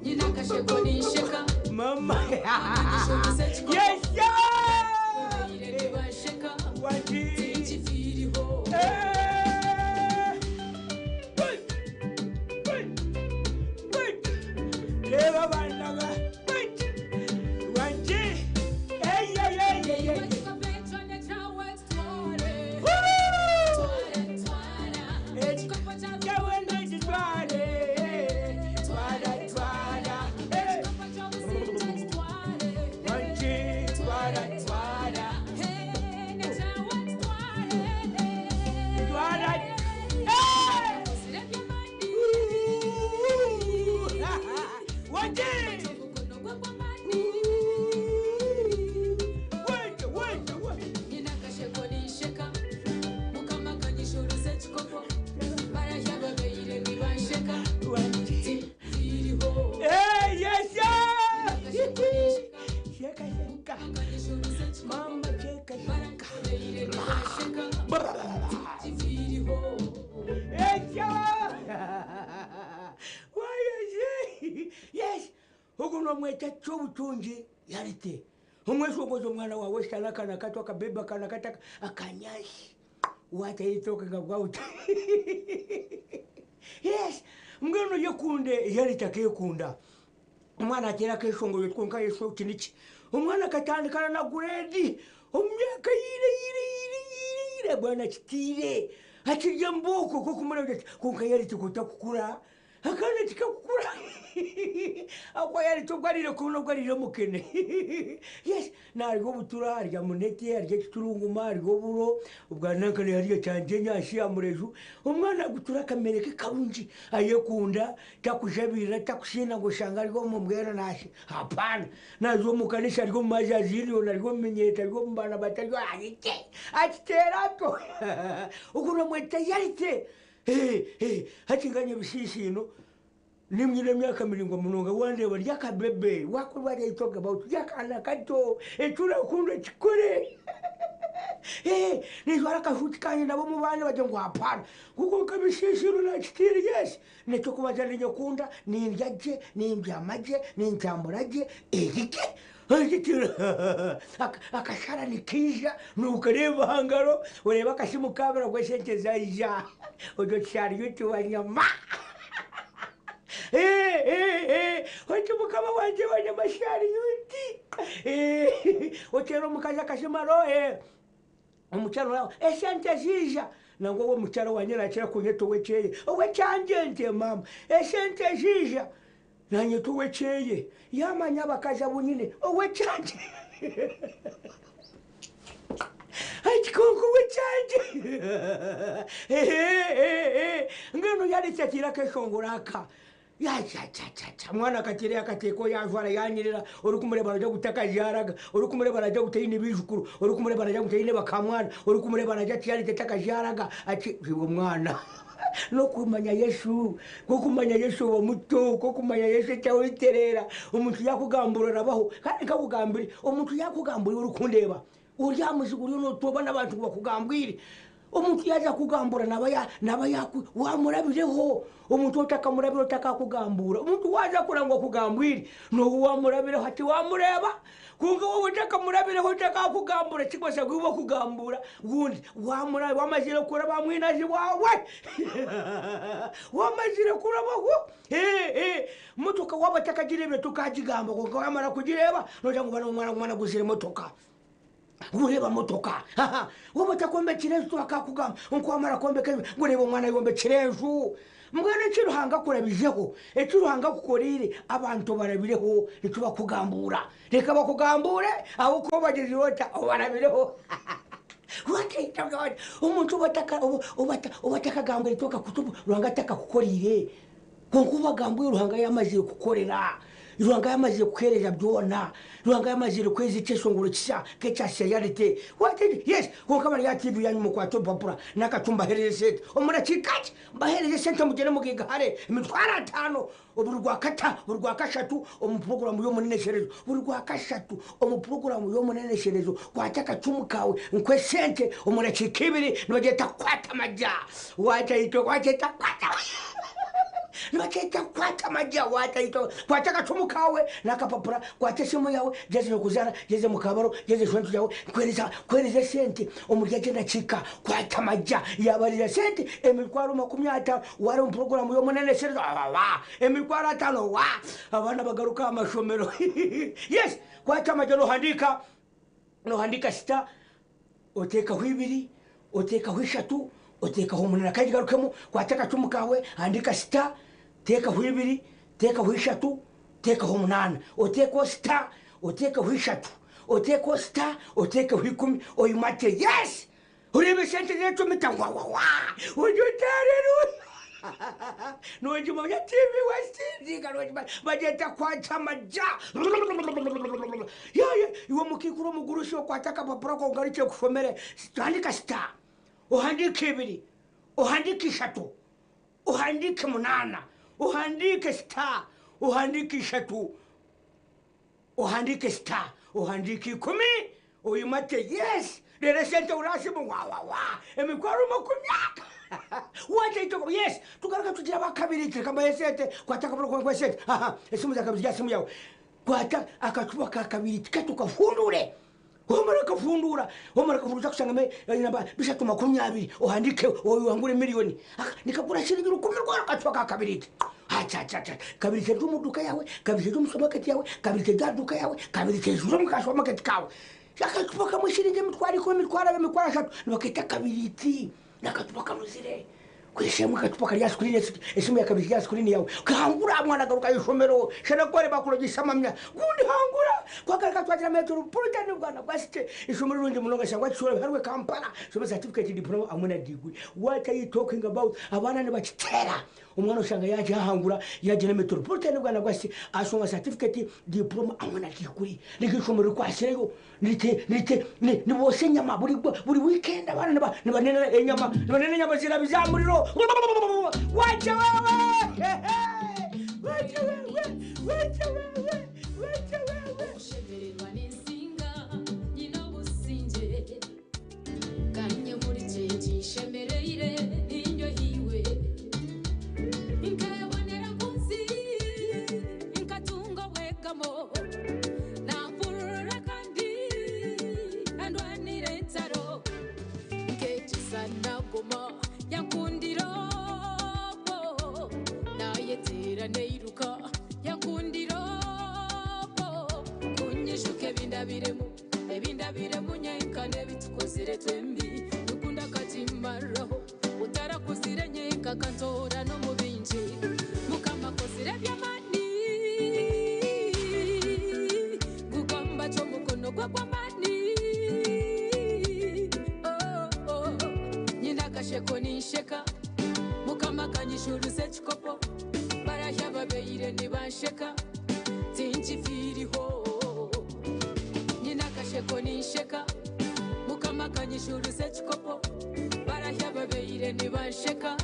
[SPEAKER 1] nyina akasheko ninsheka mukakanyishuruza ekikopo bansheka tinkifiiriho.
[SPEAKER 10] Reba abana ba wanje. Hey, hey, hey, hey, hey. Woo! Twara, twara.
[SPEAKER 7] Twara. Wanje! Wanje, wanje, wanje. Hey, yes, yeah! Sheka, sheka. Mama, sheka, sheka. Hey, yeah! Why is Yes! Ogu nomweta ky'obutungi yarite. Omweshongozo omwana wawe shana kana kato akabeba kana kata akanyashi. What are you talking about? Yes! Mbwenu yekunde yarite akekunda. Omwana ateera akeshongoro twonka yesu kiniki. Omwana akatandikana na grade omu myaka yire yire yire yire yire bwana kitiire. Akirya mbuuko kokumureba ati konka yarite kutakukura. Akana tikakukura. Akwa yarite obwarire kubona obwarire mukene. Yes, narya obutura arya munete arya ekiturunguma arya oburo obwanankane yarya kyangye nyashi amureju. Omwana agutura akamere ke karungi ayekunda takujabirira takushina ngu oshanga ari omu mbwera nashi hapana naza omu kanisa ari omu mazi aziriyo ari omu minyeto ari omu baana bato ari arite akiteera ato ogu nomweta yarite hakinganya ebishiishino nimnyine emyaka miringwa munonga wandeeba ryakabebe wakorwa you talk about ryakana kato eturakunda kikore nijwara akashuti kanye nabo mu baana bagira ngu hapana kuko nkabishishiro nakitiire yes nekyokubaza ninyekunda nindya gye nimbyama gye nintambura gye erige Ekitira akashara nikija nukareba hangaro ureba akasimu kabira gwesente zaija ojo kyari yuti wanyama oti mukama wanje wanyamashari yuti otera omukazi akashimaro omukyaro wawe esente zija nangwa we omukyaro wanye nakira kunyeta owekyeye owekyangye nte mama esente zija nanyeta owekyeye yamanya abakazi abo nyine owekyangye ekikonko wekyangye ngeno yaritsetira akeshongoro aka yachachachacha mwana akatire akateeko yajwara yanyirira orikumureba araja gutakajaraga orikumureba araja gutaine bijukuru orikumureba araja gutaine bakamwana orikumureba araja tiyarite takajaraga ati iwe mwana nokumanya Yesu kokumanya Yesu oba muto kokumanya Yesu ekyawiterera omuntu yakugambura orabaho kandi nkakugambire omuntu yakugambura orikundeba orya muzigu oriyo notoba n'abantu bakugambwire omuntu yaza kugambura naba ya naba yaku wamurabireho omuntu otakamurabira otakakugambura omuntu waza kurangwa kugambwire nobu wamurabireho ati wamureba kunga wowe otakamurabireho otakakugambura kikwasa gwiwe kugambura gundi wamura wamazire kuraba mwinazi wawe wamazire kurabaho motoka waba takagirebe tukagigamba kunga wamara kugireba noja ngo bana omwana omwana guzire motoka ngureba motoka woba takombekire enju twakakugamba nkwamara kombeka enju ngureba omwana yombekire enju mbwenu ekiruhanga kurabijeho ekiruhanga kukorire abantu barabireho nikibakugambura reka bakugambure aho bageze ota obarabireho omuntu obatakagambura toka kutubu ruhanga atakakukorire konka obagambuye ruhanga yamazire kukorera ruhanga yamazire kuhereza byona ruhanga yamazire kweza ekyeshongoro kisha kekyaseyarite yes konka bari ya tv yanyu mukwate obupapura nakatu mbahereze sente omurakikaki mbahereze sente mugende mugigahare emitwaro atano buri rwakata buri rwakashatu omu puroguramu y'omunenesherezo buri rwakashatu omu puroguramu y'omunenesherezo kwata akacumu kawe nkwe sente omurakika ibiri nibagyeta kwata maja wakyayitwa wakyeta kwata nibakyeta kwata maja wakyayitwa kwata akacumu kawe nakapapura kwata esimu yawe geze nokuzara geze mukabaro geze shwentu yawe nkwereza kwereza sente omuri nakika kwata maja yabarira sente emitwaro 50 wari mu puroguramu y'omunenesherezo wa emitwaro 5 wa abaana bagaruka amashomero yes kwata maja nohandika nohandika sita oteekaho ibiri oteekaho ishatu oteekaho 8 kandi garukemu kwata akacumu kawe handika sita teekaho ibiri teekaho ishatu teekaho 8 oteekaho sita oteekaho ishatu Oteekeho sita, oteekeho ikumi, oyimate yes! Oreebe esente zeecumita wawawa! Ogye oti Areruya! Noogimanya TV West Indies noogimanya bagyeta kwata amaja. Yaaye iwe omukaikuru omugurusi okwate akapapura ako ngarukye nkushomere. Handiika sita, ohandiike ibiri, ohandiike ishatu, ohandiike munaana, ohandiike sita, ohandiike ishatu. Ohandiike star, ohandiike ikumi, oyimate yes, reero esente orasimu wawawa, emitwaro makumyaka wateitoko yes, tugaruke tugire abakabiri reka mbahe esente, kwata akapapura nkuhe esente, aha, esimu za kabiri ziri aha simu yaawe, kwata akacupa ka kabiri kati okafunduure, wamara okafunduura, wamara okafunduura oza kushangamu enamba bishatu makumyabiri, ohandiike ohangure miriyoni, nikagura shiringi rukumi rwona akacupa ka kabiriti. Achachacha, kabiriti eri omu duka yaawe, kabiriti eri omu supamaketi yaawe, kabiriti eri aha duka yaawe, kabiriti eri omu ka supamaketi kaawe. Akacupa kamwe shiringi emitwaro ikumi, emitwaro abiri, emitwaro ashatu, nibaketa kabiriti. N'akacupa kanuzire. Kweshemwe akacupa kari aha screen, esimu ya kabiriti eri aha screen yaawe. Hangura mwana garuka aha ishomero, shana kwareba kurogyesa amamya. Gundi hangura! Kwagaruka twagira Metropolitan Bwana Bwasite, ishomero rirungi munonga shangwa kishoro biharwe Kampala, shoma certificate, diploma hamwe na degree. What are you talking about? Abaana nibakiteera. Omwana oshanga yagyahangura yagyenda Metropolitan Bwana Bwasite ashoma certificate, diploma hamwe na degree. Niryo ishomero rikwatsireyo niboosya enyama buri buri weekend abaana nibanena enyama nibanena enyama zirabiza aha muriro. Wacha wewe! Wacha wewe! Wacha wewe! Wacha wewe!
[SPEAKER 8] Okushemererwa ninsinga nyine obusingye kanye muri kyeki nshemereire ninyohiwe nkebonera ku nsi nkatunga obwegamo nampurura kandi andwanira entaro nkekisa nagoma yankundira okwo nayetera neiruka yankundira okwo kunyijuka ebindabiremu ebindabiremu nyenka n'ebitukozire twembi rukunda katimaraho utarakuzire nyenka kantora n'omu bingi mukama akozire eby'amaani gugamba ky'omukono gwe gw'amaani Oh, oh. nyina akasheko ninsheka mukama kanyishuruza ekikopo barahya babeire nibansheka tinkifiiriho nyina akasheko ninsheka mukama kanyishuruza ekikopo barahya babeire nibansheka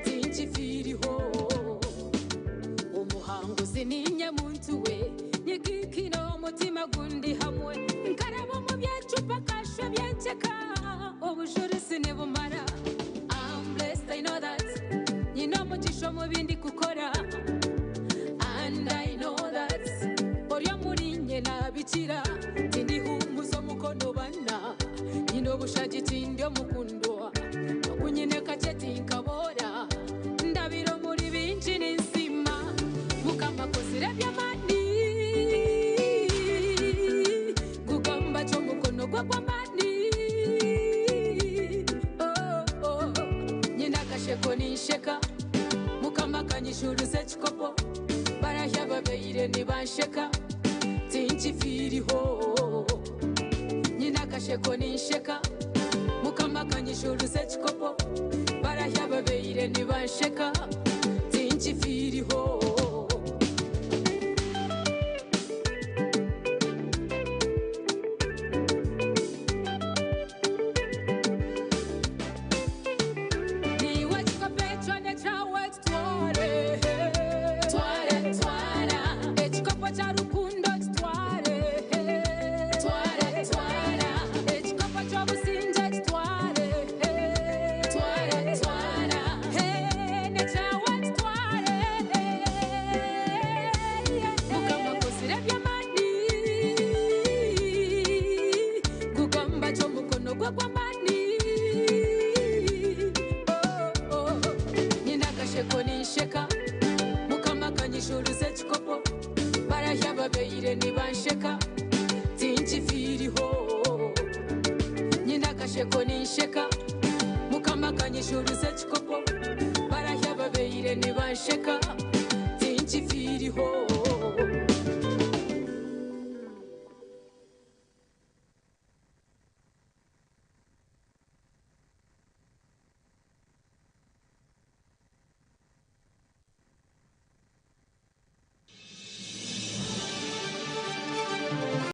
[SPEAKER 8] tinkifiiriho omuhanguzi ninye muntu we nyikikira omutima gundi hamwe nkaraba omu byecupa kashwe byenkyeka obujurizi nibumara I'm blessed, I know that nyina omugisha omu bindi kukora and I know that ori omuri nye nabikira tindihumuza omukono bana nyina obushagi tindi omukundwa okunyine kakye tinkabora ndabira omuri bingi ninsima mukama akozire eby'amaani gugamba ky'omukono gwe gw'amaani Oh, oh. nyina akasheko ninsheka mukama kanyishuruza ekikopo barahya babeire nibansheka tinkifiiriho nyina akasheko ninsheka mukama kanyishuruza ekikopo barahya babeire nibansheka tinkifiiriho niwe kikopo ekyo nekyawe kitware tware twara ekikopo kya rukundo kitware tware twara ekikopo ky'obusinge kitware tware twara nekyawe kitware mukama akozire eby'amaani gugamba ky'omukono gwe gw'amaani Oh, oh. nyina akasheko ninsheka mukama kanyishuruza ekikopo barahya babeire nibansheka tinkifiiriho nyina akasheko ninsheka mukama kanyishuruza ekikopo barahya babeire nibansheka